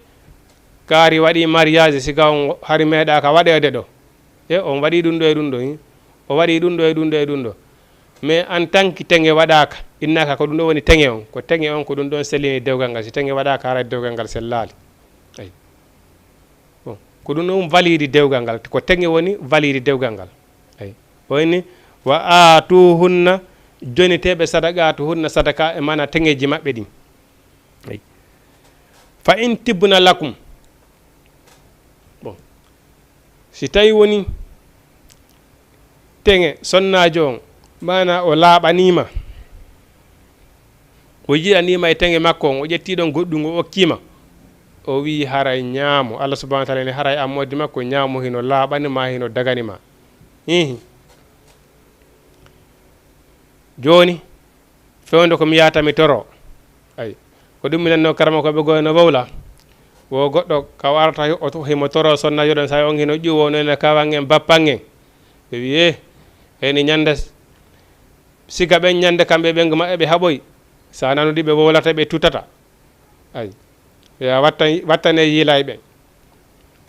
kaari waɗi mariage, si ka on hari meeɗaaka waɗeede ɗo. E on waɗi ɗum ɗo e ɗum ɗo, hin. O waɗi ɗum ɗo e ɗum ɗo e ɗum ɗo. Mais en tant que teŋe waɗaaka, innaaka ko ɗum ɗo woni teŋe on. Ko teŋe on, ko ɗum ɗon sellini dewgal ngal. Si teŋe waɗaaka, haray dewgal ngal sellaali. Ay. Bon, ko ɗum ɗon validi dewgal ngal. Ko teŋe woni validi dewgal ngal. Ay. O inni, wa aatuhunna, joniteeɓe sadaqaatuhunna, sadaka, e maana teŋeeji maɓɓe ɗin. Ay. Fa in tibna lakum. Bon. Si tawi woni teŋe sonnaajo on, maana o laaɓaniima, o yiɗaniima e teŋe makko on, o ƴetti ɗon goɗɗum o okkiima, o wi'i haray ñaamo. Allah subhanahu wa taala ni haray a moodi makko ñaamo hino laaɓani ma, hino dagani ma. Hihi. Jooni, fewndo ko mi yahata mi toro. Ay. Ko ɗum mi nanno karamoko ɓe goyo no wowla. Wo goɗɗo ka warata o to-, himo toro sonna yoɗon sa on hino ƴuwo no ene kawangen bappangen. Ɓe wiye, heni ñande s-, Siga ɓen ñande kamɓe ɓeyngu maɓɓe ɓe haɓoy. Sa nanuɗi ɓe wowlata, ɓe tutata. Ay. Ya watta-, wattane yiilay ɓen.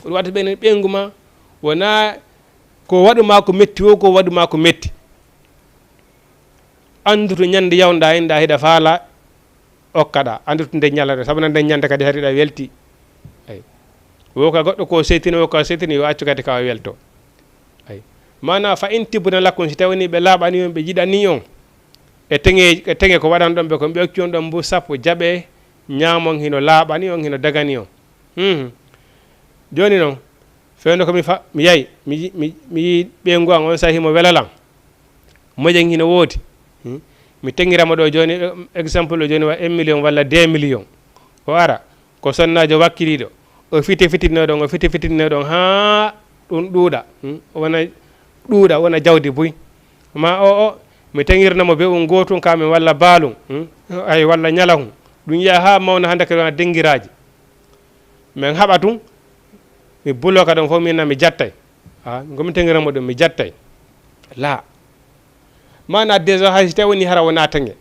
Ko ɗum watta ɓen ɓeyngu ma wona ko waɗu ma ko metti, wo ko waɗu ma ko metti. Anndu to ñande yawnɗa hen, ɗa hiɗa faala okkaɗa. Anndu to nde ñalata, sabu nde ñande kadi hari ɗa welti. Ay. Wo ka goɗɗo ko seytini, wo ka seytini, yo accu kadi ka o welto. Ay. Mana fa in tibna lakum, si tawi ni ɓe laaɓani on, ɓe jiɗani on. E teŋe, e teŋe ko waɗan ɗon ɓe ko, ɓe okki on ɗon mbu sappo, jaɓe ñaamon hino laaɓani on, hino dagani on. Mhm. Jooni non, fewndo ko mi fa-, mi yayi, mi yi-, mi, mi yi ɓeyngu an on sahi mo welalan. Moƴen hino woodi. Hmm? Mi teŋiramo ɗo jooni, eh, exemple ɗo jooni wa un million walla deux millions. O ara, ko sonnaajo wakkiliiɗo. O fiti fitinno ɗon, o fiti fitinno ɗon, haa ɗum ɗuuɗa. Hmm? O wona ɗuuɗa, wona jawdi buy. Ma o, o, mi teŋirnamo be un gootun ka min walla baalun. Hmm? Ay, walla ñalahun. Ɗum yaha haa mawna hannde kadi wona dingiraaji. Min haɓa tun, mi buloka ɗon fof, min na mi jattay. Ha, ko mi teŋiramo ɗum, mi jattay. La. Mana déjà hay si tawi woni hara wona teŋe.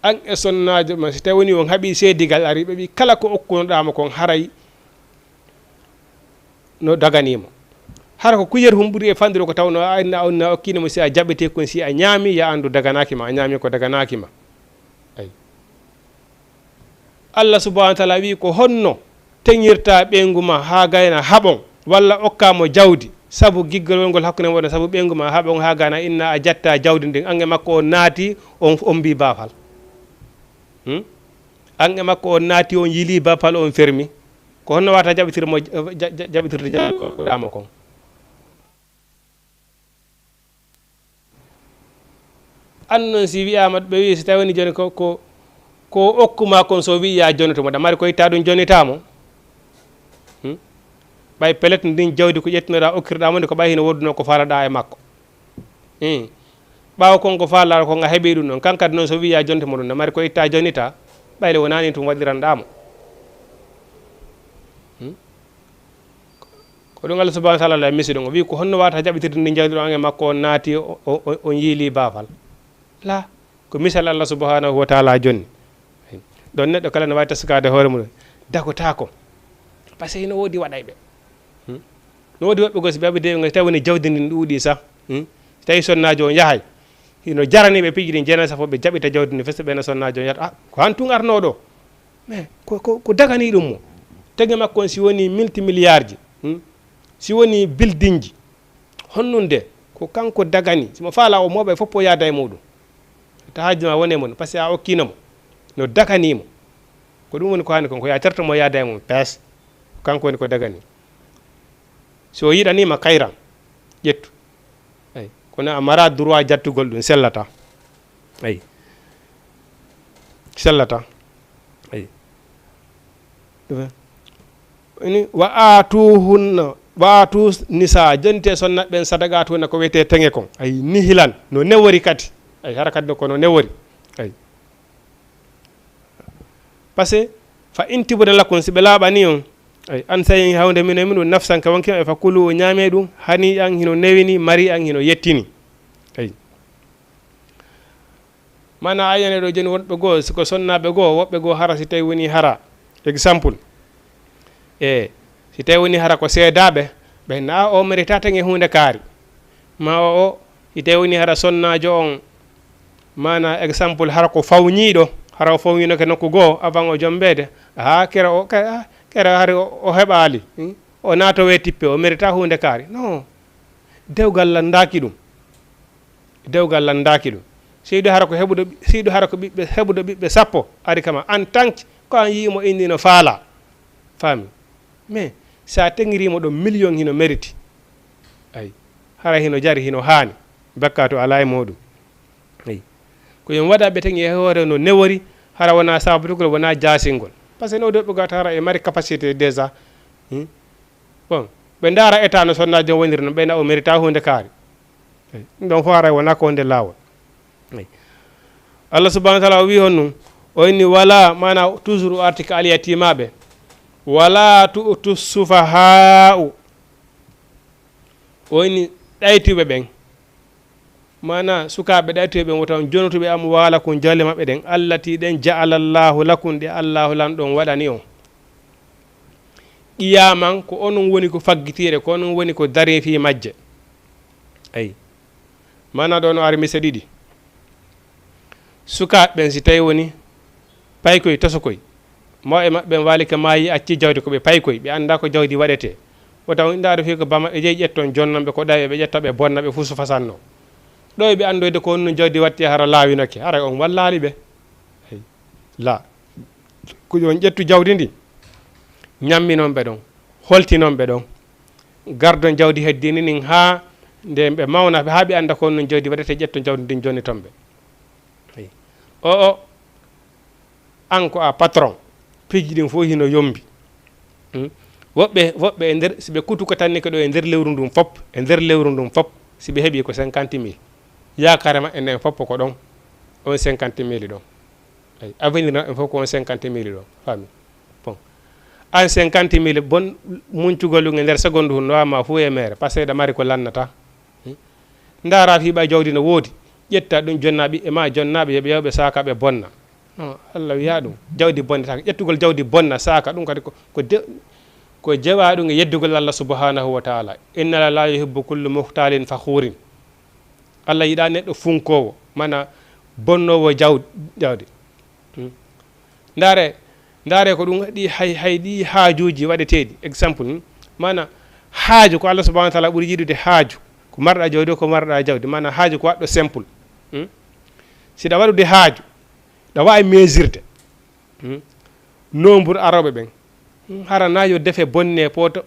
An e sonnaajo ma, si tawi woni on haɓi seedigal ari, ɓe ɓi kala ko okkunoɗaa mo kon haray no daganimo. Hara ko kuyel hum ɓuri e fandude ko tawno a inna, a inna okkino mo si a jaɓete kon, si a ñaami, ya andu daganaaki ma, a ñaami ko daganaaki ma. Ay. Allah subhanahu wa taala wi ko honno teŋirta ɓeyngu ma haa gayna haɓon, walla okka mo jawdi, sabu giggol wongol hakkunde moɗon, sabu ɓeyngu ma haɓon haa gayna inna a jatta jawdi ndin, an e makko on naati, on, on mbi baafal. Hmm? An e makko on naati, on yili baafal, on fermi. Ko honno wata jaɓitir mo, ja-, ja-, jaɓitirde jawdi ko ɗamo kon? An non si wi'ama, ɓe wi'i si tawi woni joni ko, ko, ko okku ma kon so wi'i ya jonito mo, ɗa mari ko itta ɗum jonita mo. Hmm? Ɓay pelet ndin jawdi ko ƴettinoɗa okkirɗa mo ndi ko ɓay hino wodduno ko falaɗa e makko. Hmm. Ɓaawo kon ko falaɗa kon a heɓi ɗum ɗon, kan kadi non so wi'i ya jonito mo ɗum, ɗa mari ko itta jonita, ɓayle wonani ɗum waɗiranɗa mo. Hmm? Ko ɗum Allah subhanahu wa taala la misi ɗum. O wi ko honno wata jaɓitirde ndi jawdi ɗon an e makko on naati o, o, o, on yiili baafal. La, ko misal Allah subhanahu wa taala jonni. Ɗon neɗɗo kala no wawi taskade hoore mum, dagotako. Parce que hino woodi waɗayɓe. Hmm? No woodi woɓɓe goo si ɓe aɓi dewe ngal, si tawi woni jawdi ndin ɗuuɗi sa. Hmm? Si tawi sonnaajo on yahay. Hino jarani ɓe piiji ɗin, jeenayi safo ɓe jaɓita jawdi ndin, festa ɓe na sonnaajo on yata. Ah, ko han tun arno ɗo. Mais ko, ko, ko dagani ɗum mo. Tege makko on si woni multimilliard ji, hmm? Si woni building ji, honnunde ko kanko dagani. Si mo faala o mooɓa e foppo yaada e muɗum. Ta haaji ma wone mon, parce que a okkino mo. No dagani mo. Ko ɗum woni ko hani kon, ko ya terto mo yaada e mum, pes. Kanko woni ko dagani. Si o yiɗanima kayran, ƴettu. Ay, kono a mara droit jattugol ɗum, sellata. Ay. Sellata. Ay. Ɗum en. Ini, wa atuhunna, wa atu nisa, jonte sonna ɓen sadaqatuhunna ko wiyete tenge kon. Ay, nihilan, no newori kadi. Ay, hara kadi no kono newori. Ay. Parce que fa in tibna lakum, si ɓe laaɓani on, ay, an sayin hawde min e min ɗum nafsan ka wonki maɓɓe, fa kulu o ñaame ɗum, hani an hino newini, mari an hino yettini. Ay. Mana ayane ɗo joni wonɓe goo, siko sonnaaɓe goo, woɓɓe goo hara si tawi woni hara. Exemple. E, si tawi woni hara ko seedaaɓe, ɓe na o mérita tenge huunde kaari. Ma o, o, si tawi woni hara sonnaajo on, mana exemple, hara ko fawñiiɗo, hara o fawñiino ke nokku goo, avant o jombeede, haa kera o, ke-, ah, kera hari o, o heɓaali, hmm? O naatowe tippe, o mérita huunde kaari. Non. Dewgal lanndaaki ɗum. Dewgal lanndaaki ɗum. Seydu hara ko heɓuɗo, seydu hara ko ɓiɓɓe, heɓuɗo ɓiɓɓe sappo ari kama en tant que ko an yii mo inni no faala. Faami? Mais sa teŋirimo ɗo million hino mériti. Ay. Hara hino jari, hino haani. Bakkatu alaa e muɗum. Ay. Ko yon waɗa ɓe teŋi e hoore no newori, hara wona sabotugol, wona jaasingol. Parce que no ɗo ɓe gata hara e mari capacité déjà. Hmm? Bon, ɓe ndaara état no sonnaajo on woniri no, ɓe na o mérita huunde kaari. Ɗum ɗon fof haray wonaa ko wonde laawol. Eyi. Allah subhanahu wa taala o wii hon ɗum, o inni wala, maana toujours o arti ka alyatimaaɓe, wala tu'tu sufaha'u. O inni ɗaytuɓe ɓen. Mana sukaaɓe ɗaytuɓe ɓen, wota on jonotuɓe amwaalakum, jawle maɓɓe ɗen, allati ɗen, ja'ala Allahu lakum, ɗe Allahu Lanɗo on waɗani on. Qiyaman, ko onon woni ko faggitiiɗe, ko onon woni ko darii fii majje. Ayi. Mana ɗoo no ari mise ɗiɗi. Sukaaɓe ɓen, si tawi woni paykoy, tosokoy, mawɓe maɓɓe ɓen waalike maayi, acci jawdi, ko ɓe paykoy, ɓe anndaa ko jawdi waɗetee. Wota on ndaari fii ko baa maɓɓe jeyi ƴetton jonnan ɓe ko ɗawi, ɓe ƴetta ɓe bonna ɓe fuu so fasanno. Ɗo ɓe anndoyde ko honno jawdi waɗetee hara laawinoke, haray on wallaali ɓe. Hey. La. Ko yo on ƴettu jawdi ndi, ñamminon ɓe ɗon, holtinon ɓe ɗon, gardon jawdi heddini ndin haa nde ɓe mawna, haa ɓe annda ko honno jawdi waɗetee, ƴetton jawdi ndin jonniton ɓe. Hey. O, o, an ko a patron, piiji ɗin fof hino yombi. Hmm? Woɓɓe, woɓɓe e nder, si ɓe kutu ko tannike ɗo e nder lewru ndun fop, e nder lewru ndun fop, si ɓe heɓi ko cinquante mille, yaakaare maɓɓe nden fop ko ɗon, on cinquante mille ɗon. Ayi, avenir maɓɓe fof ko on cinquante mille ɗon, faami? Bon. An cinquante mille, bon, muncugol ɗum e nder seconde hun no wama fof e mere, parce que ɗa mari ko lannata. Hmm? Ndaara fii ɓay jawdi no woodi, ƴetta ɗum jonna ɓiɓɓe ma, jonnaaɓe, yo ɓe, yo ɓe saaka, ɓe bonna. Non, Allah wiyaa ɗum. Jawdi bonnetaake. Ƴettugol jawdi bonna, saaka, ɗum kadi ko, ko de-, ko jeyaa ɗum e yeddugol Allah subhanahu wa ta'ala. Inna Allah la yuhibbu kullu muhtalin fakhurin. Allah yiɗaa neɗɗo funkoowo, mana bonnoowo jaw-, jawdi. Hmm. Ndaare, ndaare ko ɗum ɗi hay, hay ɗi haajuuji waɗeteeɗi. Exemple, hmm, mana haaju ko Allah subhanahu wa ta'ala ɓuri yiɗude haaju. Ko marɗa jawdi, ko marɗa jawdi. Mana haaju ko waɗɗo simple. Hmm. Si ɗa waɗude haaju, ɗa waawi meesirde. Hmm. Nombur arooɓe ɓen. Hmm. Hara na yo defe bonne pooto.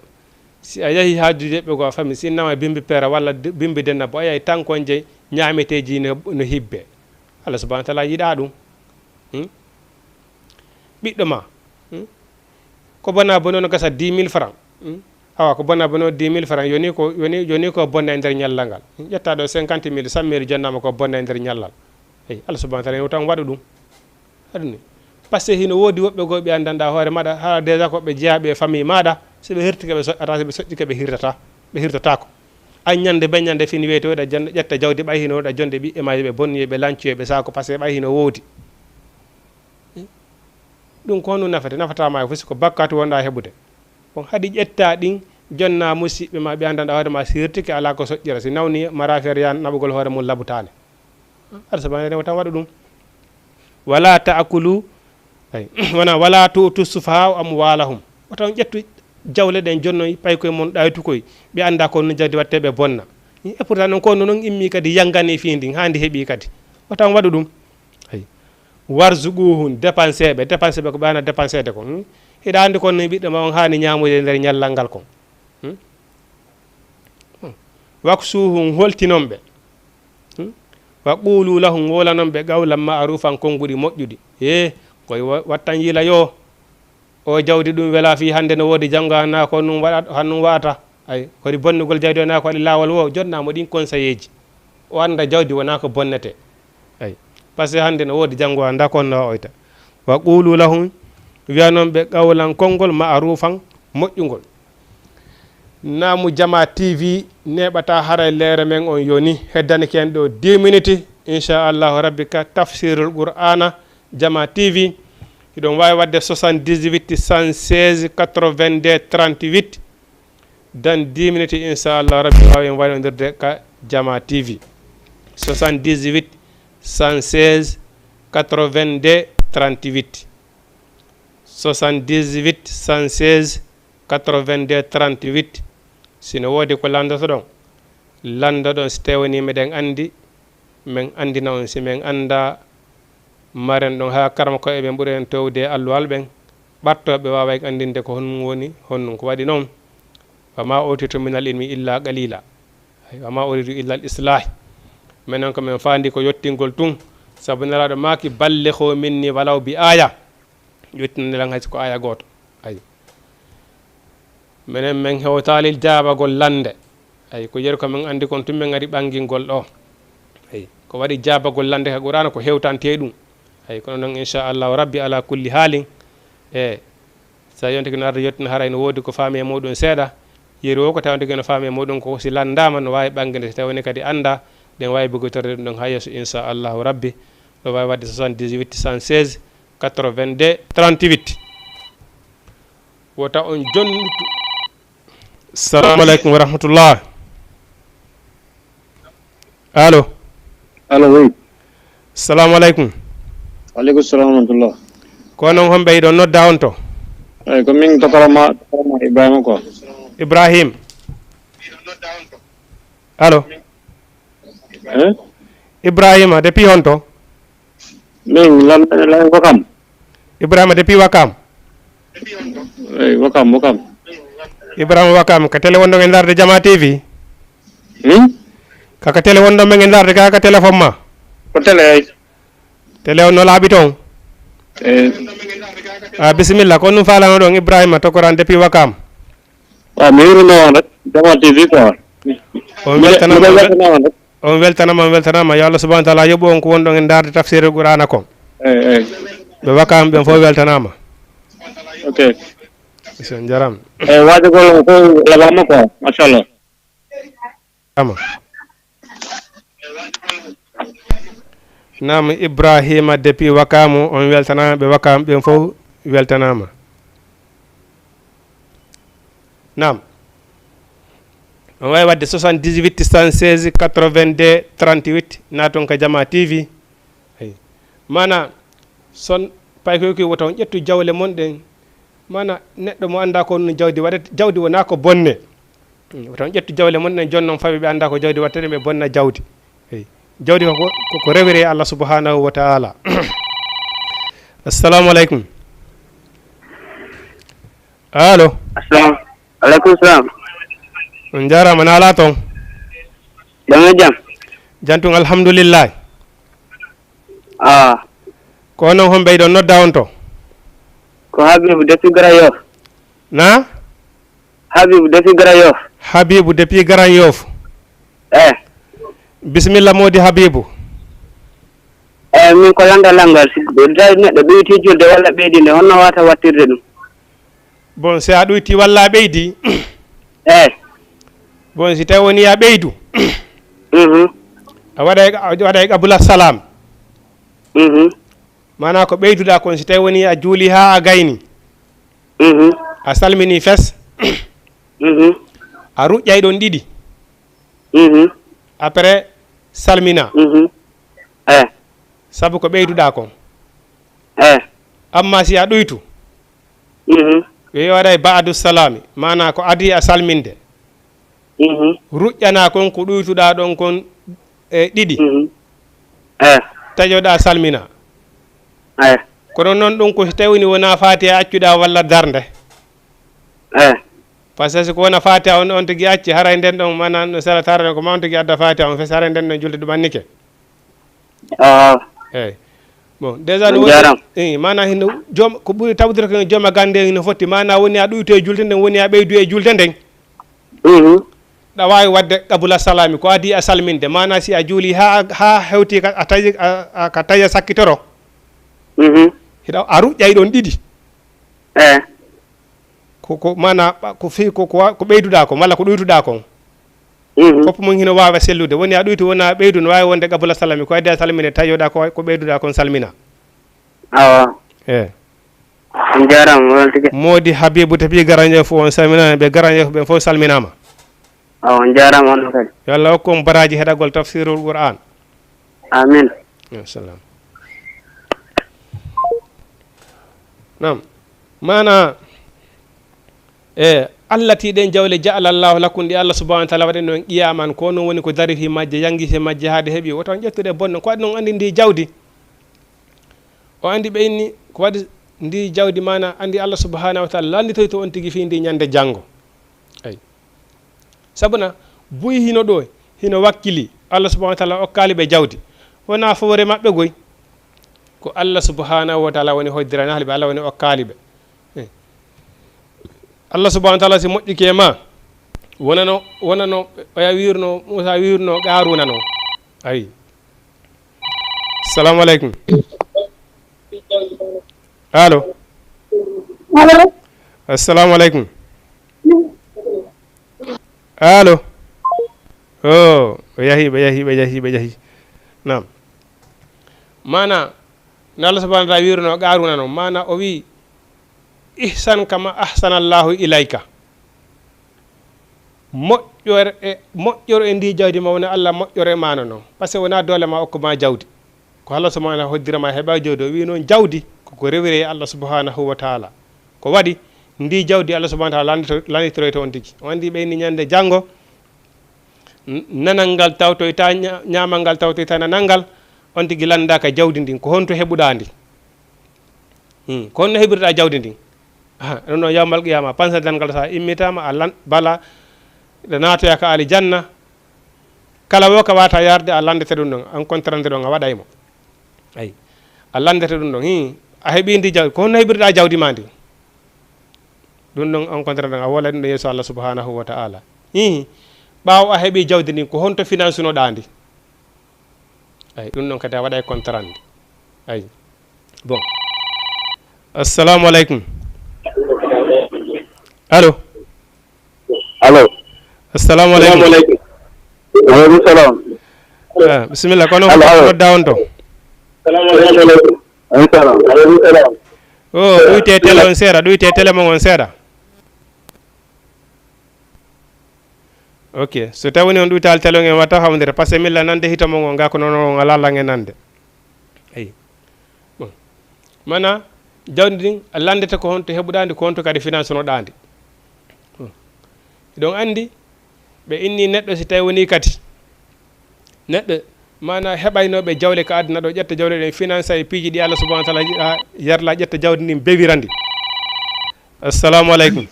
Si a yahi haajuuji ɓe ko a fami, si innama bimbi peera walla de-, bimbi denna bo, a yahi tan kon je ñaameteeji no, no hibbe. Allah subhanahu wa ta'ala yiɗaa ɗum. Hmm? Ɓiɗɗo ma. Hmm? Ko bona bone on gasa dix mille francs. Hmm? Awa, ko bona bone on dix mille francs. Yoni ko, yoni, yoni ko bonna e nder ñallal ngal. Hmm? Ƴetta ɗo cinquante mille, cent mille jonnama ko bonna e nder ñallal. Eyi, Allah subhanahu wa ta'ala, yo tan waɗu ɗum. Aɗuni. Parce que hino woodi woɓɓe goo ɓe anndanɗaa hoore maɗa, haa déjà ko ɓe jeyaaɓe e famille maɗa, si ɓe hirtike ɓe soƴƴata, si ɓe soƴƴike ɓe hirtata, ɓe hirtataako. An ñande be ñande fini weytoyɗa jan-, ƴetta jawdi ɓay hino woɗa jonde ɓiɓɓe ma, yo ɓe bonnu, yo ɓe lancu, yo ɓe saako, parce que ɓay hino woodi. Ɗum ko honɗum nafata? Nafataa ma e fof, si ko bakkaatu wonɗa heɓude. Bon, haɗi ƴetta ɗin, jonna musiɓɓe ma, ɓe anndanɗa hoore ma, si hirtike alaa ko soƴƴira, si nawni maraafeere yan naɓugol hoore mum labutaale. Aɗa saɓa ne wota waɗu ɗum. Wala ta'kulu, ay, wona, wala tu'tu sufahaa amwaalahum. Wota on ƴettu jawle ɗen jonnoy paykoye mon ɗaytukoy. Ɓe annda ko no jawdi watte ɓe bonna. Et pourtant non ko non on immi kadi yangani fii ndin, haa ndi heɓi kadi. Wota on waɗu ɗum. Ay. Warzuquhum, dépensé ɓe, dépensé ɓe ko ɓe ana dépensé de kon. Hmm? Hiɗa anndi kon no ɓiɗɗo ma on haani ñaamude nder ñallal ngal kon. Hmm? Hmm. Waksuhum, holtinon ɓe. Hmm? Wa qulu lahum, wowlanon ɓe qawlan ma'rufan, konnguɗi moƴƴuɗi. He, koye wa-, wattan yila yo. O jawdi ɗum wela fii hannde no woodi, janngo hannaa ko ɗum waɗat-, hannum wa'ata. Ay, kadi bonnugol jawdi o naa ko waɗi laawol wo, jonnaa mo ɗin conseilleeji. O annda jawdi wonaa ko bonnete. Ay, parce que hannde no woodi, janngo annda ko honno o oyta. Wa qulu lahum, wiyanon ɓe qawlan konngol ma'rufan, moƴƴungol. Naamu Jama T V neeɓata haray leere men on yoni. Heddanike en ɗo dix minutes, inchallahu rabbi, ka tafsirul Qur'ana, Jama T V. Hiɗon waawi waɗde soixante-dix-huit, cent seize, quatre-vingt-deux, trente-huit. Dans dix minutes, inchallahu rabbi, waawi en waynondirde ka Jama T V. Soixante-dix-huit, cent seize, quatre-vingt-deux, trente-huit. Soixante-dix-huit, cent seize, quatre-vingt-deux, trente-huit. Si no woodi ko lanndotoɗon, lanndoɗon. Si tawi wonii meɗen anndi, men anndina on. Si men annda, maren ɗon haa karamokooɓe ɓen ɓuri en towde e alluwal ɓen, ɓattooɓe waaway anndinde ko honɗum woni, honɗum ko waɗi non. Wa ma utitu minal ilmi illa qalila. Ay, wa ma uridu illa al islah. Menen ko men faandi ko yottingol tun. Sabu Nelaaɗo maaki, "Ballighu minni walaw bi aya." Yottinande lan hay si ko aya gooto. Ay. Menen men hewtaali jaabagol lannde. Ay, ko yeru ko men anndi kon tun men ngari ɓangingol ɗo. Ay, ko waɗi jaabagol lannde ka Qur'aana ko hewtante ɗum. Ay, kono non, inchallahu rabbi, ala kulli haalin. E, so yonti ko no arde yottina, haray no woodi ko faami e muɗum seeɗa. Yeru o ko tawante ko no faami e muɗum ko si lanndaama no waawi ɓanginde, si tawani kadi annda Ɗen waawi bugotorde ɗum ɗon haa yeeso, inchallahu rabbi. Ɗo waawi waɗde soixante-dix-huit cent seize quatre-vingt-deux trente-huit. Wota on jonnutu. Salamu aleykum wa rahmatullah. Allo. Allo, oui. Salamu aleykum. Aleykum salam wa rahmatullah. Ko non homɓe yiɗon nodda on to? Eyi, ko min tokoroma, tokoroma Ibrahima ko. Ibrahim. Allo. Eh? Ibrahima, depuis honto? Min, lan, lan ko kam. Ibrahima, depuis Wakam? Eyi, Wakam, Wakam. Ibrahima Wakam, ka télé wonɗon e ndaarde Jama T V? Hmm? Ka, ka télé wonɗon men e ndaarde, ka, ka téléphone ma? Ko télé, eyi. Télé on no laaɓi toon? Eyi. Ah, bisimilla, ko ɗum faalano ɗon Ibrahima Tokoran depuis Wakam? Ah, mi yurno on rek, Jama T V quoi. On weltanaama, on wel-, weltanaama rek. On weltanaama, on weltanaama. Yo Allah subhanahu wa taala yoɓu on ko wonɗon e ndaarde tafsirul Qur'ana kon. Eyi, eyi. Ɓe Wakam ɓen fof weltanaama. Ok. Monsieur, on jarama. Eyi, waajagol o fof laɓama quoi, machallah. Ama. Naam, Ibrahima depuis Wakamu, on weltanaama, ɓe Wakamu ɓen fof weltanaama. Naam. On waawi waɗde soixante-dix-huit cent seize quatre-vingt-deux trente-huit, naaton ka Jama T V. Eyi. Maana, son paykoy koy wota on ƴettu jawle mon ɗen. Maana, neɗɗo mo anndaa ko no jawdi waɗata, jawdi wonaa ko bonne. Wota on ƴettu jawle mon ɗen, jooni non fawɓe ɓe anndaa ko jawdi waɗata, ɓe bonna jawdi. Eyi. Jawdi ko, ko, ko rewiree Allah subhanahu wa ta'ala. Assalamu aleykum. Allo. Assalamu aleykum salam. On jaaraama, no alaa toon? Jam e jam. Jam tun, alhamdulillahi. Ah. Ko onon homɓe ɗon nodda on to? Ko Habibu depuis Grand Yoff. Na? Habibu depuis Grand Yoff. Habibu depuis Grand Yoff. Eh. Bisimilla, moodi Habibu. Eh, min ko lannda lanngal, si tawi neɗɗo ɗoyti julde walla ɓeydinde, honno waawata waɗtirde ɗum? Bon, si a ɗoyti walla a ɓeydi? Eh. Bon, si tawi woni a ɓeydu, mhm, a waɗay, a waɗay qabla salam. Mhm. Maanaa ko ɓeyduɗaa kon, si tawi woni a juuli haa a gayni, mhm, a salmini fes, mhm, a ruƴƴay ɗon ɗiɗi. Mhm. Après, salmina. Mhm. Eh. Sabu ko ɓeyduɗaa kon. Eh. Amma si a ɗuytu, mhm, ɓe waɗay ba'adu salami, maanaa ko adii a salminde. Mhm. Ruƴƴanaa kon ko ɗuytuɗaa ɗon kon e ɗiɗi. Mhm. Eh. Taƴoɗaa salmina. Eh. Kono noon ɗum ko si tawi ni wonaa Faatiha accuɗaa walla darnde. Eh. Parce que si ko wona Faatiha on, on tigi acci, haray nden ɗon, maanaa no sala tara ɗon, ko ma on tigi adda Faatiha on fes, haray nden ɗon julde ɗum annike. Ah. Eyi. Bon, déjà no woni, eh, maanaa hino joom, ko ɓuri tawdere ko jooma gannde hino fotti, maanaa woni a ɗuytu e julde nden, woni a ɓeydu e julde nden. Mhm. Ɗa waawi waɗde qabula salami, ko adii a salminde, maanaa si a juuli haa, haa hewti ka, a tawi, a, a, ka tawi a sakkitoro. Mhm. Hiɗa, a ruƴƴay ɗon ɗiɗi. Eh. Ko, ko maanaa, ko fii, ko, ko wa-, ko ɓeyduɗaa kon, walla ko ɗuytuɗaa kon. Mhm. Fof mum hino waawa sellude. Woni a ɗuytu, wona a ɓeydu, no waawi wonde qabula salami, ko adii a salminde, tawi yoɗa ko, ko ɓeyduɗaa kon salmina. Awa. Eh. On jaaraama, on tigi. Moodi Habibu depuis Grand Yoff, on salminaama, ɓe Grand Yoff ɓen fof salminaama. Awa, on jaaraama, on kadi. Yo Allah hokku on baraaji heɗagol tafsirul Qur'an. Amin. Yo salam. Naam. Maanaa, e, allati ɗen jawle ja'ala Allahu lakum, ɗi Allah subhanahu wa ta'ala waɗani on qiyaman, ko non woni ko dari fi majje, yangi fi majje haa ɗe heɓi. Wota on ƴettu ɗe bonno. Ko waɗi non on anndi ndi jawdi? O anndi ɓe inni, ko waɗi ndi jawdi, maanaa anndi Allah subhanahu wa ta'ala lannditoyto on tigi fii ndi ñande janngo. Eyi. Sabuna buy hino ɗo, hino wakkili, Allah subhanahu wa ta'ala okkaali ɓe jawdi. Wonaa fowre maɓɓe goy. Ko Allah subhanahu wa ta'ala woni hoddira nahli ɓe, Allah woni okkaali ɓe. Eh. Allah subhanahu wa ta'ala si moƴƴike e ma, wonano, wonano, oya wirno, Musa wirno Qaruna no. Ayi. Salamu aleykum. Allo. Allo. Assalamu aleykum. Allo. O, ɓe yahi, ɓe yahi, ɓe yahi, ɓe yahi. Naam. Maana, no Allah subhanahu wa ta'ala wiruno Qaruna noon, maana o wi, "Ihsan kama ahsana Allahu ilayka." Moƴƴor e, moƴƴor e ndi jawdi ma, wona Allah moƴƴor e maano noon. Parce que wona doole ma okku ma jawdi. Ko Allah subhanahu wa ta'ala hoddira ma heɓa jawdi. O wi noon jawdi, koko rewire e Allah subhanahu wa ta'ala. Ko waɗi, ndi jawdi Allah subhanahu wa ta'ala landito-, landitoroyto on tigi. O anndi ɓe inni ñande janngo, n-, nanal ngal tawtoyta, ña-, ñaamal ngal tawtoyta nanal ngal, on tigi lanndaaka jawdi ndin. Ko honto heɓuɗaa ndi? Hmm, ko honno heɓirɗaa jawdi ndin? Aha, ɗum ɗon yawmal qiyama, pansa dangal sa immitaama, a lan-, bala, ɗa naatoya ka alijanna. Kala wo ka wata yarde, a landete ɗum ɗon, an kontrante ɗon, a waɗay mo. Ay, a landete ɗum ɗon, hi, a heɓi ndi jawdi, ko honno heɓirɗaa jawdi ma ndi? Ɗum ɗon on kontrante ɗon, a woola ɗum ɗon yeeso Allah subhanahu wa ta'ala. Hi, ɓaawo a heɓi jawdi ndin, ko honto finance no ɗaa ndi? Ay, ɗum ɗon kadi a waɗay kontrante. Ay. Bon. Assalamu aleykum. Allo. Allo. Assalamu aleykum. Aleykum salam. Ah, bisimilla, kono ko nodda on to? Allo. Aleykum salam. O, ɗuyte télé on seeɗa, ɗuyte télé mon on seeɗa. Ok, so tawi woni on ɗuytaali télé on en watta hawndere, parce que milla nande hito mon on, nga ko noon on alaa lange nande. Ayi. Bon. Mana, jawdi ndin, a landete ko honto heɓuɗaa ndi, ko honto kadi finance no ɗaa ndi. Bon. Hiɗon anndi, ɓe inni neɗɗo si tawi woni kadi. Neɗɗo, mana heɓaynooɓe jawle ka aduna ɗo, ƴetta jawle ɗen, finance e piiji ɗi Allah subhanahu wa ta'ala yiɗa, yarla, ƴetta jawdi ndin, bewira ndi. Assalamu aleykum.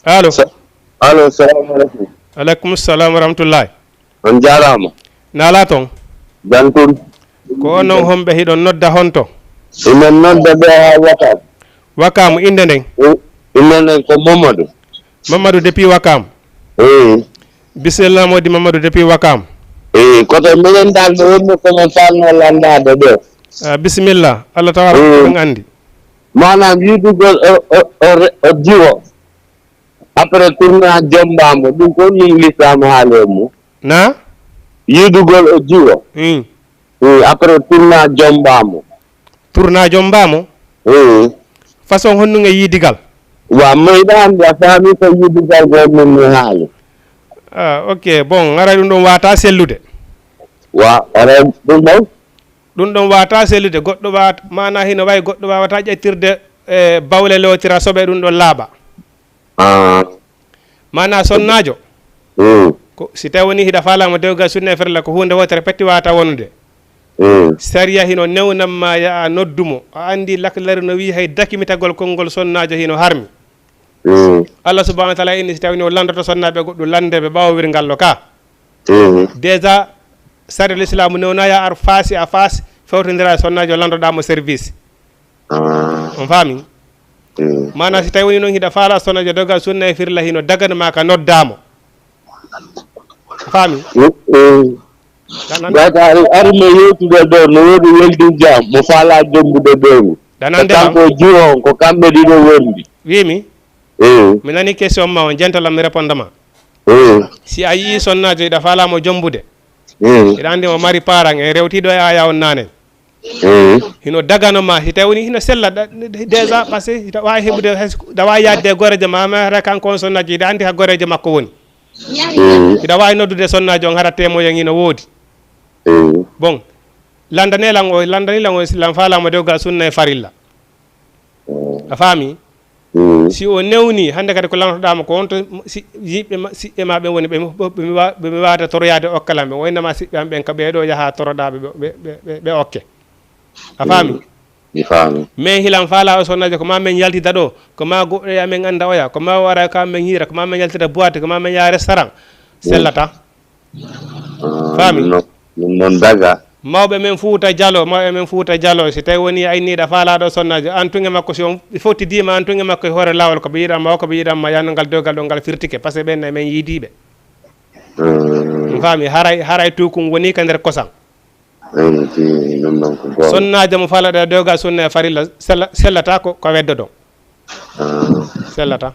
Allo. Sa-, allo, salamu aleykum. Aleykum salam wa rahmatullahi. On jaaraama. Naalaa toon? Jam tun. Ko onon homɓe hiɗon nodda honto? Imen nodda ɗo haa Wakaam. Wakaam, innde nden? I-, innde nden ko Mamadou. Mamadou depuis Wakaam? Eey. Bisimilla moodi Mamadou depuis Wakaam. Eey, koto minen dal ɗo wonno ko men faalno lanndaade ɗo. Ah, bisimilla. Allah tabaaraka Eey. Ko ɗum anndi. Maanaam yiɗugol o, o, o re-, o jiwo. Après tournage jombaa mo, ɗum ko ɗum l'islam haali e mum? Na? Yiɗugol o jiwo. Hmm. Hmm, après tournage jombaa mo. Tournage jombaa mo? Hmm. Façon honɗum e yiidigal? Wa, mo hiɗa anndi a faami ko yiidigal ko min mi haali. Ah, ok. Bon, haray ɗum ɗon waata sellude. Wa, haray ɗum ɗon? Ɗum ɗon waata sellude. Goɗɗo waat-, maana hino wayi goɗɗo waawata ƴettirde, eh, bawle lootira soɓe ɗum ɗon laaɓa. Ah. Maana sonnaajo. Mm. Ko, si tawi woni hiɗa faalaama dewgal sunna e farilla ko huunde wootere petti waata wonude. Mm. Sariya hino newnan ma yaha noddu mo. A anndi laklari no wi'i hay dakimitagol konngol sonnaajo hino harmi. Mm. Allah subhanahu wa ta'ala inni si tawi no landoto sonnaaɓe goɗɗum lande ɓe ɓaawo wirngallo ka. Mm. Déjà, sariya l'islam newna ya ar faasi a faasi fewtondira e sonnaajo landoɗaa mo service. Ah. On faami? Mm. Maana si tawi woni noon hiɗa faala sonnaajo doga sunna e firla hino dagana ma ka noddaa mo. Faami? Mm, mm. Ɗan an- Gata ari, ari mo yewtude ɗo, no woodi welding jam, mo faala jombude ɓeygu. Ɗan an- Ko kanko e juwo on, ko kamɓe ɗiɗo wondi. Wiimi? Mm. Mi nani question ma on, jentalam mi réponda ma. Mm. Si a yii sonnaajo hiɗa faala mo jombude, mm, hiɗa anndi mo mari parang e rewtiiɗo e aya on naane. Mm. Hino dagano ma, si tawi woni hino sella, da-, déjà, parce que hiɗa waawi heɓude, hay so, hiɗa waawi yaadde e goreejo ma, ma hara kanko on sonnaajo, hiɗa anndi ha goreejo makko woni. Mm. Hiɗa waawi noddude sonnaajo on, hara témoin hino woodi. Mm. Bon, landane lan o, landani lan o, si lan faalaama dewgal sunna e farilla. Mm. A faami? Mm. Si o newni, hannde kadi ko lantoɗaa mo ko wonto si-, yiɓɓe ma, siɓɓe ma ɓen woni ɓe mi, ɓe mi wa-, ɓe mi waawata toroyaade okkalan ɓe. O innama siɓɓe am ɓen ka ɓee ɗoo yaha toroɗaa ɓe, ɓe, ɓe, ɓe, ɓe okke. A faami? Mm. Mi faami. Mais hilan faala o sonnaajo ko ma men yaltida ɗoo, ko ma goɗɗo e amen annda oya, ko ma o ara ka men hiira, ko ma men yaltida boîte, ko ma men yaha restaurant. Mm. Sellata. Ah, faami? Ɗum noon, ɗum noon daga. Mawɓe men Fuuta Jalo, mawɓe men Fuuta Jalo, si tawi woni a inniiɗo faalaaɗo sonnaajo, aan tuŋe makko, si on fottidiima aan tuŋe makko e hoore laawol, ko ɓe yiɗan ma, ko ɓe yiɗan ma, yaano ngal dewgal ɗo ngal firtike, parce que ɓeen nay men yiidiiɓe. Mm. On faami? Haray, haray tuukum woni ka nder kosam. Eyi, ɗum ɗon ko goonga. Sonnaajo mo faalaaɗo dewgal sunna e farilla, sella-, sellata ko, ko weddo ɗon. Ah. Sellata.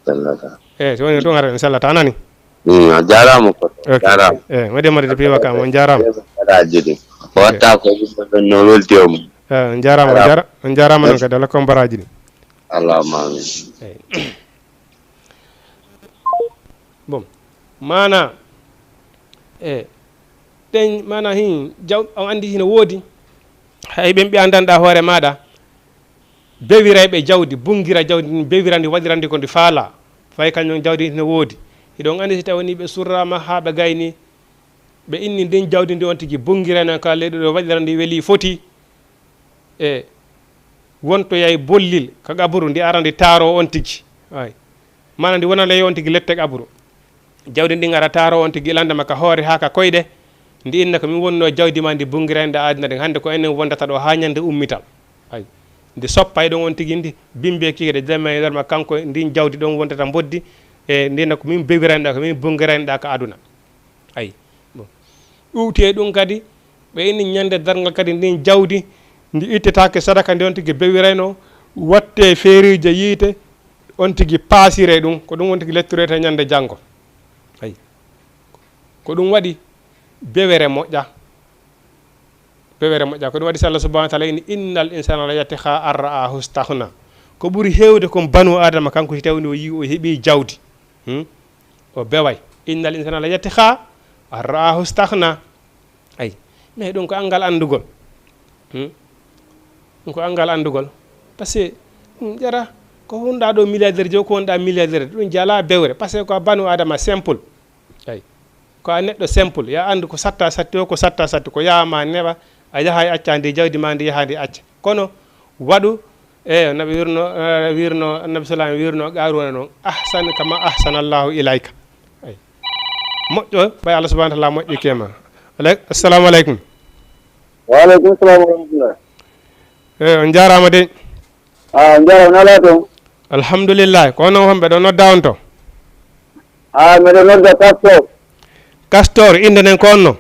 Sellata. Eyi, si woni ɗum hara en sellata, a nani? Mm, a jaaraama ko. Ok. Jaaraama. Eh, waɗi mari depuis wakam, on jaaraama. Baraji ɗi. Ok. Watta ko yimɓe ɓen no welti o mum. Eh, on jaaraama, on Ala. jaara-, on jaaraama noon Merci. kadi, ala kon baraji ɗi. Allahumma amin. Eyi. Bon. Maana, e, ɗen, maana hin, jaw-, on anndi hino woodi. Hay ɓen ɓe anndanɗaa hoore maaɗa, bewirayɓe jawdi, bungira jawdi ndin, bewira ndi, waɗira ndi ko ndi faalaa. Fay kañum jawdi hino woodi. Hiɗon anndi si tawii ɓe surraama haa ɓe gayni, ɓe inni ndin jawdi ndi on tigi bungirayno ka leydi ɗo, waɗira ndi weli foti, e wontoyay bollil ka qaburu, ndi ara ndi taaro on tigi. Ay. Maana ndi wona ley on tigi lette qaburu. Jawdi ndin ara taaro on tigi ilande ma ka hoore haa ka koyɗe. Ndi inna ko min wonno jawdi ma ndi bungirayno ɗa aduna ɗin. Hannde ko enen wondata ɗo haa ñande ummital. Ay. Ndi soppay ɗon on tigi ndi bimbe kike de jama e nder ma kanko ndin jawdi ɗon wondata mboddi. E ndi na ko min bewirayno ka min bungirayno ka aduna. Ay. Bon. Ɗuuti e ɗum kadi, ɓe inni ñande darngal kadi ndin jawdi, ndi ittetaake sadaka, ndi on tigi bewirayno, watte feeriije yiite, on tigi paasire ɗum, ko ɗum on tigi letturete ñande janngo. Ay. Ko ɗum waɗi bewere moƴƴa. Bewere moƴƴa. Ko ɗum waɗi so Allah subhanahu wa taala inni, "Innal insana la yatgha an ra'ahu staghna." Ko ɓuri heewde kon banu Adama, kanko si tawni o yii o heɓi jawdi. Hmm? O beway. "Innal insana la yatgha an ra'ahu staghna." Ay. Mais ɗum ko anngal anndugol. Hmm? Ɗum ko anngal anndugol. Parce que, hmm, ƴara, ko hunɗa ɗo milliardaire jo, ko wonɗa milliardaire. Ɗum jala bewre. Parce que ko a banu Adama simple. Ay. Ko a neɗɗo simple. Ya anndu ko satta satti o, ko satta satti. Ko yaama neɓa, a yaha e acca ndi jawdi ma ndi yaha ndi acca. Kono waɗu, e, no ɓe wirno, eh, wirno, Annabi Suleymaan wirno Qaaruuna noon, "Ahsin kama ahsana Allahu ilayka." Ay. Moƴƴo, ɓay Allah subhanahu wa taala moƴƴike ma. Alay-, assalamu aleykum. Wa aleykum salam wa rahmatullah. E, on jaaraama de. Ah, on jaaraama, no alaa toon? Alhamdulillah. Ko onon homɓe ɗo nodda on to? Ah, miɗo nodda Castor. Castor, innde nden ko honno?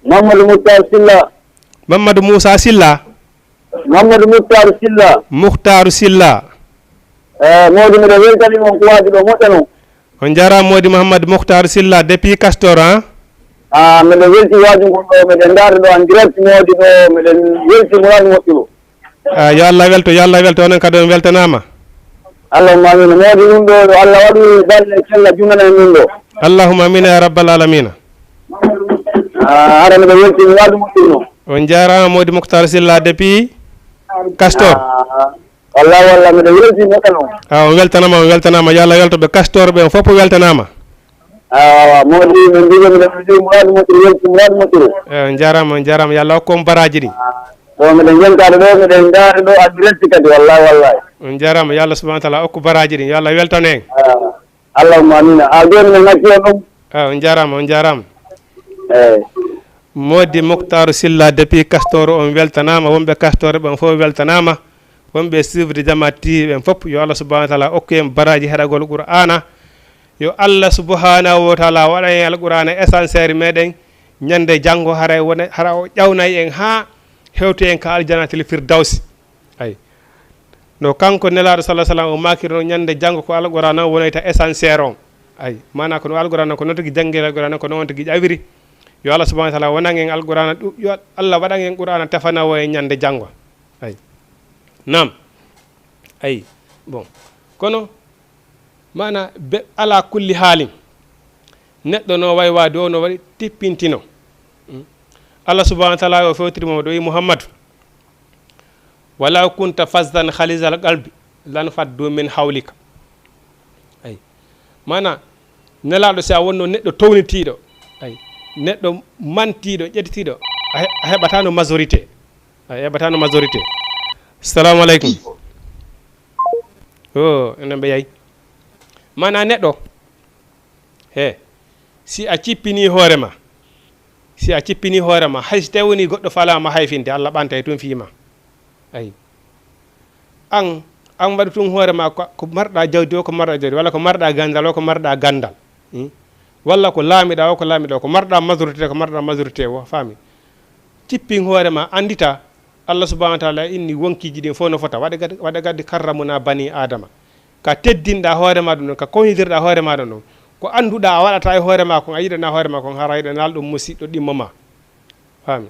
Mamadou Moutar Silla. Mamadou Moussa Silla? Mamadou Moutar Silla. Mouhtar Silla. Eh, Mawdi, miɗo weltani mon ko waadi ɗo moƴƴa non. On jaaraama Mawdi Mouhammad Mouhtar Silla depuis Castor, han? Ah, miɗo welti waaju ngon ɗo, miɗen ndaari ɗo en direct Mawdi ɗo, miɗen welti muraadu moƴƴo ɗo. Ah, yo Allah welto, yo Allah welto, onon kadi on weltanaama. Allahumma amiin. Mawdi ɗum ɗo, yo Allah waɗu balɗe cella junana en ɗum ɗo. Allahumma amiin ya rabbal alamina. Ah, hara miɗo welti mi waɗu moƴƴi no. On jaaraama Mawdi Mouhtar Silla depuis Castor. Ah, wallahi, wallahi, miɗo welti moƴƴa no. Ah, on weltanaama, on weltanaama. Yo Allah welto ɓe Castor ɓe, on fof weltanaama. Awa, Mawdi, min mbiɗo, miɗo welti muraadu moƴƴiri, welti muraadu moƴƴiri. Eh, on jaaraama, on jaaraama. Yo Allah hokku on baraaji ɗi. Ɗo miɗen jentaade ɗo, miɗen ndaari ɗo addirenti kadi, wallahi, wallahi. On jaaraama, yo Allah subhanahu wa taala hokku baraaji ɗi, yo Allah weltano en. Ah, Allahumma amina. Ah, jooni min ngacci on ɗum. Ah, on jaaraama, on jaaraama. Eyi. Mawdi Mouhtar Silla depuis Castor, on weltanaama, wonɓe Castor ɓen fof weltanaama, wonɓe suivre Jama T V ɓen fof, yo Allah subhanahu wa taala hokku en baraaji heɗagol Qur'aana. Yo Allah subhanahu wa taala waɗan en Alqur'aana ascenseur meɗen, ñande janngo hara wona, hara o ƴawnay en haa hewti en ka Aljanatul Firdawsi. Ay. No kanko Nelaaɗo sallallahu alaihi wasallam o maakiri noon, ñande janngo ko Alqur'aana on wonayta ascenseur on. Ay. Maana ko no Alqur'aana ko noon tigi janngiri Alqur'aana ko noon tigi ƴawiri. Yo Allah subhanahu wa taala wonan en Alqur'aana ɗu-, yo Allah waɗan en Qur'aana tefanawo en ñande janngo. Ay. Naam. Ay. Bon. Kono maana be-, ala kulli haalin, neɗɗo no wayi waade o no waɗi tippintino. Mm. Allah subhanahu wa taala o fewtiri mo ɗo wi Muhammadu, "Walaw kunta fazzan khalizal qalbi lan faddu min hawlika." Ay. Maana, Nelaaɗo, si a wonno neɗɗo townitiiɗo, ay, neɗɗo mantiiɗo, ƴettitiiɗo, a he-, a heɓataano majorité. A heɓataano majorité. Salamu aleykum. O, enen ɓe yayi. Maana neɗɗo, he, si a cippini hoore ma, si a cippini hoore ma, hay si tawi woni goɗɗo falaama hayfinde, Allah ɓantay tun fii ma. Ayi. An, an waɗu tun hoore ma ko, ko marɗa jawdi o, ko marɗa jawdi, walla ko marɗa gandal o, ko marɗa gandal. Hmm? Walla ko laamiɗa o, ko laamiɗa o, ko marɗa majorité, ko marɗa majorité o, faami? Cippin hoore ma, andita Allah subhanahu wa taala inni wonkiiji ɗin fof no fota. Waɗa gad-, waɗa gaddi karramuna bani Adama. Ka teddinɗa hoore ma ɗum ɗon, ka koynidirɗa hoore ma ɗum ɗon, Ko annduɗaa a waɗata e hoore maa kon, a yiɗana hoore maa kon, hara yiɗanaal ɗum musiɗɗo ɗimmo ma. Faami?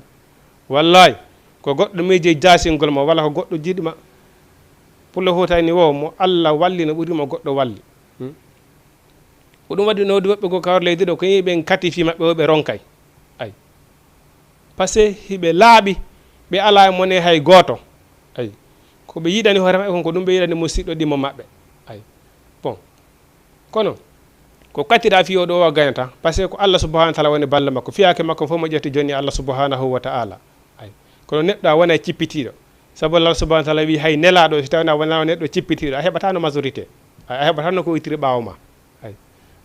Wallahi, ko goɗɗo miiji jaasingol ma, walla ko goɗɗo jiɗi ma. Pullo hotayni wo mo Allah walli no ɓuri mo goɗɗo walli. Hmm? Ko ɗum waɗi no woodi woɓɓe goo kawar leydi ɗo, ko yimɓe en kati fii maɓɓe wo ɓe ronkay. Ay. Parce que hiɓe laaɓi, ɓe alaa e mone hay gooto. Ay. Ko ɓe yiɗani hoore maɓɓe kon, ko ɗum ɓe yiɗani musiɗɗo ɗimmo maɓɓe. Ay. Bon. Kono, ko kattiɗaa fii oo ɗoo o gaynata, parce que ko Allah subhanahu wa ta'ala woni ballo makko. Fiyaake makko fof mo ƴetti jonni Allah subhanahu wa ta'ala. Ay. Kono neɗɗo a wonay cippitiiɗo. Sabu Allah subhanahu wa ta'ala wi'i hay nelaaɗo, si tawii a wonaa neɗɗo cippitiiɗo, a heɓataa no majorité. Ay, a heɓataa no ko ittiri ɓaawo ma. Ay.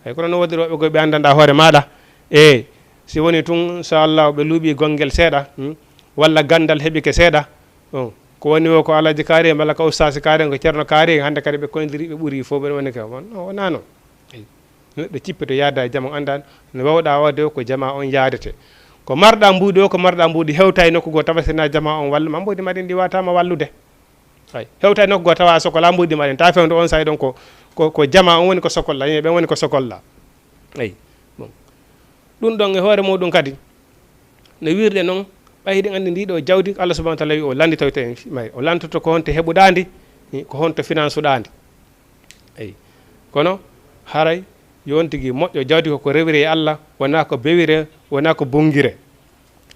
Ay, kono no woodi rewɓe goo ɓe anndanɗaa hoore maaɗa. E, si woni tun, inchallah, ɓe luuɓi gonngel seeɗa, hmm, walla ganndal heɓike seeɗa. Oh, ko woni wo ko Alhaji kaari, walla ko Ustaasi kaari, ko Ceerno kaari, hannde kadi ɓe kondiri, ɓe ɓuri fof, ɓe woni ko, non, wonaa non. Ay. Neɗɗo cippito yaada e jama, annda no waawɗaa waɗde o, ko jama on yaadete. Ko marɗaa mbuuɗi o, ko marɗaa mbuuɗi hewta e nokku goo, tawa si wonaa jama on wallu ma, mbuuɗi ma ɗin ɗi waawata ma wallude. Ay, hewta e nokku goo tawa a sokola mbuuɗi ma ɗin, ta fewndo on saa'i ɗon ko, ko, ko jama on woni ko sokolla, yimɓe ɓen woni ko sokolla. Ay, bon. Ɗum ɗon e hoore muɗum kadi, no wirde non, ɓay hiɗen anndi ndi ɗoo jawdi, Allah subhanahu wa ta'ala wi o lannditoyto en may, o lannditoto ko honto heɓuɗaa ndi, ko honto finansuɗaa ndi. Eyi. Kono haray yo on tigi moƴƴo, jawdi ko ko rewire e Allah, wonaa ko bewire, wonaa ko bungire.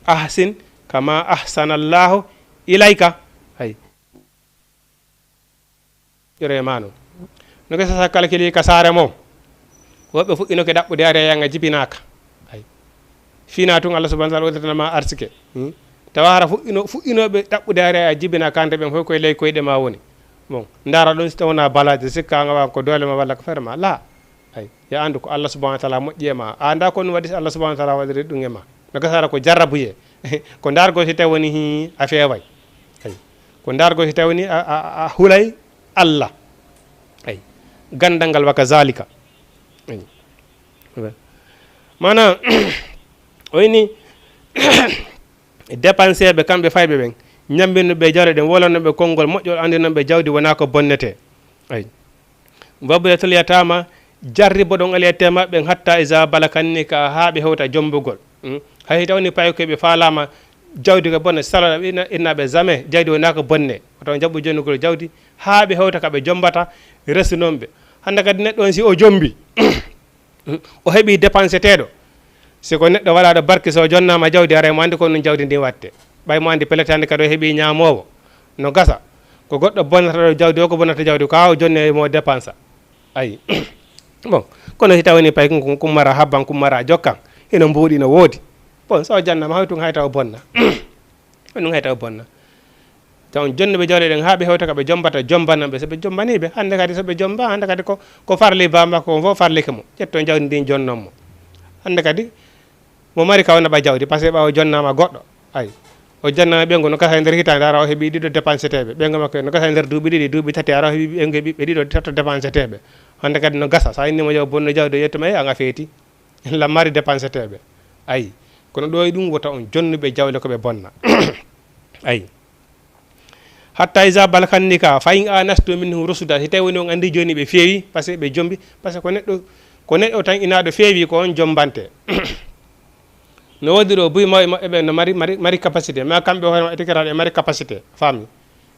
Ahsin kama ahsanallahu ilayka. Eyi. Ƴore ma non. No ko sasa calcule ka saare mo. Woɓɓe fuɗɗinoke ɗaɓɓude ari a jibinaaka. Eyi. Fina tun Allah subhanahu wa ta'ala udditanama arsike. Hmm? Tawa hara fuɗɗino-, fuɗɗinooɓe ɗaɓɓude ari a jibinaaka, hannde ɓen fof koye ley koyɗe ma woni. Bon, ndaara ɗon si tawna balaade, sikka nga wa ko doole ma walla ko feere ma. La. Ay, ya anndu ko Allah subhanahu wa ta'ala moƴƴi e ma. A annda ko ɗum waɗi si Allah subhanahu wa ta'ala waɗiri ɗum e ma. No gasa hara ko jarrabuye. Ko ndaargol si tawi woni hi a feeway. Ay. Ko ndaargol si tawi woni a, a, a hulay Allah. Ay. Ganndal ngal wa kazalika. Ay. Maanaam, o inni, dépenseeɓe kamɓe fayɓe ɓen, ñammbinooɓe jawle ɗen, wolwanooɓe konngol moƴƴol, anndinooɓe jawdi wonaa ko bonnetee. Ay. Wabtaliyatal yataama, jarriboɗon al yataama ɓen, hatta iza balagan nika, haa ɓe hewta jommbugol. Hmm? Hay si tawni paykoy ɓe faalaama jawdi ko bonna, sala ina, ina ɓe jamais, jawdi wonaa ko bonne. Oto jaɓu jonnugol jawdi, haa ɓe hewta ka ɓe jommbata, resunoon ɓe. Hannde kadi neɗɗo on si o jommbi, o heɓi dépenseteeɗo. Si ko neɗɗo waɗaaɗo barke, so o jonnaama jawdi, haray mo anndi ko ɗum jawdi ndin waɗte. Ɓay mo anndi peletaande kadi o heɓi ñaamoowo. No gasa. Ko goɗɗo bonnata ɗo jawdi o, ko bonnata jawdi ko haa o jonne mo dépensa. Ayi. Bon, kono si tawii ni pay kun, kun mara habban, kun mara jokkan. Hino mbuuɗi no woodi. Bon, so o jannaama hay tun hay taw bonna. Ɗum hay taw bonna. Taw on jonnuɓe jawle ɗen haa ɓe hewta ka ɓe jommbata, jombana ɓe. So ɓe jommbanii ɓe, hannde kadi so ɓe jommba, hannde kadi ko, ko farli baaba makko on fof farlike mo. Ƴetto jawdi ndin jonnon mo. Hannde kadi mo mari ka wona ɓa jawdi, parce que ɓawo jonnaama goɗɗo. Ay. O jonnaama ɓeyngu no gasa e nder hitaande, ara o heɓi ɗiɗo dépenseteeɓe. Ɓeyngu makko no gasa e nder duuɓi ɗiɗi, duuɓi tati, ara o heɓi ɓeyngu ɓiɓɓe ɗiɗo, tato dépenseteeɓe. Hannde kadi no gasa, so a inni mo yo bonno jawdi, o ƴetta ma, "Eyi, an a feeti." La mari dépenseteeɓe. Ayi. Kono ɗo e ɗum wota on jonnuɓe jawle ko ɓe bonna. Ayi. Hatta iza balagan nika, fa in anastum minhum rushda. Si tawi woni on anndi jooni ɓe feewi, parce que ɓe jombi, parce que ko neɗɗo, ko neɗɗo tan inaaɗo feewi ko on jombante. No woodi ɗo buy mawɓe maɓɓe ɓe no mari, mari, mari capacité, ma kamɓe hoore maɓɓe tikiraɗo e mari capacité, faami.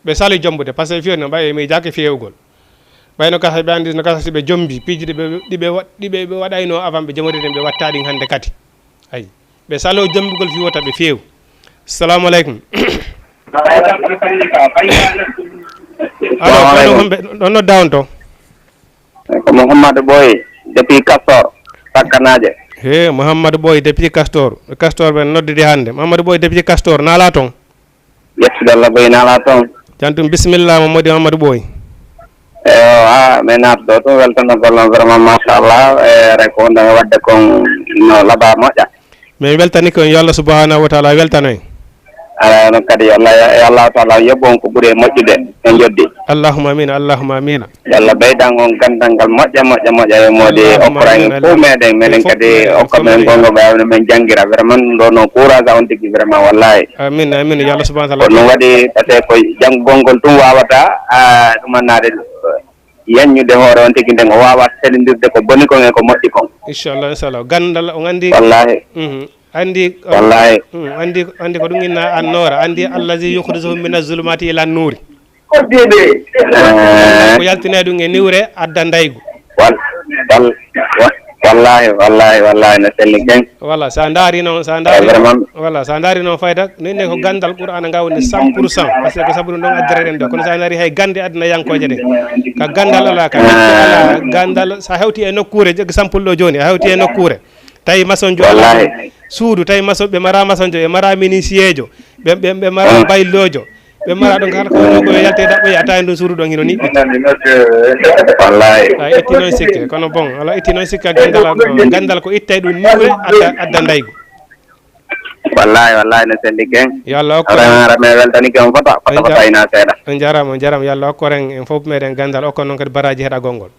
Ɓe sali jombude, parce que fiyo no ɓay e miijaaki fewugol. Ɓay no gasa ɓe anndi, no gasa si ɓe jombi, piiji ɗi ɓe, ɗi ɓe wa-, ɗi ɓe, ɓe waɗayno avant ɓe jomori ɗin, ɓe watta ɗin hannde kadi. Ayi. Ɓe salo jombugol fi wota ɓe feew. Salamu aleykum. Alo, salamu aleykum. Kono homɓe, ɗon nodda on to? Ko Mouhamadou Boy, depuis Castor, Sakkanaaje. He, Mouhamadou Boy, depuis Castor. Castor ɓen noddidi hannde. Mouhamadou Boy, depuis Castor, naalaa ton? Yettude Allah, Boy, naalaa ton? Jantum, bisimilla, Mamadi Mamadou Ɓooy. Eyo, a, mi naata ɗo tun, weltanagol on vraiment, machallah, e, ray ko wonɗon e waɗde kon no laaɓaa moƴƴa. Min weltanii ko, yo Allah subhanahu wa taala weltano en. Alaa, non kadi, yo Allah, yo Allah taala yoɓu on ko ɓuri e moƴƴude, en joddi. Allahumma amin, Allahumma amin. Yo Allah ɓeydan on ganndal ngal moƴƴa, moƴƴa, moƴƴa, yo moodi. Allahumma okkora en amin, fof meɗen, meɗen kadi okka men gonga ɓe awno men janngira. Vraiment, ɗum ɗo noon courage on tigi, vraiment, wallahi. Amin, amin, yo Allah subhanahu wa taala. Ko ɗum waɗi, parce que ko janngugol ngol tun wawata, a, ɗumannaade. yaññude hoore on tigi nden, o waawa selindirde ko boni kon e ko moƴƴi kon. Inchallah, inchallah. Ganndal, on anndi. Wallahi. Mhm. Anndi, wallahi. Mhm, anndi, anndi ko ɗum inna annoora, anndi allazi yukhrijuhum mina zulumati ila nuuri. Ko yaltine ɗum e niwre, adda ndaygu. Wal-, wal-, wa-, wallahi, wallahi, wallahi, no selli ken. Wala, sa ndaari noon, sa ndaari noon, wala, sa ndaari noon fayda, ni ne ko ganndal Qur'aana ngal woni cent pour cent, parce que ko sabu ɗum ɗon addireten ɗo. Kono sa ndaari hay gannde aduna yankooje ɗe, ka ganndal alaa, ka lepte alaa, ganndal, sa hewti e nokkuure, joggi sampul ɗo jooni, a hewti e nokkuure, tawi masonjo alaa ɗon suudu, tawi mason, ɓe mara masonjo, ɓe mara minisiyeejo, ɓe, ɓe, ɓe mara bayloojo, ɓe mara ɗon kala ko woni ko yalte daɓɓo, a tawi ɗum suudu ɗon hino niɓɓi. Wallahi. A itti noon sikke, kono bon, ala itti noon sikke, ganndal, ganndal ko ittay ɗum niwre, adda, adda ndaygu. Wallahi, wallahi, no selli ken. Yo Allah okku en. Ara, ara, mi weltani ken fota, fota, fota ina seeɗa. On jaaraama, on jaaraama. Yo Allah okku en, en fof meɗen ganndal, okku noon kadi baraaji heɗagol ngol.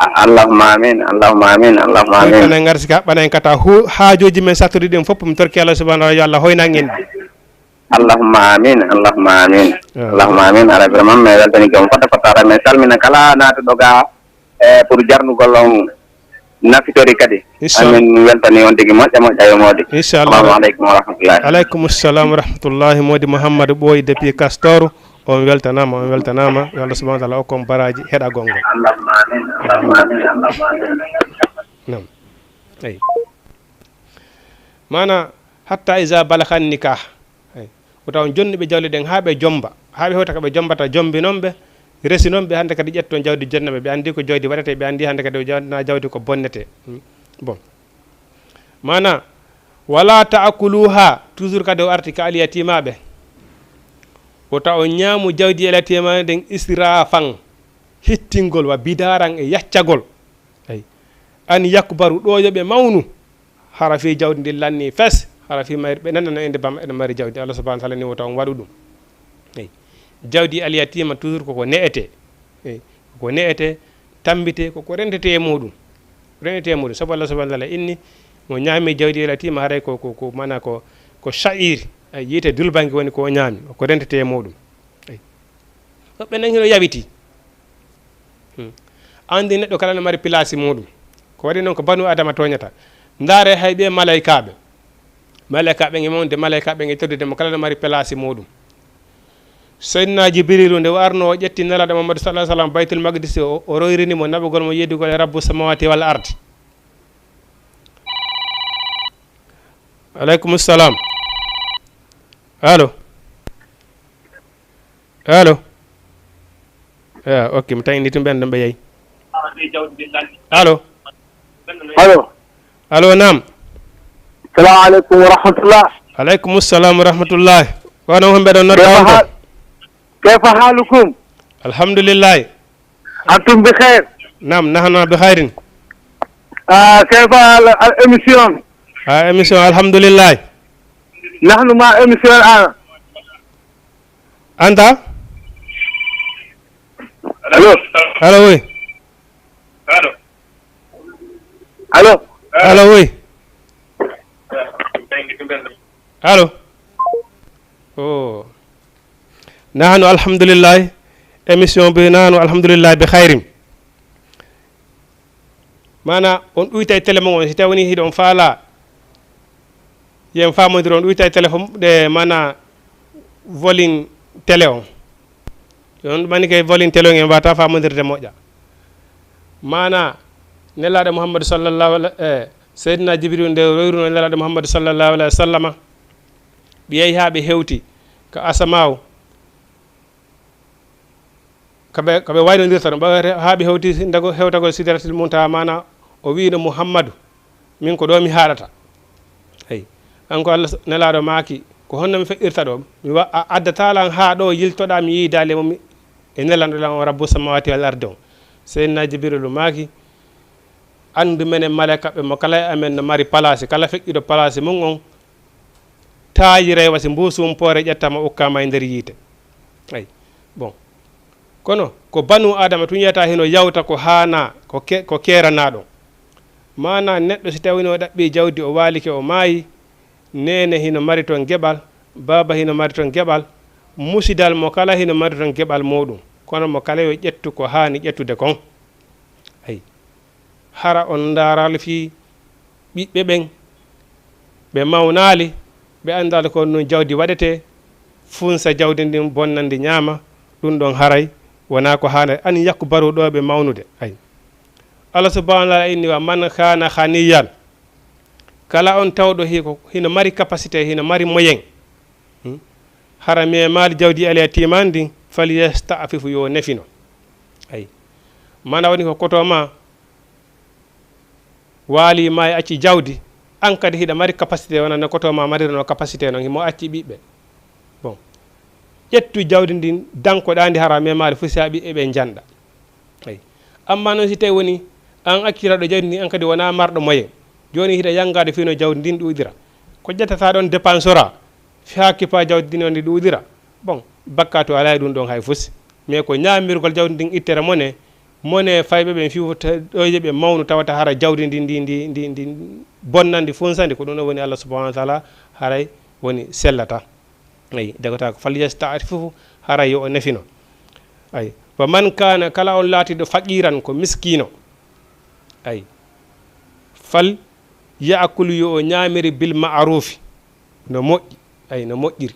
A-, allahumma amin, allahumma amin, allahumma amin. Kono en ngarti ka, ɓana en kata hu-, haajooji men sattuɗi ɗin fof, mi torki Allah subhanahu wa ta'ala, yo Allah hoynan en ɗi. Allahumma amin, allahumma amin. Amin. Allahumma amin. Ara, vraiment, mi weltani ken fota, fota, ara, mi salmina kala naatuɗo ga, e, pour jarnugol on nafitori kadi. Inchallah. Amin weltani on tigi moƴƴa, moƴƴa yo moodi. Inchallah. Assalamu aleykum wa rahmatullahi. Aleykum salam wa rahmatullahi. Moodi Mouhamadou Ɓooy depuis Castor. On weltanaama, on weltanaama. Yo Allah subhanahu wa ta'ala okku on baraaji heɗagol ngol. Allahumma amin, allahumma amin, allahumma amin. Naam. Eyi. Maana, hatta iza balagha nikah. Eyi. Ko taw jonnuɓe jawle ɗen haa ɓe jomba, haa ɓe hewta ko ɓe jombata, jombi noon ɓe, resi noon ɓe, hannde kadi ƴetton jawdi jonna ɓe, ɓe anndi ko jawdi waɗetee, ɓe anndi hannde kadi jawdi, na jawdi ko bonnetee. Hmm. Bon. Maana, wala ta'kuluha, toujours kadi o arti ka alyatimaaɓe. O taw on ñaamu jawdi alyatimaaɓe ɗen israfan, hittingol wa bidaran e yaccagol. Eyi. An yakbaru, ɗo yo ɓe mawnu. Hara fii jawdi ndin lanni fes, hara fii mayri ɓe nanana ende bam ene mari jawdi. Allah subhanahu wa ta'ala ni wota on waɗu ɗum. Eyi. Jawdi alyatima toujours koko ne'ete. Eyi. Koko ne'ete, tambite, koko rendete e muɗum. Rendete e muɗum. Sabu Allah subhanahu wa ta'ala inni mo ñaami jawdi alyatima haray ko, ko, ko, mana ko, ko sha'ir. Ay, yiite dulbangi woni ko o ñaami. Ko rendete e muɗum. Eyi. Woɓɓe nan hino yawiti. Hmm. Anndi neɗɗo kala no mari pilaasi muɗum. Ko waɗi noon ko banu Adama tooñata. Ndaare hay ɓe malaykaaɓe. Malaykaaɓe nge mawde, malaykaaɓe nge teddude mo kala no mari pilaasi muɗum. Seydina Jibrilu nde o arno o ƴetti Nelaaɗo Muhammadu sallallahu alaihi wasallam Baytul Maqdis o, o royrini mo naɓugol mo yeddugol e Rabbu samawati wal ardi. Aleykum salam. Allo. Allo. Ah, ok, mi tawi ni tumɓe ɗon ɓe yehi. Allo. Allo. Allo, naam. Salamu aleykum wa rahmatullah. Aleykum salam wa rahmatullah. Kono homɓe ɗon nodda on ɗo? Kayfa halukum? Alhamdulillahi. Antum bi khair? Naam, nahnu bi khairin. Ah, kayfa al, al émission? Ah, émission, alhamdulillahi. Nahnu ma émission ana. Anta? Allo? Allo, oui. Allo? Allo, oui. Allo? Oh. Nahnu alhamdulillahi. Émission bi nahnu alhamdulillahi bi khairin. Maana on ɗuytay télé mon on, si tawii hiɗon faalaa, yen faamondir on ɗuytay téléphone ɗe, maana volume télé on. On ɗumani kay volume télé on en waata faamondirde moƴƴa. Maana Nelaaɗo Muhammadu sallallahu alaihi, eh, Seydina Jibril nde royruno Nelaaɗo Muhammadu sallallahu alaihi wa sallama, ɓe yahi haa ɓe hewti ka asamaaw. Ko ɓe, ko ɓe waynondirta ɗum, ɓe wayata haa ɓe hewti ndago hewtagol Sidratil Muntaha, maana o wiino, "Muhammadu, min ko ɗo mi haaɗata." Eyi, kanko Allah s-, Nelaaɗo maaki, "Ko honno mi feƴƴirta ɗo? Mi wa-, a addataa lan haa ɗo yiltoɗaa mi yiidaali mo mi, e Nelanɗo lan o Rabbu samawati wal ardi on." Seydina Jibrilu maaki, "Anndu menen malaykaaɓe mo kala e amen no mari palaasi, kala feƴƴuɗo palaasi mum on, taayiray wasi mbuusu mum poore ƴettama ukkama e nder yiite." Ay, bon. Kono ko banu Adama tun yiyata hino yawta ko haana, ko ke-, ko keeranaɗo. Maana neɗɗo si tawii no o ɗaɓɓi jawdi, o waalike, o maayi, neene hino mari ton geɓal, baaba hino mari ton geɓal, musidal mo kala hino mari ton geɓal muɗum. Kono mo kala yo ƴettu ko haani ƴettude kon. Ay. Hara on ndaaraali fii ɓiɓɓe ɓen, ɓe mawnaali, ɓe anndaali ko no jawdi waɗetee, funsa jawdi ndin, bonna ndi, ñaama, ɗun ɗon haray wonaa ko haanay. An yakku baruɗo ɓe mawnude. Ay. Allah subhanahu wa ta'ala inni, "Wa man kana ghaniyan." Kala on tawɗo hiko, hino mari capacité, hino mari moyen. Hmm? Hara memaali jawdi alyatiman ndin, "Falyasta'fifu", yo nefino. Ay. Mana woni ko koto ma, waali ma e acci jawdi, an kadi hiɗa mari capacité, wona no koto ma marirno capacité non, himo acci ɓiɓɓe. Bon. Ƴettu jawdi ndin, dankoɗaa ndi, hara memaali fusi haa ɓiɓɓe ɓe njanda. Ay. Amma non si tawi woni an acciraɗo jawdi ndin, an kadi wona marɗo moyen. Joni hiɗa yangade fino jawdi ndin ɗuuɗira. Ko ƴettata ɗon dépensora, fi haa kipa jawdi ndin ndi ɗuuɗira. Bon, bakkatu alaa e ɗun ɗon hay fusi. Mais ko ñaamirgol jawdi ndin ittere mone, mone fayɓe ɓen fiwta ɗo yeɓe mawnu tawata hara jawdi ndi, ndi, ndi, ndi, ndi bonnandi, funsandi, ko ɗun ɗon woni Allah subhanahu wa ta'ala haray woni sellata. Ay, dagata ko, "Falyasta'fifu", haray yo o nefino. Ay, "Wa man kana", kala on laatiɗo faqiran, ko miskino. Ay, "Falya'kul", yo o ñaamiri, "bil ma'rufi", no moƴƴi. Ay, no moƴƴiri.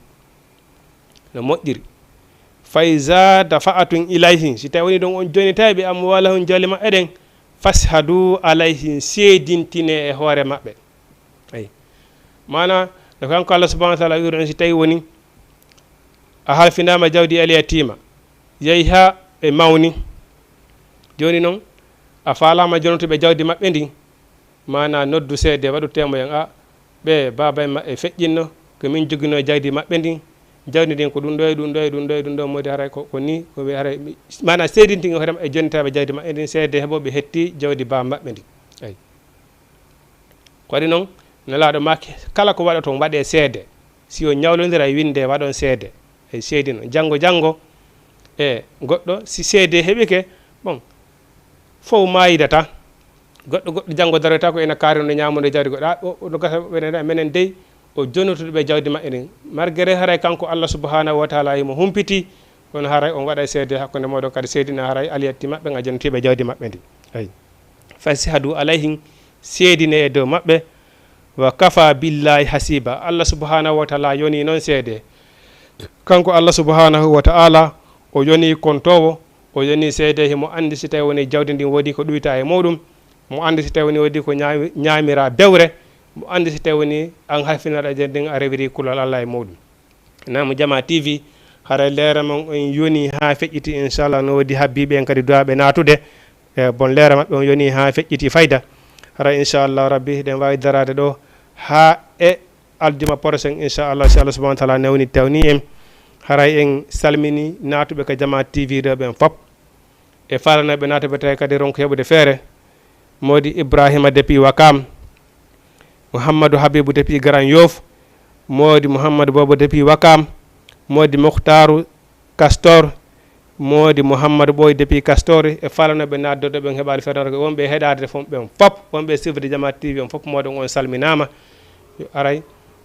No moƴƴiri. "Fa iza dafa'tum ilayhim", si tawi woni ɗon on jonitay ɓe, "amwalahum", jawle maɓɓe ɗen, "fashhadu alayhim", seedintine e hoore maɓɓe. Ay. Mana, no kanko Allah subhanahu wa ta'ala wi'iri on, si tawi woni a halfinaama jawdi al yatima, yahi haa ɓe mawni. Joni non, a faalaama jonotuɓe jawdi maɓɓe ndin, mana noddu seede, waɗu temoyan, a, ɓe baaba en maɓɓe feƴƴinno, ko min joginno jawdi maɓɓe ndin, jawdi ndin ko ɗun ɗo e ɗun ɗo e ɗun ɗo e ɗun ɗo, modi haray ko, ko ni, ko ɓe haray, mana seedintin hoore maɓɓe e jonnitaaɓe jawdi maɓɓe ndin, seede heɓo ɓe hetti jawdi baaba maɓɓe ndin. Ay. Ko waɗi non, Nelaaɗo maaki, kala ko waɗoton, waɗee seede. Si on ñawlondiray, winndee, waɗon seede. E seedi non. Janngo, janngo, e goɗɗo, si seede heɓike, bon, fow maayidata. Goɗɗo, goɗɗo janngo daroyta ko ena kaari no ñaamude jawdi goɗɗo. A, o, o, no gasa, menen, menen dey, o jonotuɗo ɓe jawdi maɓɓe ndin. Malgré haray kanko Allah subhanahu wa ta'ala himo humpiti, kono haray on waɗay seede hakkunde mooɗon, kadi seedina haray aliyatti maɓɓe, nga jonotiiɓe jawdi maɓɓe ndin. Ay. Fashhadu alayhim, seedine e dow maɓɓe, wa kafa billahi hasiba. Allah subhanahu wa ta'ala yoni non seede. Kanko Allah subhanahu wa ta'ala, o yoni kontoowo, o yoni seede, himo anndi si tawi woni jawdi ndin woodi ko ɗuyta e muɗum, mo anndi si tawi woni woodi ko ñaami-, ñaamira bewre, mo anndi si tawi woni an halfinaɗo jawdi ndin a rewiri kulol Allah e muɗum. Naamu Jama T V, haray leere mon on yoni haa feƴƴiti, inchallah, no woodi habbiiɓe en kadi duwaaɓe naatude. E, bon, leere maɓɓe on yoni haa feƴƴiti fayda. Haray, inchallah rabbi, eɗen waawi daraade ɗo haa e aljuma prochain, inchallah, si Allah subhanahu wa ta'ala newni tawni en. Haray en salmini naatuɓe ka Jama T V ɗo ɓen fop. E faalanooɓe naatuɓe tawi kadi ronko heɓude feere. Moodi Ibrahima depuis Wakam, Mouhamadou Habibou depuis Grand Yoff, Moodi Mouhamadou Bobo depuis Wakam, Moodi Moukhtarou Castor, Moodi Mouhamadou Ɓooy depuis Castor, e faalanooɓe naatde ɗo ɓen heɓaali feere, wonɓe e heɗaade fof ɓen fop, wonɓe e suivre Jama T V on fop, mooɗon on salminaama. Yo aray,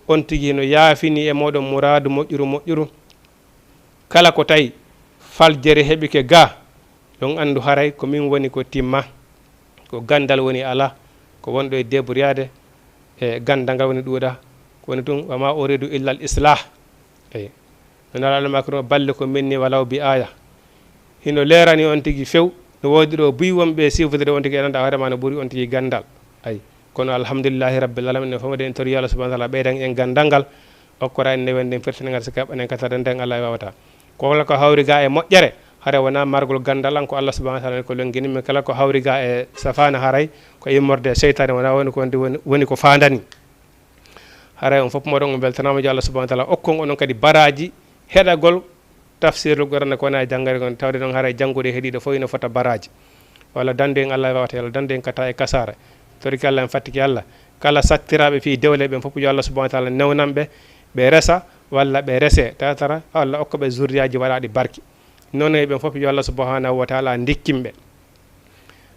on tigi no yaafini e mooɗon muraadu moƴƴuru moƴƴuru. Kala ko tawi faljere heɓike ga, yo on anndu haray ko min woni ko timma, ko ganndal woni ala, ko wonɗo e débrouillade e ganndal ngal woni ɗuuɗa, ko woni tun, "Wa ma uridu illa al islah." Eyi. No Nelaaɗo maaki no, "Ballighuu minni walaw bi aya." Hino leerani on tigi few, no woodi ɗo buy wonɓe suivre on tigi, en annda hoore ma no ɓuri on tigi ganndal. Ayi. Kono alhamdulillahi rabbil alamin, no famode en tori yo Allah subhanahu wa ta'ala ɓeydan en ganndal ngal, okkora en newende, en firtina ngal, si kaɓɓanen katara nden Allah e wawata. Ko kala ko hawri ga e moƴƴere, haray wona margol ganndal an, ko Allah subhanahu wa ta'ala ko longini min. Kala ko hawri ga e safana, haray ko immorde e seytaane, wona woni ko woni, woni ko faandani. Haray on fof mooɗon on beltanaama, yo Allah subhanahu wa ta'ala okkon onon kadi baraaji heɗagol tafsirul Qur'an ko wona e janngere ngon, tawde noon haray janngude e heɗiiɗo fof ina fota baraaji. Walla dande en Allah e wawata, yo Allah dande en kata e kasaara. Torki Allah en fattiki Allah. Kala sattiraaɓe fii dewle ɓen fof, yo Allah subhanahu wa ta'ala newnan ɓe, ɓe resa, walla ɓe rese, tatara, Allah okka ɓe zurriyaaji waɗaaɗi barki. Noon e ɓen fof, yo Allah subhanahu wa ta'ala ndikkin ɓe.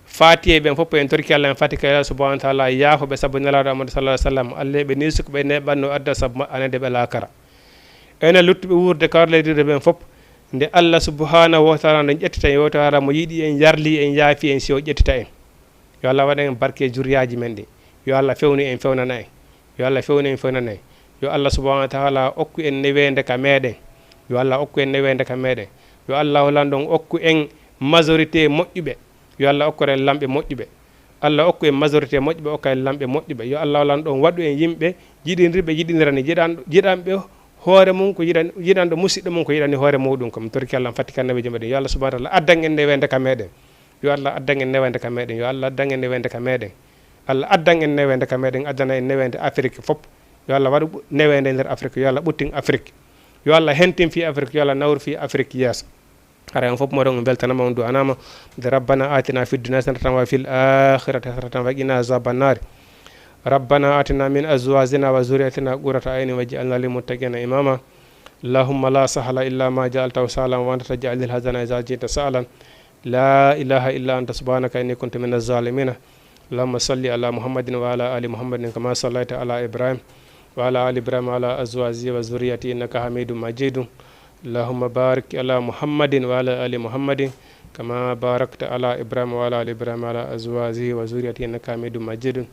Faati e ɓen fof, en torki Allah, en faati ka Allah subhanahu wa ta'ala yaafo ɓe sabu Nelaaɗo Amadou sallallahu alaihi wasallam. Allah ɓe ni suko ɓe neɓanno adda sabu maɓɓe anande ɓe laakara. Enen luttuɓe wuurde kawrale ɗiɗo ɓen fof, Nde Allah subhanahu wa taala nde ƴettita en, yo taala mo yiɗi en, yarli en, yaafi en, si o ƴettita en. Yo Allah waɗan en barke juriyaaji men ɗi. Yo Allah fewnu en, fewnana en. Yo Allah fewnu en, fewnana en. Yo Allah subhanahu wa taala okku en neweende ka meeɗen. Yo Allah okku en neweende ka meeɗen. Yo Allah lanɗo on okku en majorité moƴƴuɓe. Yo Allah okku en lamɓe moƴƴuɓe. Allah okku en majorité moƴƴuɓe, okka en lamɓe moƴƴuɓe. Yo Allah lanɗo on waɗu en yimɓe yiɗinirɓe, yiɗinirani, yiɗan-, yiɗanɓe hoore mum ko yiɗani, yiɗanɗo musiɗɗo mum ko yiɗani hoore muɗum. Ko mi torki Allah, mi fatti ka annabiijo meɗen. Yo Allah subhanahu wa taala addan en neweende ka meeɗen. Yo Allah addan en neweende ka meeɗen. Yo Allah addan en neweende ka meeɗen. Allah addan en neweende ka meeɗen, addana en neweende Afrik fof. Yo Allah waɗu ɓu-, neweende nder Afrik. Yo Allah ɓuttin Afrik. Yo Allah hentin fii Afrik. Yo Allah nawru fii Afrik yeeso. Hara on fof moɗon, on beltanama, on du'anama. De Rabbana atina fid dunya hasanatan wa fil akhirati hasanatan wa qina azaban nar. Rabbana atina min azwajina wa zurriyatina qurrata aynin waj'alna lil muttaqina imama. Allahumma la sahla illa ma ja'altahu sahlan wa anta taj'alul hazna idha shi'ta sahlan. La ilaha illa anta subhanaka inni kuntu minaz zalimin. اللهم صل على محمد وعلى آل محمد كما صليت على إبراهيم وعلى آل إبراهيم وعلى أزواجه وذريته إنك حميد مجيد. اللهم بارك على محمد وعلى آل محمد كما باركت على إبراهيم وعلى آل إبراهيم وعلى أزواجه وذريته إنك حميد مجيد.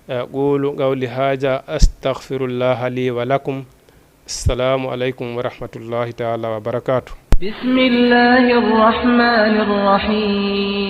أقول قولي هذا، أستغفر الله لي ولكم. السلام عليكم ورحمة الله تعالى وبركاته. بسم الله الرحمن الرحيم.